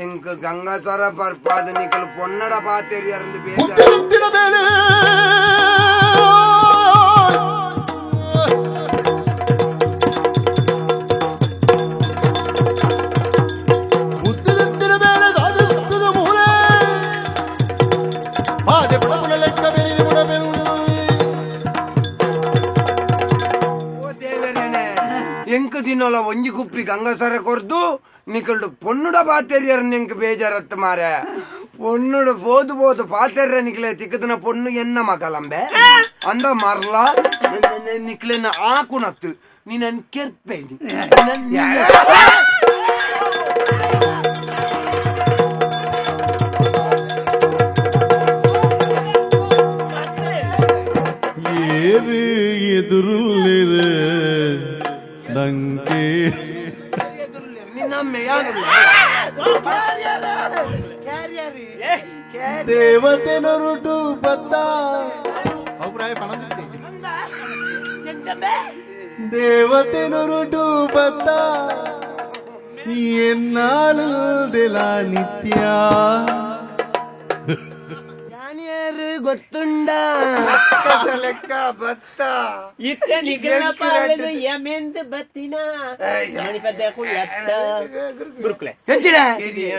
ಎಂಕ ಗಂಗಾಸರ ಪರ್ಪಾದ ನಿಕಲ್ ಪೊನ್ನಡ ಪಾತೇರಿ ಅರಂದು
ಬುದ್ಧಿನ ಬೇಳೆ ಬುದ್ಧಿನ ಬೇಳೆ ದಾದಿದ ಮೂಲೆ ಪಾದೆ ಬುಡಪುನ ಲೆಕ್ಕ ಬೇರೆ ಬುಡಬೆಲ್ಲು
ಎಂಕ ದಿನೊಲ ಒಂಜಿ ಕುಪ್ಪಿ ಗಂಗಾಸರ ಕೊರ್ದು ನಿಕಲ್ಡು ಪೊನ್ನುಡ ಪಾತೆರಿಯರ್ ಎಂಕ್ ಬೇಜಾರತ್ ಮಾರೆ ಪೊನ್ನುಡು ಬೋದು ಬೋದು ಪಾತೆರ್ರ ನಿಕ್ಲೆ ತಿಕ್ಕದನ ಪೊಣ್ಣು ಎನ್ನ ಮಗಲಂಬೆ ಅಂದ ಮರ್ಲ ನಿಕ್ಲೆನ ಆಕುನತ್ತು ನೀನನ್ ಕೆರ್ಪೆ
ಏರು ಎದುರುಲ್ಲಿರು ನಂಗೆ ದೇವತೆ ನೊರುಟು ಬತ್ತ ಅಭಿಪ್ರಾಯ ಪಣದಿತ್ತಿ ದೇವತೆ ನೊರುಟು ಬತ್ತ ಎನ್ನಾಲಲ್ದೆಲ ನಿತ್ಯ
ಗೊತ್ತುಂಡ
ಲೆಕ್ಕ ಬತ್ತ
ಇತ್ತ ನಿಗ್ರಹ ಪಾಲದು ಯಮೆಂದು ಬತ್ತಿನ ಮಣಿಪದ್ದ ಕುಳ್ಳತ್ತ ಗುರುಕುಲೆ
ಎಂಚಿನ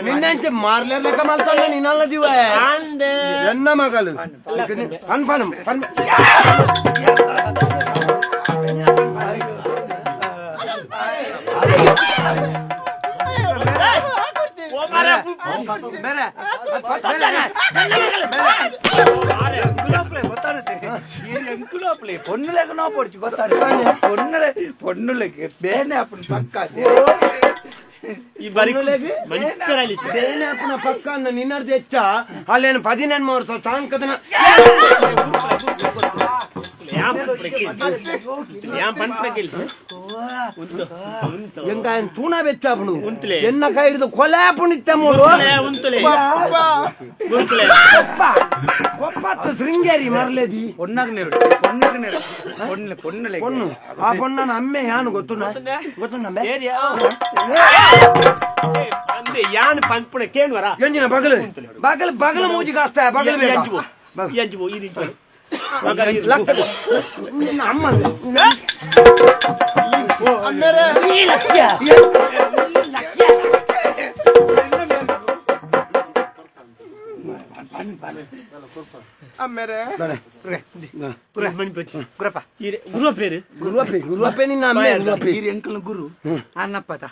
ನಿನ್ನಂಚೆ ಮಾರ್ಲೆ ಲೆಕ್ಕ ಮಲ್ತಲ್ಲ ನೀನಲ್ಲ ದಿವ
ಅಂದ
ಎನ್ನ ಮಗಲು ಅನ್ಪನು ಪನ್
పొన్నులకు నో పొడిచి ಗೊತ್ತಾడు పొన్నులే పొన్నులకి ಬೇನೆ ಅಪ್ಪನ ಪಕ್ಕ
ಈ ಬರಿ ಮಣಿಕರಲ್ಲಿ
ಬೇನೆ ಅಪ್ಪನ ಪಕ್ಕ ಅನ್ನ ನಿನ್ನರ್ದು ಹೆಚ್ಚ ಅಲ್ಲೇನು 18 ವರ್ಷ ಸಾಂಕದನ ಎಂತ ತೂಣ ಬೆಚ್ಚಾಪನು ಎನ್ನ ಕೈ ಹಿಡಿದು ಕೊಲೆ ಪುಣಿತ್ತ ಮೂರು ಕೊಪ್ಪತ್ತು ಶೃಂಗೇರಿ ಮರಲೇದಿ
పొన్నకు నీరు పొన్నకు నీరు పొన్ను పొన్నులే
పొన్ను ಆ ಪೊನ್ನನ ಅಮ್ಮೆ ಯಾನು ಗೊತ್ತು ಗೊತ್ತು
ಯಾನು ಪನ್ಪುಣ ಕೇಳುವರ
ಎಂಜಿನ ಬಗಲು ಬಗಲು ಬಗಲು ಮೂಜಿ ಕಾಸ್ತ ಬಗಲು
ಎಂಜುಬೋ ಈ ರೀತಿ
ಅಮ್ಮ
ಗುರು ಅನ್ನಪ್ಪತ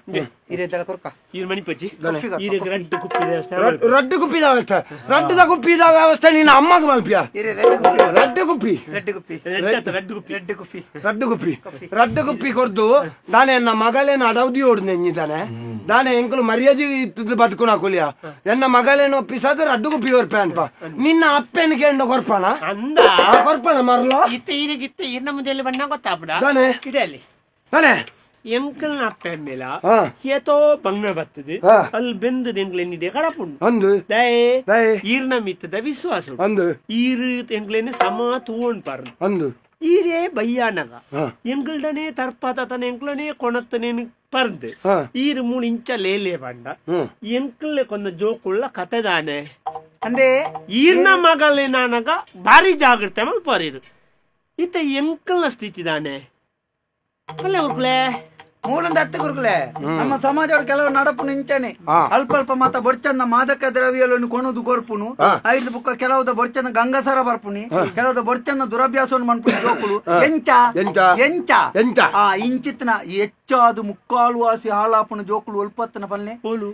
ರಡ್ಡು ಕುಪ್ಪಿ ವ್ಯವಸ್ಥೆ ರಡ್ಡದ ಕುಪ್ಪಿದ ವ್ಯವಸ್ಥೆ ನಿನ್ನ ಅಮ್ಮಗ ಮಲ್ಪಿಯ ರಡ್ಡು ಕುಪ್ಪಿ ರಡ್ಡು ಕುಪ್ಪಿ ರಡ್ಡು ಕುಪ್ಪಿ ರಡ್ಡು ಕುಪ್ಪಿ ಕೊರ್ದು ದಾನೆ ಎನ್ನ ಮಗಳೇನು ಅಡವದಿ ಓಡ್ ನೆಂಜಿದ್ದಾನೆ ದಾನೆ ಎಂಕಲು ಮರ್ಯಾದೆ ಇತ್ತದ ಬದುಕುನ ಕುಲಿಯ ಎನ್ನ ಮಗಳೇನು ಒಪ್ಪಿಸಾದ ರಡ್ಡು ಕುಪ್ಪಿ ಕೊರ್ಪೆ ಅನ್ಪ ನಿನ್ನ ಅಪ್ಪೇನು ಕೇಂದ್ರ ಕೊರ್ಪಣ
ಅಂದ
ಕೊರ್ಪಣ ಮರ್ಲ
ಇತ್ತ ಈರಿಗಿತ್ತ ಇರ್ನ ಮುಂದೆ ಬಣ್ಣ ಗೊತ್ತಾಪಡ
ದಾನೆ
ಇದೆ ಅಲ್ಲಿ
ದಾನೆ
ಎಂಕಲ್ನ ಅಪ್ಪ ಮೇಲ ಏತೋ ಬಂಗ ಬರ್ತದೆ ಅಲ್ಲಿ ಬೆಂದದ ಎಂಕ್ಲೇನಿದೆ ಕಡಪುಂಡು
ಅಂದು
ದಯೆ
ದಯೆ
ಈರ್ನ ಮಿತ್ತದ ವಿಶ್ವಾಸ
ಅಂದು
ಈರು ಎಂಕ್ಲೇನೆ ಸಮ ತೂವಣ್ ಪಾರ್ನು
ಅಂದು
ಈರೇ ಬಯ್ಯಾನಗ ಎಂಕಲ್ಡನೆ ತರ್ಪಾತ ತನ ಎಂಕ್ಲನೆ ಕೊಣತ್ತನೇನು ಪರ್ದು ಈರು 3 ಇಂಚ ಲೇಲೆ ಬಂಡ ಎಂಕಲ್ಲೆ ಕೊಂದ ಜೋಕುಳ್ಳ ಕತೆ ದಾನೆ
ಅಂದೇ
ಈರ್ನ ಮಗಳೇನಾನಗ ಭಾರಿ ಜಾಗ್ರತೆ ಮಲ್ಪರಿರು ಇತ್ತ ಎಂಕಲ್ನ ಸ್ಥಿತಿ ದಾನೆ ಅಲ್ಲೇ ಹುರ್ಕ್ಲೆ
ಮೂಲೊಂದು ಹತ್ತು ಗುರುಕುಲೆ ನಮ್ಮ ಸಮಾಜ ಕೆಲವು ನಡಪು ನಿಂಚನೆ ಅಲ್ಪ ಅಲ್ಪ ಮಾತ ಬೊರ್ಚನ್ನ ಮಾದಕ ದ್ರವ್ಯಗಳನ್ನು ಕೊಣದು ಕೊರ್ಪುನು ಐದು ಬುಕ್ಕ ಕೆಲವುದ ಬೊರ್ಚನ್ನ ಗಂಗಸರ ಬರ್ಪುನಿ ಕೆಲವುದ ಬೊರ್ಚನ್ನ ದುರಭ್ಯಾಸವನ್ನು ಮನ್ಪುನಿ ಜೋಕುಲು ಎಂಚ ಎಂಚ ಎಂಚ ಆ ಇಂಚಿತ್ನ ಹೆಚ್ಚ ಹೆಚ್ಚಾದ ಮುಕ್ಕಾಲು ವಾಸಿ ಹಾಳಾಪುನ ಜೋಕುಲು ಒಲ್ಪತ್ತನ ಪಲ್ನೆ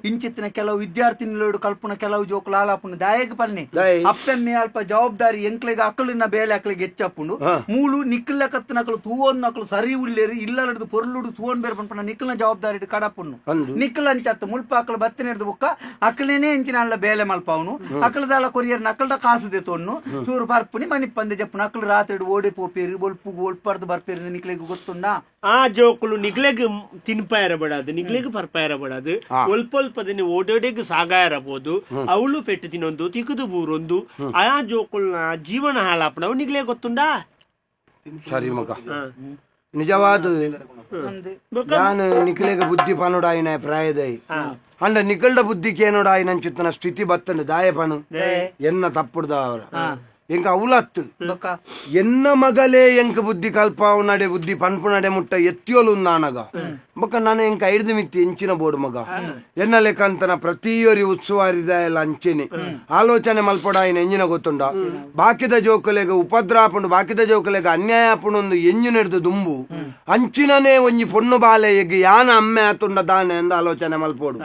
ಇಂಚಿತ್ತಿನ ಕೆಲವು ವಿದ್ಯಾರ್ಥಿನಿಲೋಡು ಕಲ್ಪುನ ಕೆಲವು ಜೋಕುಲು ಹಾಳಾಪುನ ದಾಯಕ ಪಲ್ನೆ ಅಪ್ಪೆಮ್ಮೆ ಅಲ್ಪ ಜವಾಬ್ದಾರಿ ಎಂಕ್ಲೆಗ್ ಅಕಲಿನ ಬೇಲೆ ಅಕ್ಲೆಗ್ ಹೆಚ್ಚಾಪುಂಡು ಮೂಲು ನಿಕ್ಕಲ ಕತ್ತನಕಲು ತೂವೊನ್ನಕಲು ಸರಿ ಉಳ್ಳೇರು ಇಲ್ಲರದು ಪೊರ್ಲುಡು ತೂವೊನ್ ಬೇರೆ ಪನ್ಪುನ ನಿಕ್ಕಲ್ನ ಜವಾಬ್ದಾರಿ ಕಡಪುಣ್ಣು ನಿಕ್ಕಲ ಅಂಚತ್ತು ಮುಲ್ಪ ಅಕಲು ಬತ್ತಿನ ಬುಕ್ಕ ಅಕಲೇನೆ ಎಂಚಿನ ಅಲ್ಲ ಬೇಲೆ ಮಲ್ಪಾವನು ಅಕಲದಾಲ ಕೊರಿಯರ್ ನಕಲ್ದ ಕಾಸು ತೊಣ್ಣು ತೂರು ಪರ್ಪುನಿ ಮನಿಪ್ಪಂದೆ ಜಪ್ಪುನ ಅಕಲು ರಾತ್ರಿ ಓಡಿ ಪೋಪೇರು ಒಲ್ಪು ಒಲ್ಪರ್ದು ಬರ್ಪೇರು ನಿಕ್ಲೆಗ್ ಗೊತ್ತುಂಡ
ಆ ಜೋಕುಲು ನಿಗ್ಲೆಗ್ ತಿನ್ಪಾಯರ ಬಡಾದು ನಿಗ್ಲೆಗ್ ಪರ್ಪಾಯರ ಬಡಾದು ಒಲ್ಪೊಲ್ಪದನೆ ಓಡೋಡೆಗ್ ಸಾಗಾಯರಬಹುದು ಅವಳು ಪೆಟ್ಟು ತಿನ್ನೊಂದು ತಿಕ್ಕದು ಬೂರೊಂದು ಆ ಜೋಕುಲ್ನ ಜೀವನ ಹಾಳಾಪಣವು ನಿಗ್ಲೆ ಗೊತ್ತುಂಡಾ
ಸರಿ ಮಗ ನಿಜವಾದ ನಾನು ನಿಖಲೆಗೆ ಬುದ್ಧಿ ಪನುಡಾಯಿನ ಪ್ರಾಯದೈ ಅಂಡ ನಿಖಲ್ಡ ಬುದ್ಧಿಕೇನುಡಾಯಿನ ಚಿತ್ತನ ಸ್ಥಿತಿ ಬತ್ತಂಡು ದಾಯ ಪನು ಎನ್ನ ತಪ್ಪುಡ್ದ ಅವರ ಎಂಕ ಅವಲತ್ತು ಎನ್ನ ಮಗಲೇ ಎಂಕ ಬುದ್ಧಿ ಕಲ್ಪಾವು ನಡೆ ಬುದ್ಧಿ ಪನ್ಪು ನಡೆ ಮುಟ್ಟ ಎತ್ತಿಯೋಲು ನಾನಗ ಬೊಕ್ಕ ನಾನು ಎಂಕ ಐದು ಮಿತ್ತಿ ಎಂಚಿನ ಬೋಡು ಮಗ ಎನ್ನ ಲೆಕ್ಕಂತನ ಪ್ರತಿಯೊರಿ ಉತ್ಸುವಾರಿದ ಎಲ್ಲ ಅಂಚೆನೆ ಆಲೋಚನೆ ಮಲ್ಪೊಡಾಯಿನ ಎಂಜಿನ ಗೊತ್ತುಂಡ ಬಾಕಿದ ಜೋಕುಲೆಗ ಉಪದ್ರಾಪುಂಡು ಬಾಕಿದ ಜೋಕುಲೆಗ ಅನ್ಯಾಯ ಆಪುಂಡು ಎಂಜು ನೆಡ್ದು ದುಂಬು ಅಂಚಿನನೇ ಒಂಜಿ ಪೊಣ್ಣು ಬಾಲೆ ಎಗ್ ಯಾನ ಅಮ್ಮೆ ಆತುಂಡ ದಾನೆ ಎಂದ ಆಲೋಚನೆ ಮಲ್ಪೋಡು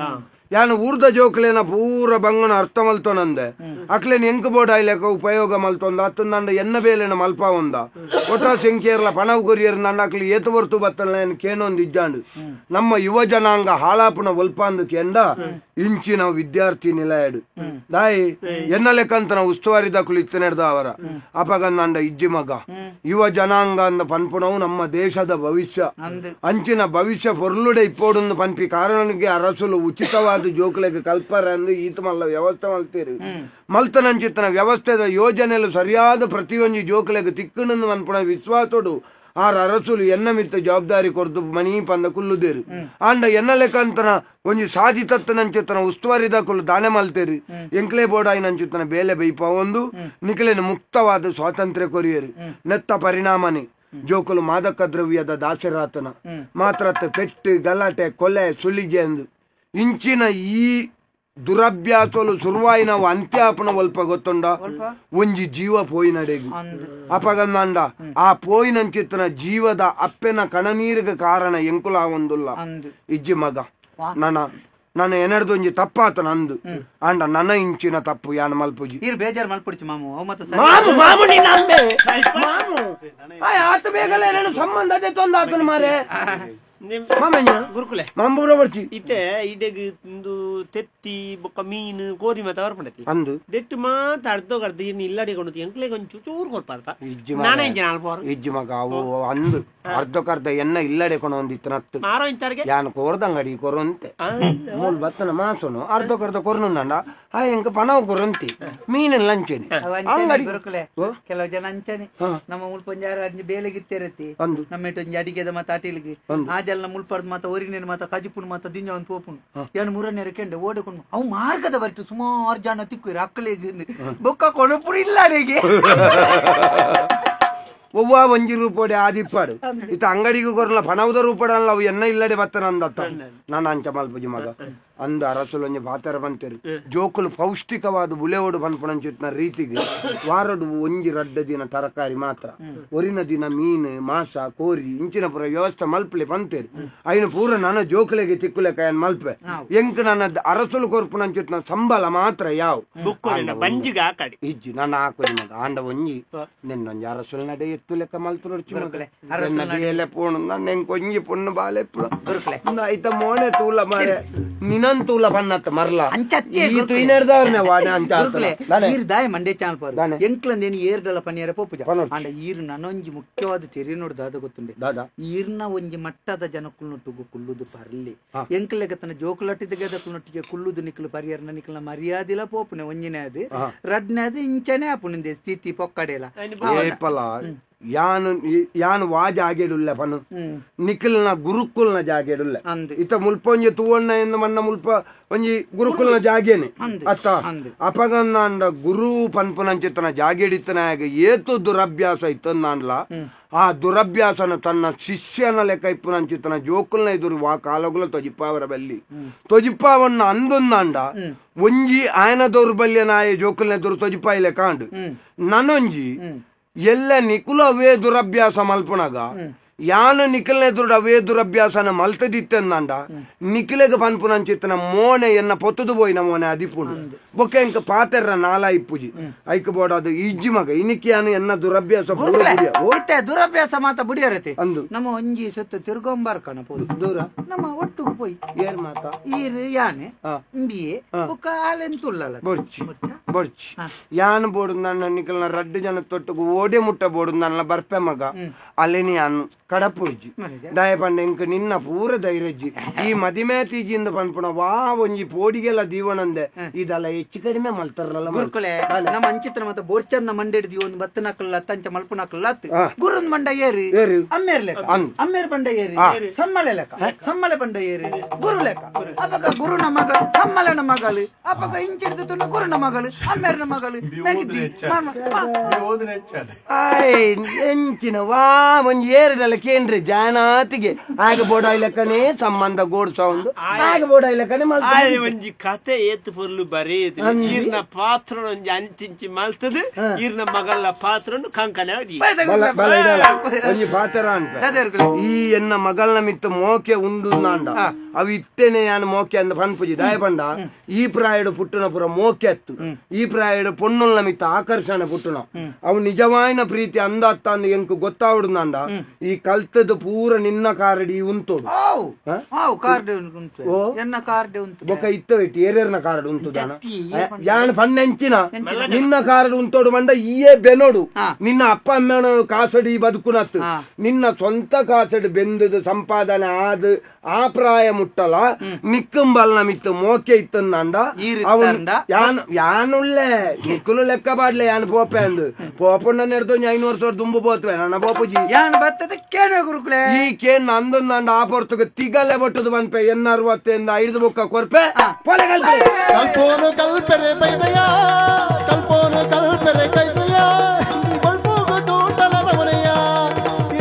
ಯಾನು ಊರ್ದ ಜೋಕ್ಲೇನ ಪೂರ ಬಂಗನ ಅರ್ಥ ಮಲ್ತೋನಂದೆ ಅಕ್ಲೇನ ಎಂಕ್ ಬೋರ್ಡ್ ಆಯ್ಲೆಕ ಉಪಯೋಗ ಮಲ್ತೊಂದ ಅತ್ತುಂದ ಎನ್ನ ಬೇಲೆನ ಮಲ್ಪಾವಂದ ಒಟ್ಟ ಸೆಂಕೇರ್ಲ ಪಣವು ಕೊರಿಯರ್ ನಂಡ ಅಕ್ಲಿ ಏತು ಹೊರ್ತು ಬತ್ತಲ್ಲ ಕೇನೊಂದು ಇಜ್ಜಾಂಡು ನಮ್ಮ ಯುವ ಜನಾಂಗ ಹಾಳಾಪುನ ಒಲ್ಪಾಂದು ಕೆಂಡ ಇಂಚಿನ ವಿದ್ಯಾರ್ಥಿ ನಿಲಯಡು ದಾಯಿ ಎನ್ನ ಲೆಕ್ಕಂತನ ಉಸ್ತುವಾರಿ ದಕುಲು ಇತ್ತನೆಡ್ದ ಅವರ ಅಪಗಂದ ಇಜ್ಜಿ ಮಗ ಯುವ ಜನಾಂಗ ಅಂದ ಪನ್ಪುನವು ನಮ್ಮ ದೇಶದ ಭವಿಷ್ಯ ಅಂಚಿನ ಭವಿಷ್ಯ ಪೊರ್ಲುಡೆ ಇಪ್ಪೋಡುಂದು ಪನ್ಪಿ ಕಾರಣಕ್ಕೆ ಅರಸುಲು ಉಚಿತವಾದ ಜೋಕ್ಲೆಗ್ ಕಲ್ಪರ ಅಂದು ಈತ ಮಲ್ಲ ವ್ಯವಸ್ಥೆ ಮಲ್ತೀರಿ ಮಲ್ತನಂಚಿತ್ತನ ವ್ಯವಸ್ಥೆದ ಯೋಜನೆಲು ಸರಿಯಾದ ಪ್ರತಿಯೊಂಜಿ ಜೋಕ್ಲೆಗ್ ತಿಕ್ಕಣಂದು ಮನ್ಪುನ ವಿಶ್ವಾಸೋಡು ಆರ್ ಅರಸುಲು ಎನ್ನ ಮಿತ್ತ ಜವಾಬ್ದಾರಿ ಕೊರ್ದು ಮನಿ ಪಂದ ಕುಲ್ಲುದೇರು ಆಂಡ ಎನ್ನ ಲೆಕ್ಕಂತನ ಒಂಜಿ ಸಾಧಿ ತತ್ತನಂಚಿತ್ತನ ಉಸ್ತುವಾರಿ ದಕುಲು ದಾನೆ ಮಲ್ತೇರಿ ಎಂಕ್ಲೆ ಬೋಡಾಯಿನಂಚಿತ್ತನ ಬೇಲೆ ಬೈಪಾವೊಂದು ನಿಕ್ಲೆನ ಮುಕ್ತವಾದ ಸ್ವಾತಂತ್ರ್ಯ ಕೊರಿಯರು ನೆತ್ತ ಪರಿಣಾಮನೆ ಜೋಕುಲು ಮಾದಕ ದ್ರವ್ಯದ ದಾಸರಾತನ ಮಾತ್ರ ಪೆಟ್ಟು ಗಲಾಟೆ ಕೊಲೆ ಸುಲಿಗೆ ಅಂದು ಇಂಚಿನ ಈ ದುರಭ್ಯಾಸಲು ಸುರುವಾಯಿನವು ಅಂತ್ಯಾಪನ ಒಲ್ಪ ಗೊತ್ತುಂಡ ಒಂಜಿ ಜೀವ ಪೋಯಿನಡೆಗು ಅಪಗಂದಾಂಡ ಆ ಪೋಯಿನಂಚಿತ್ತನ ಜೀವದ ಅಪ್ಪೆನ ಕಣನೀರಿಗೆ ಕಾರಣ ಎಂಕುಲ ಒಂದುಲ್ಲ ಇಜ್ಜಿ ಮಗ ನನ್ನ ನಾನು ಎನರ್ದೊಂಜಿ ತಪ್ಪಾತ ನಂದು ಅಂಡ ನನ್ನ ಇಂಚಿನ ತಪ್ಪು ಯಾನ ಮಲ್ಪುಜಿ
ಈರ್ ಬೇಜಾರ್ ಮಲ್ಪುಡ್ಚಿ ಮಾಮು ಅವು ಮತ್ತೆ
ಮಾಮು ಮಾಮು ನೀನು ಅಂಬೆ ಮಾಮು ಆಯ್ ಆತ ಬೇಗಲ ಏನೇನು ಸಂಬಂಧ ಅದೇ ತೊಂದ ಆತನ ಮಾರೆ ಮಾಮಣ್ಣ
ಗುರುಕುಲೆ
ಮಾಂಬೂರ ಬರ್ಚಿ
ಇತ್ತೆ ಇಡೆಗ್ ಇಂದು ತೆತ್ತಿ ಬೊಕ್ಕ ಮೀನು ಕೋರಿ ಮಾತ ಬರ್ಪಂಡತಿ
ಅಂದು
ದೆಟ್ಟು ಮಾತ ಅರ್ಧೋ ಅರ್ಧ ಇನ್ನು ಇಲ್ಲಡೆ ಕೊಂಡು ಎಂಕ್ಲೆ ಕೊಂಚು ಚೂರು ಕೊಡ್ಪಾರ್ತ ನಾನೇ ಇಂಚಿನ ಅಲ್ಪ
ಇಜ್ಜಿ ಮಗ ಅವು ಅಂದು ಅರ್ಧಕ್ಕರ್ಧ ಎನ್ನ ಇಲ್ಲಡೆ ಕೊಂಡು ಒಂದಿತ್ತು
ಮಾರೋ ಇಂತಾರ್ಗೆ
ಯಾನು ಕೋರ್ದಂಗಡಿ ಕೊರಂತೆ ಮೂಲ್ ಬತ್ತನ ಮಾಸನು ಅರ್ಧಕ್ಕರ್ಧ ಕೊರ್ನುಂದಂಡ ಆ ಎಂಕ ಪಣವು ಕೊರಂತಿ ಮೀನು ಲಂಚೇನೆ ಅಂಗಡಿ
ಗುರುಕುಲೆ ಕೆಲವು ಜನ ಅಂಚನೆ ನಮ್ಮ ಮುಲ್ಪೊಂಜಾರ ಅಂಜಿ ಬೇಲೆಗಿತ್ತಿರತಿ ನಮ್ಮ ಇಟ್ಟೊಂಜಿ ಅಡಿಗೆದ ಮಾತ ಅಟಿಲ್ಗೆ ಆ ಜಲ ಮುಲ್ಪರ್ದ ಮಾತ ಒರಿಗಿನ ಮಾತ ಕಜಿಪುನ್ ಮಾತ ದಿಂಜ ಒಂದು ಪೋಪುನು ಏನು ಮೂರನೇರ ಕೆಂಡೆ ಓಡಿಕೊಂಡು ಅವು ಮಾರ್ಗದ ಬರ್ತು ಸುಮಾರು ಜನ ತಿಕ್ಕಿರು ಅಕ್ಕಲಿಗೆ ಬೊಕ್ಕ ಕೊಣಪುರು ಇಲ್ಲ ಅಡಿಗೆ
ಒವ್ವ ಒಂಜಿ ರೂಪೋಡೆ ಆದಿಪ್ಪಾಡು ಇತ್ತ ಅಂಗಡಿಗೆ ಕೊರಲ ಪಣವುದ ರೂಪಡಲ್ಲ ಅವು ಎನ್ನ ಇಲ್ಲಡೆ ಬತ್ತನ ಅಂದತ್ತ ನಾನು ಅಂಚ ಮಲ್ಪುಜಿ ಮಗ ಅಂದ ಅರಸುಲು ಒಂಜಿ ಪಾತರ ಬಂತೇರಿ ಜೋಕುಲು ಪೌಷ್ಟಿಕವಾದ ಬುಲೆವೋಡು ಪನ್ಪುಣಂಚಿತ್ನ ರೀತಿಗೆ ವಾರಡು ಒಂಜಿ ರಡ್ಡ ದಿನ ತರಕಾರಿ ಮಾತ್ರ ಒರಿನ ದಿನ ಮೀನು ಮಾಂಸ ಕೋರಿ ಇಂಚಿನ ಪೂರ ವ್ಯವಸ್ಥೆ ಮಲ್ಪಲೆ ಪಂತೇರಿ ಐನ ಪೂರ ನನ್ನ ಜೋಕುಲೆಗೆ ತಿಕ್ಕುಲೆಕ ಏನ್ ಮಲ್ಪೆ ಎಂಕ್ ನನ್ನ ಅರಸುಲು ಕೊರ್ಪುಣಂಚಿತ್ನ ಸಂಬಳ ಮಾತ್ರ ಯಾವ ಇಜ್ಜಿ ನಾನು ಹಾಕುಜಿ ಮಗ ಆಂಡ ಒಂಜಿ ನಿನ್ನೊಂಜಿ ಅರಸುಲು ನಡೆ ಎತ್ತು ಲೆಕ್ಕ ಮಲ್ತು ಪೋಣು ನನ್ನ ಒಂಜಿ ಪೊಣ್ಣು ಬಾಲೆ ಐತ ಮೋನೆ ತೂಲ ಮಾರೆ ನಿನನ್ ತೂಲ ಪನ್ನತ್ತ ಮರ್ಲ
ದಾಯ ಮಂಡೆ ಚಾನಲ್ ಪಾರು ಎಂಕ್ಲಂದೇನು ಏರ್ಡಲ ಪನಿಯರ ಪೋಪುಜ ಅಂಡ ಈರ್ ನನೊಂಜಿ ಮುಖ್ಯವಾದ ತೆರಿ ನೋಡು ದಾದ ಗೊತ್ತುಂಡೆ ಈರ್ನ ಒಂಜಿ ಮಟ್ಟದ ಜನಕ್ಕುಲ್ನೊಟ್ಟಿಗೆ ಕುಲ್ಲುದು ಪರ್ಲಿ ಎಂಕ್ಲೆಗ ತನ್ನ ಜೋಕುಲಟ್ಟಿದ ಕುಲ್ಲುದು ನಿಕ್ಲು ಪರಿಯರ್ನ ನಿಕ್ಲ ಮರ್ಯಾದಿಲ ಪೋಪುನೆ ಒಂಜಿನೇ ಅದು ರಡ್ನೇ ಅದು ಇಂಚನೆ ಆಪುನಿಂದೆ ಸ್ಥಿತಿ ಪೊಕ್ಕಡೆಲ
ಏಪಲ ಯಾನು ಯಾನು ವಾ ಜಾಗೆಡುಲ್ಲ ಪನು ನಿಖಲ್ನ ಗುರುಕುಲ್ನ ಜಾಗೆಡುಲ್ಲ ಇತ್ತ ಮುಲ್ಪ ಒಂಜಿ ತೂವಣ್ಣ ಎಂದು ಮನ್ನ ಮುಲ್ಪ ಒಂಜಿ ಗುರುಕುಲ್ನ ಜಾಗೇನೆ ಅತ್ತ ಅಪಗನ್ನಾಂಡ ಗುರು ಪನ್ಪುನಂಚಿತ್ತನ ಜಾಗೆಡಿತ್ತನಾಗ ಏತು ದುರಭ್ಯಾಸ ಇತ್ತಂದಾಂಡ್ಲ ಆ ದುರಭ್ಯಾಸನ ತನ್ನ ಶಿಷ್ಯನ ಲೆಕ್ಕ ಇಪ್ಪುನಂಚಿತ್ತನ ಜೋಕುಲ್ನ ಎದುರು ವಾ ಕಾಲಗುಲ ತೊಜಿಪ್ಪಾವರ ಬಲ್ಲಿ ತೊಜಿಪ್ಪಾವನ್ನ ಅಂದೊಂದಾಂಡ ಒಂಜಿ ಆಯನ ದೌರ್ಬಲ್ಯನಾಯ ಜೋಕುಲ್ನ ಎದುರು ತೊಜಿಪ್ಪಾಯಿಲೆ ಕಾಂಡು ನನೊಂಜಿ ಎಲ್ಲ ನಿಕುಲವೇ ದುರಭ್ಯಾಸ ಮಲ್ಪುನಗ ಯಾನು ನಿಖಲ್ನೆ ದುರ್ಡ ಅವೇ ದುರಭ್ಯಾಸನ ಮಲ್ತದಿತ್ತಂದಾಂಡ ನಿಖಿಲೆಗ್ ಪನ್ಪುನಂಚಿತ್ತನ ಮೋನೆ ಎನ್ನ ಪೊತ್ತುದು ಪೋಯಿನ ಮೋನೆ ಅದಿಪುಂಡು ಬೊಕ್ಕ ಎಂಕ್ ಪಾತೆರ್ರ ನಾಲ ಇಪ್ಪುಜಿ ಐಕ್ ಬೋಡ ಅದು ಇಜ್ಜಿ ಮಗ ಇನಿಕ್ಯಾನು ಎನ್ನ ದುರಭ್ಯಾಸ
ಇತ್ತೆ ದುರಭ್ಯಾಸ ಮಾತ ಬುಡಿಯರತೆ ಅಂದು ನಮ್ಮ ಒಂಜಿ ಸೊತ್ತು ತಿರ್ಗೊಂಬಾರ್ ಕಣ ಪೋದು ದೂರ ನಮ್ಮ ಒಟ್ಟುಗು ಪೋಯಿ
ಏರ್ ಮಾತ
ಈರು ಯಾನೆ ಇಂಬಿಯೆ ಬೊಕ್ಕ ಆಲೆಂತುಲ್ಲಲ್ಲ
ಬೊರ್ಚಿ ಬೊರ್ಚಿ ಯಾನು ಬೋಡು ನನ್ನ ನಿಖಲ್ನ ರಡ್ಡು ಜನ ತೊಟ್ಟುಗು ಓಡೆ ಮುಟ್ಟ ಬೋಡು ನನ್ನ ಬರ್ಪೆ ಮಗ ಅಲ್ಲೇನಿ ಯಾನು ಕಡಪುರ್ಜಿ ದಯ ಪಂಡ ಇಂಕ್ ನಿನ್ನ ಪೂರ ಧೈರ್ಯಜ್ಜಿ ಈ ಮದಿಮೆ ತೀಜಿಂದ ಪನ್ಪುಣ ವಾ ಒಂಜಿ ಪೋಡಿಗೆಲ್ಲ ದೀವನಂದೆ ಇದೆಲ್ಲ ಹೆಚ್ಚು ಕಡಿಮೆ ಮಲ್ತಾರಲ್ಲ
ಗುರುಕುಲೆ ನಮ್ಮ ಅಂಚಿತ್ರ ಮತ್ತೆ ಬೋರ್ಚಂದ ಮಂಡೆಡ್ದಿ ಒಂದು ಬತ್ತನಕಲ್ಲ ತಂಚ ಮಲ್ಪುನಕಲ್ಲ ಗುರುನ್ ಬಂಡ ಏರಿ ಅಮ್ಮೇರ್ ಲೆಕ್ಕ ಅಮ್ಮೇರ್ ಬಂಡ ಏರಿ ಸಮ್ಮಲೆ ಲೆಕ್ಕ ಸಮ್ಮಲೆ ಬಂಡ ಏರಿ ಗುರು ಲೆಕ್ಕ ಅಪಗ ಗುರುನ ಮಗಳು ಸಮ್ಮಲನ ಮಗಳು ಅಪಗ ಇಂಚಿಡ್ದು ತುಣ್ಣ ಗುರುನ ಮಗಳು ಅಮ್ಮೇರ್ನ ಮಗಳು
ಎಂಚಿನ ವಾ ಒಂಜಿ ಏರಿದಲ್ಲ ಕೇಂದ್ರ ಜಾನಾತಿಗೆ ಆಗ ಬೋಡ ಇಲಕ್ಕನೆ ಸಂಬಂಧ ಗೋಡ್ಸ ಒಂದು ಆಗ ಬೋಡ ಇಲಕ್ಕನೆ
ಒಂಜಿ ಕತೆ ಏತ್ ಪೊರ್ಲು ಬರೀ ಈರ್ನ ಪಾತ್ರ ಒಂಜಿ ಅಂಚಿಂಚಿ ಮಲ್ತದ ಈರ್ನ ಮಗಲ್ಲ ಪಾತ್ರ ಕಂಕನೆ
ಒಂಜಿ ಪಾತ್ರ ಅಂತ ಈ ಎನ್ನ ಮಗಳನ್ನ ಮಿತ್ತ ಮೋಕೆ ಉಂಡು ನಾಂಡ ಅವು ಇತ್ತೇನೆ ಯಾನು ಮೋಕೆ ಅಂದ ಪನ್ಪುಜಿ ದಾಯ ಪಂಡ ಈ ಪ್ರಾಯಡು ಪುಟ್ಟುನ ಪುರ ಮೋಕೆ ಅತ್ತು ಈ ಪ್ರಾಯಡು ಪೊಣ್ಣುಲ್ನ ಮಿತ್ತ ಆಕರ್ಷಣೆ ಪುಟ್ಟುನ ಅವು ನಿಜವಾಯಿನ ಪ್ರೀತಿ ಅಂದ ಅತ್ತ ಅಂದ ಎಂಕ್ ಗೊತ್ತಾವಡು ನಾಂಡ ಈ ಕಲ್ತದ ಪೂರ ನಿನ್ನ ಕಾರಡಿ ಉಂತೋಡು ಬೊಕ್ಕ ಇತ್ತ ಇಟ್ಟು ಏರೇರ್ನ ಕಾರ್ಡ್ ಉಂತುದಾನ ಯಾನ್ ಪಣ್ಣೆಂಚಿನ ನಿನ್ನ ಕಾರ್ಡ್ ಉಂತೋಡು ಬಂಡ ಈಯೇ ಬೆನೋಡು ನಿನ್ನ ಅಪ್ಪ ಅಮ್ಮನ ಕಾಸಡಿ ಬದುಕುನತ್ತು ನಿನ್ನ ಸ್ವಂತ ಕಾಸಡಿ ಬೆಂದದ ಸಂಪಾದನೆ ಆದ ಆ ಪ್ರಾಯ ಮುಟ್ಟಲ ನಿಕ್ಕಂಬಲ್ನ ಮಿತ್ತು ಮೋಕೆ ಇತ್ತಂದಾಂಡ ಅವನು ಯಾನುಳ್ಳೆ ನಿಕ್ಕಲು ಲೆಕ್ಕ ಬಾಡ್ಲೆ ಯಾನ್ ಪೋಪೆ ಅಂದು ಪೋಪಣ್ಣ ನೆಡ್ದು 500 ವರ್ಷ ದುಂಬು ಪೋತ್ವೆ ನನ್ನ ಪೋಪುಜಿ
ಯಾನ್ ಬತ್ತದ ಕೇನುವೆ ಗುರುಕುಲೆ
ಈ ಕೇನ್ ಅಂದೊಂದಾಂಡ ಆ ಪೊರ್ತುಗೆ ತಿಗಲೆ ಬೊಟ್ಟದು ಪನ್ಪೆ ಎನ್ನ 65 ಬೊಕ್ಕ ಕೊರ್ಪೆ ಪೊಲೆ ಕಲ್ಪೆ
ಕಲ್ಪೋನು ಕಲ್ಪೆರೆ ಬೈದಯ ಕಲ್ಪೋನು ಕಲ್ಪೆರೆ ಕೈದಯ ಬಳ್ಪುಗು ತೋಟಲ ನಮನೆಯ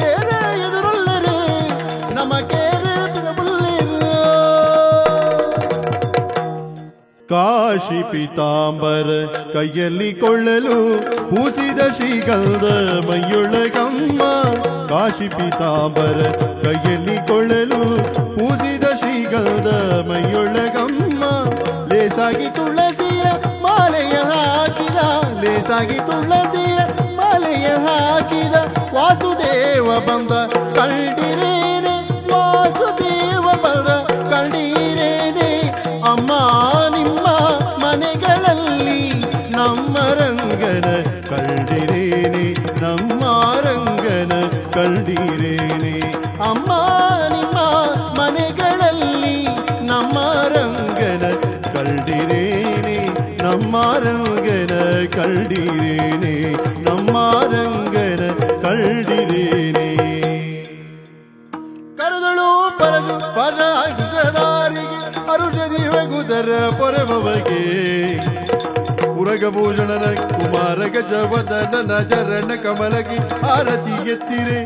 ಏರೇ ಎದುರುಲ್ಲರು ನಮಕೇರು ಬಿರಬುಲ್ಲಿರು ಕಾಶಿ ಪೀತಾಂಬರ ಕೈಯಲ್ಲಿ ಕೊಳ್ಳಲು ಪೂಸಿದ ಶ್ರೀಗಂಧ ಮೈಯೊಳಗಮ್ಮ ಕಾಶಿ ಪೀತಾಂಬರ ಕೈಯಲ್ಲಿ ಕೊಳ್ಳಲು ಪೂಸಿದ ಶ್ರೀಗಂಧ ಮೈಯೊಳಗಮ್ಮ ಲೇಸಾಗಿ ತುಳಸಿಯ ಮಾಲೆಯ ಹಾಕಿದ ಲೇಸಾಗಿ ತುಳಸಿಯ ಮಾಲೆಯ ಹಾಕಿದ ವಾಸುದೇವ ಬಂದ ಕಂಡಿರೇನೆ ವಾಸುದೇವ ಬಂದ ಕಂಡಿರೇನೆ ಅಮ್ಮ ನಿಮ್ಮ ಮನೆಗಳಲ್ಲಿ ನಮ್ಮ ರಂಗನ ಕಂಡಿರೇನೆ ನಮ್ಮ ರಂಗನ ಕಂಡಿರೇನೆ ಅಮ್ಮ ನಿಮ್ಮ ಮನೆಗಳಲ್ಲಿ ನಮ್ಮ ರಂಗನ ಕಂಡಿರೇನೆ ನಮ್ಮ ರಂಗನ ಕಂಡಿರೇನೆ ನಮ್ಮ ರಂಗನ ಕಂಡಿರೇನೆ ಕರುದಳು ಪರಜು ಪರಾಜುಷದಾರಿಗೆ ಅರುಷದಿ ಗುದರ ಪೊರಬವಗೆ ಉರಗಭೂಷಣನ ಕುಮಾರ ಗಜವದನ ಚರಣ ಕಮಲಗಿ ಆರತಿ ಎತ್ತಿರೆ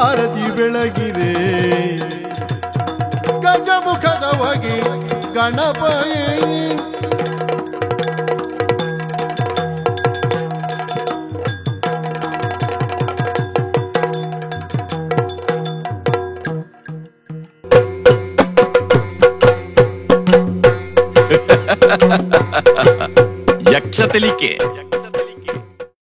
ಆರತಿ ಬೆಳಗಿರೆ ಗಜಮುಖದವಗೆ ಗಣಪಯೇ
ಯಕ್ಷ ತೆಲಿಕೆ.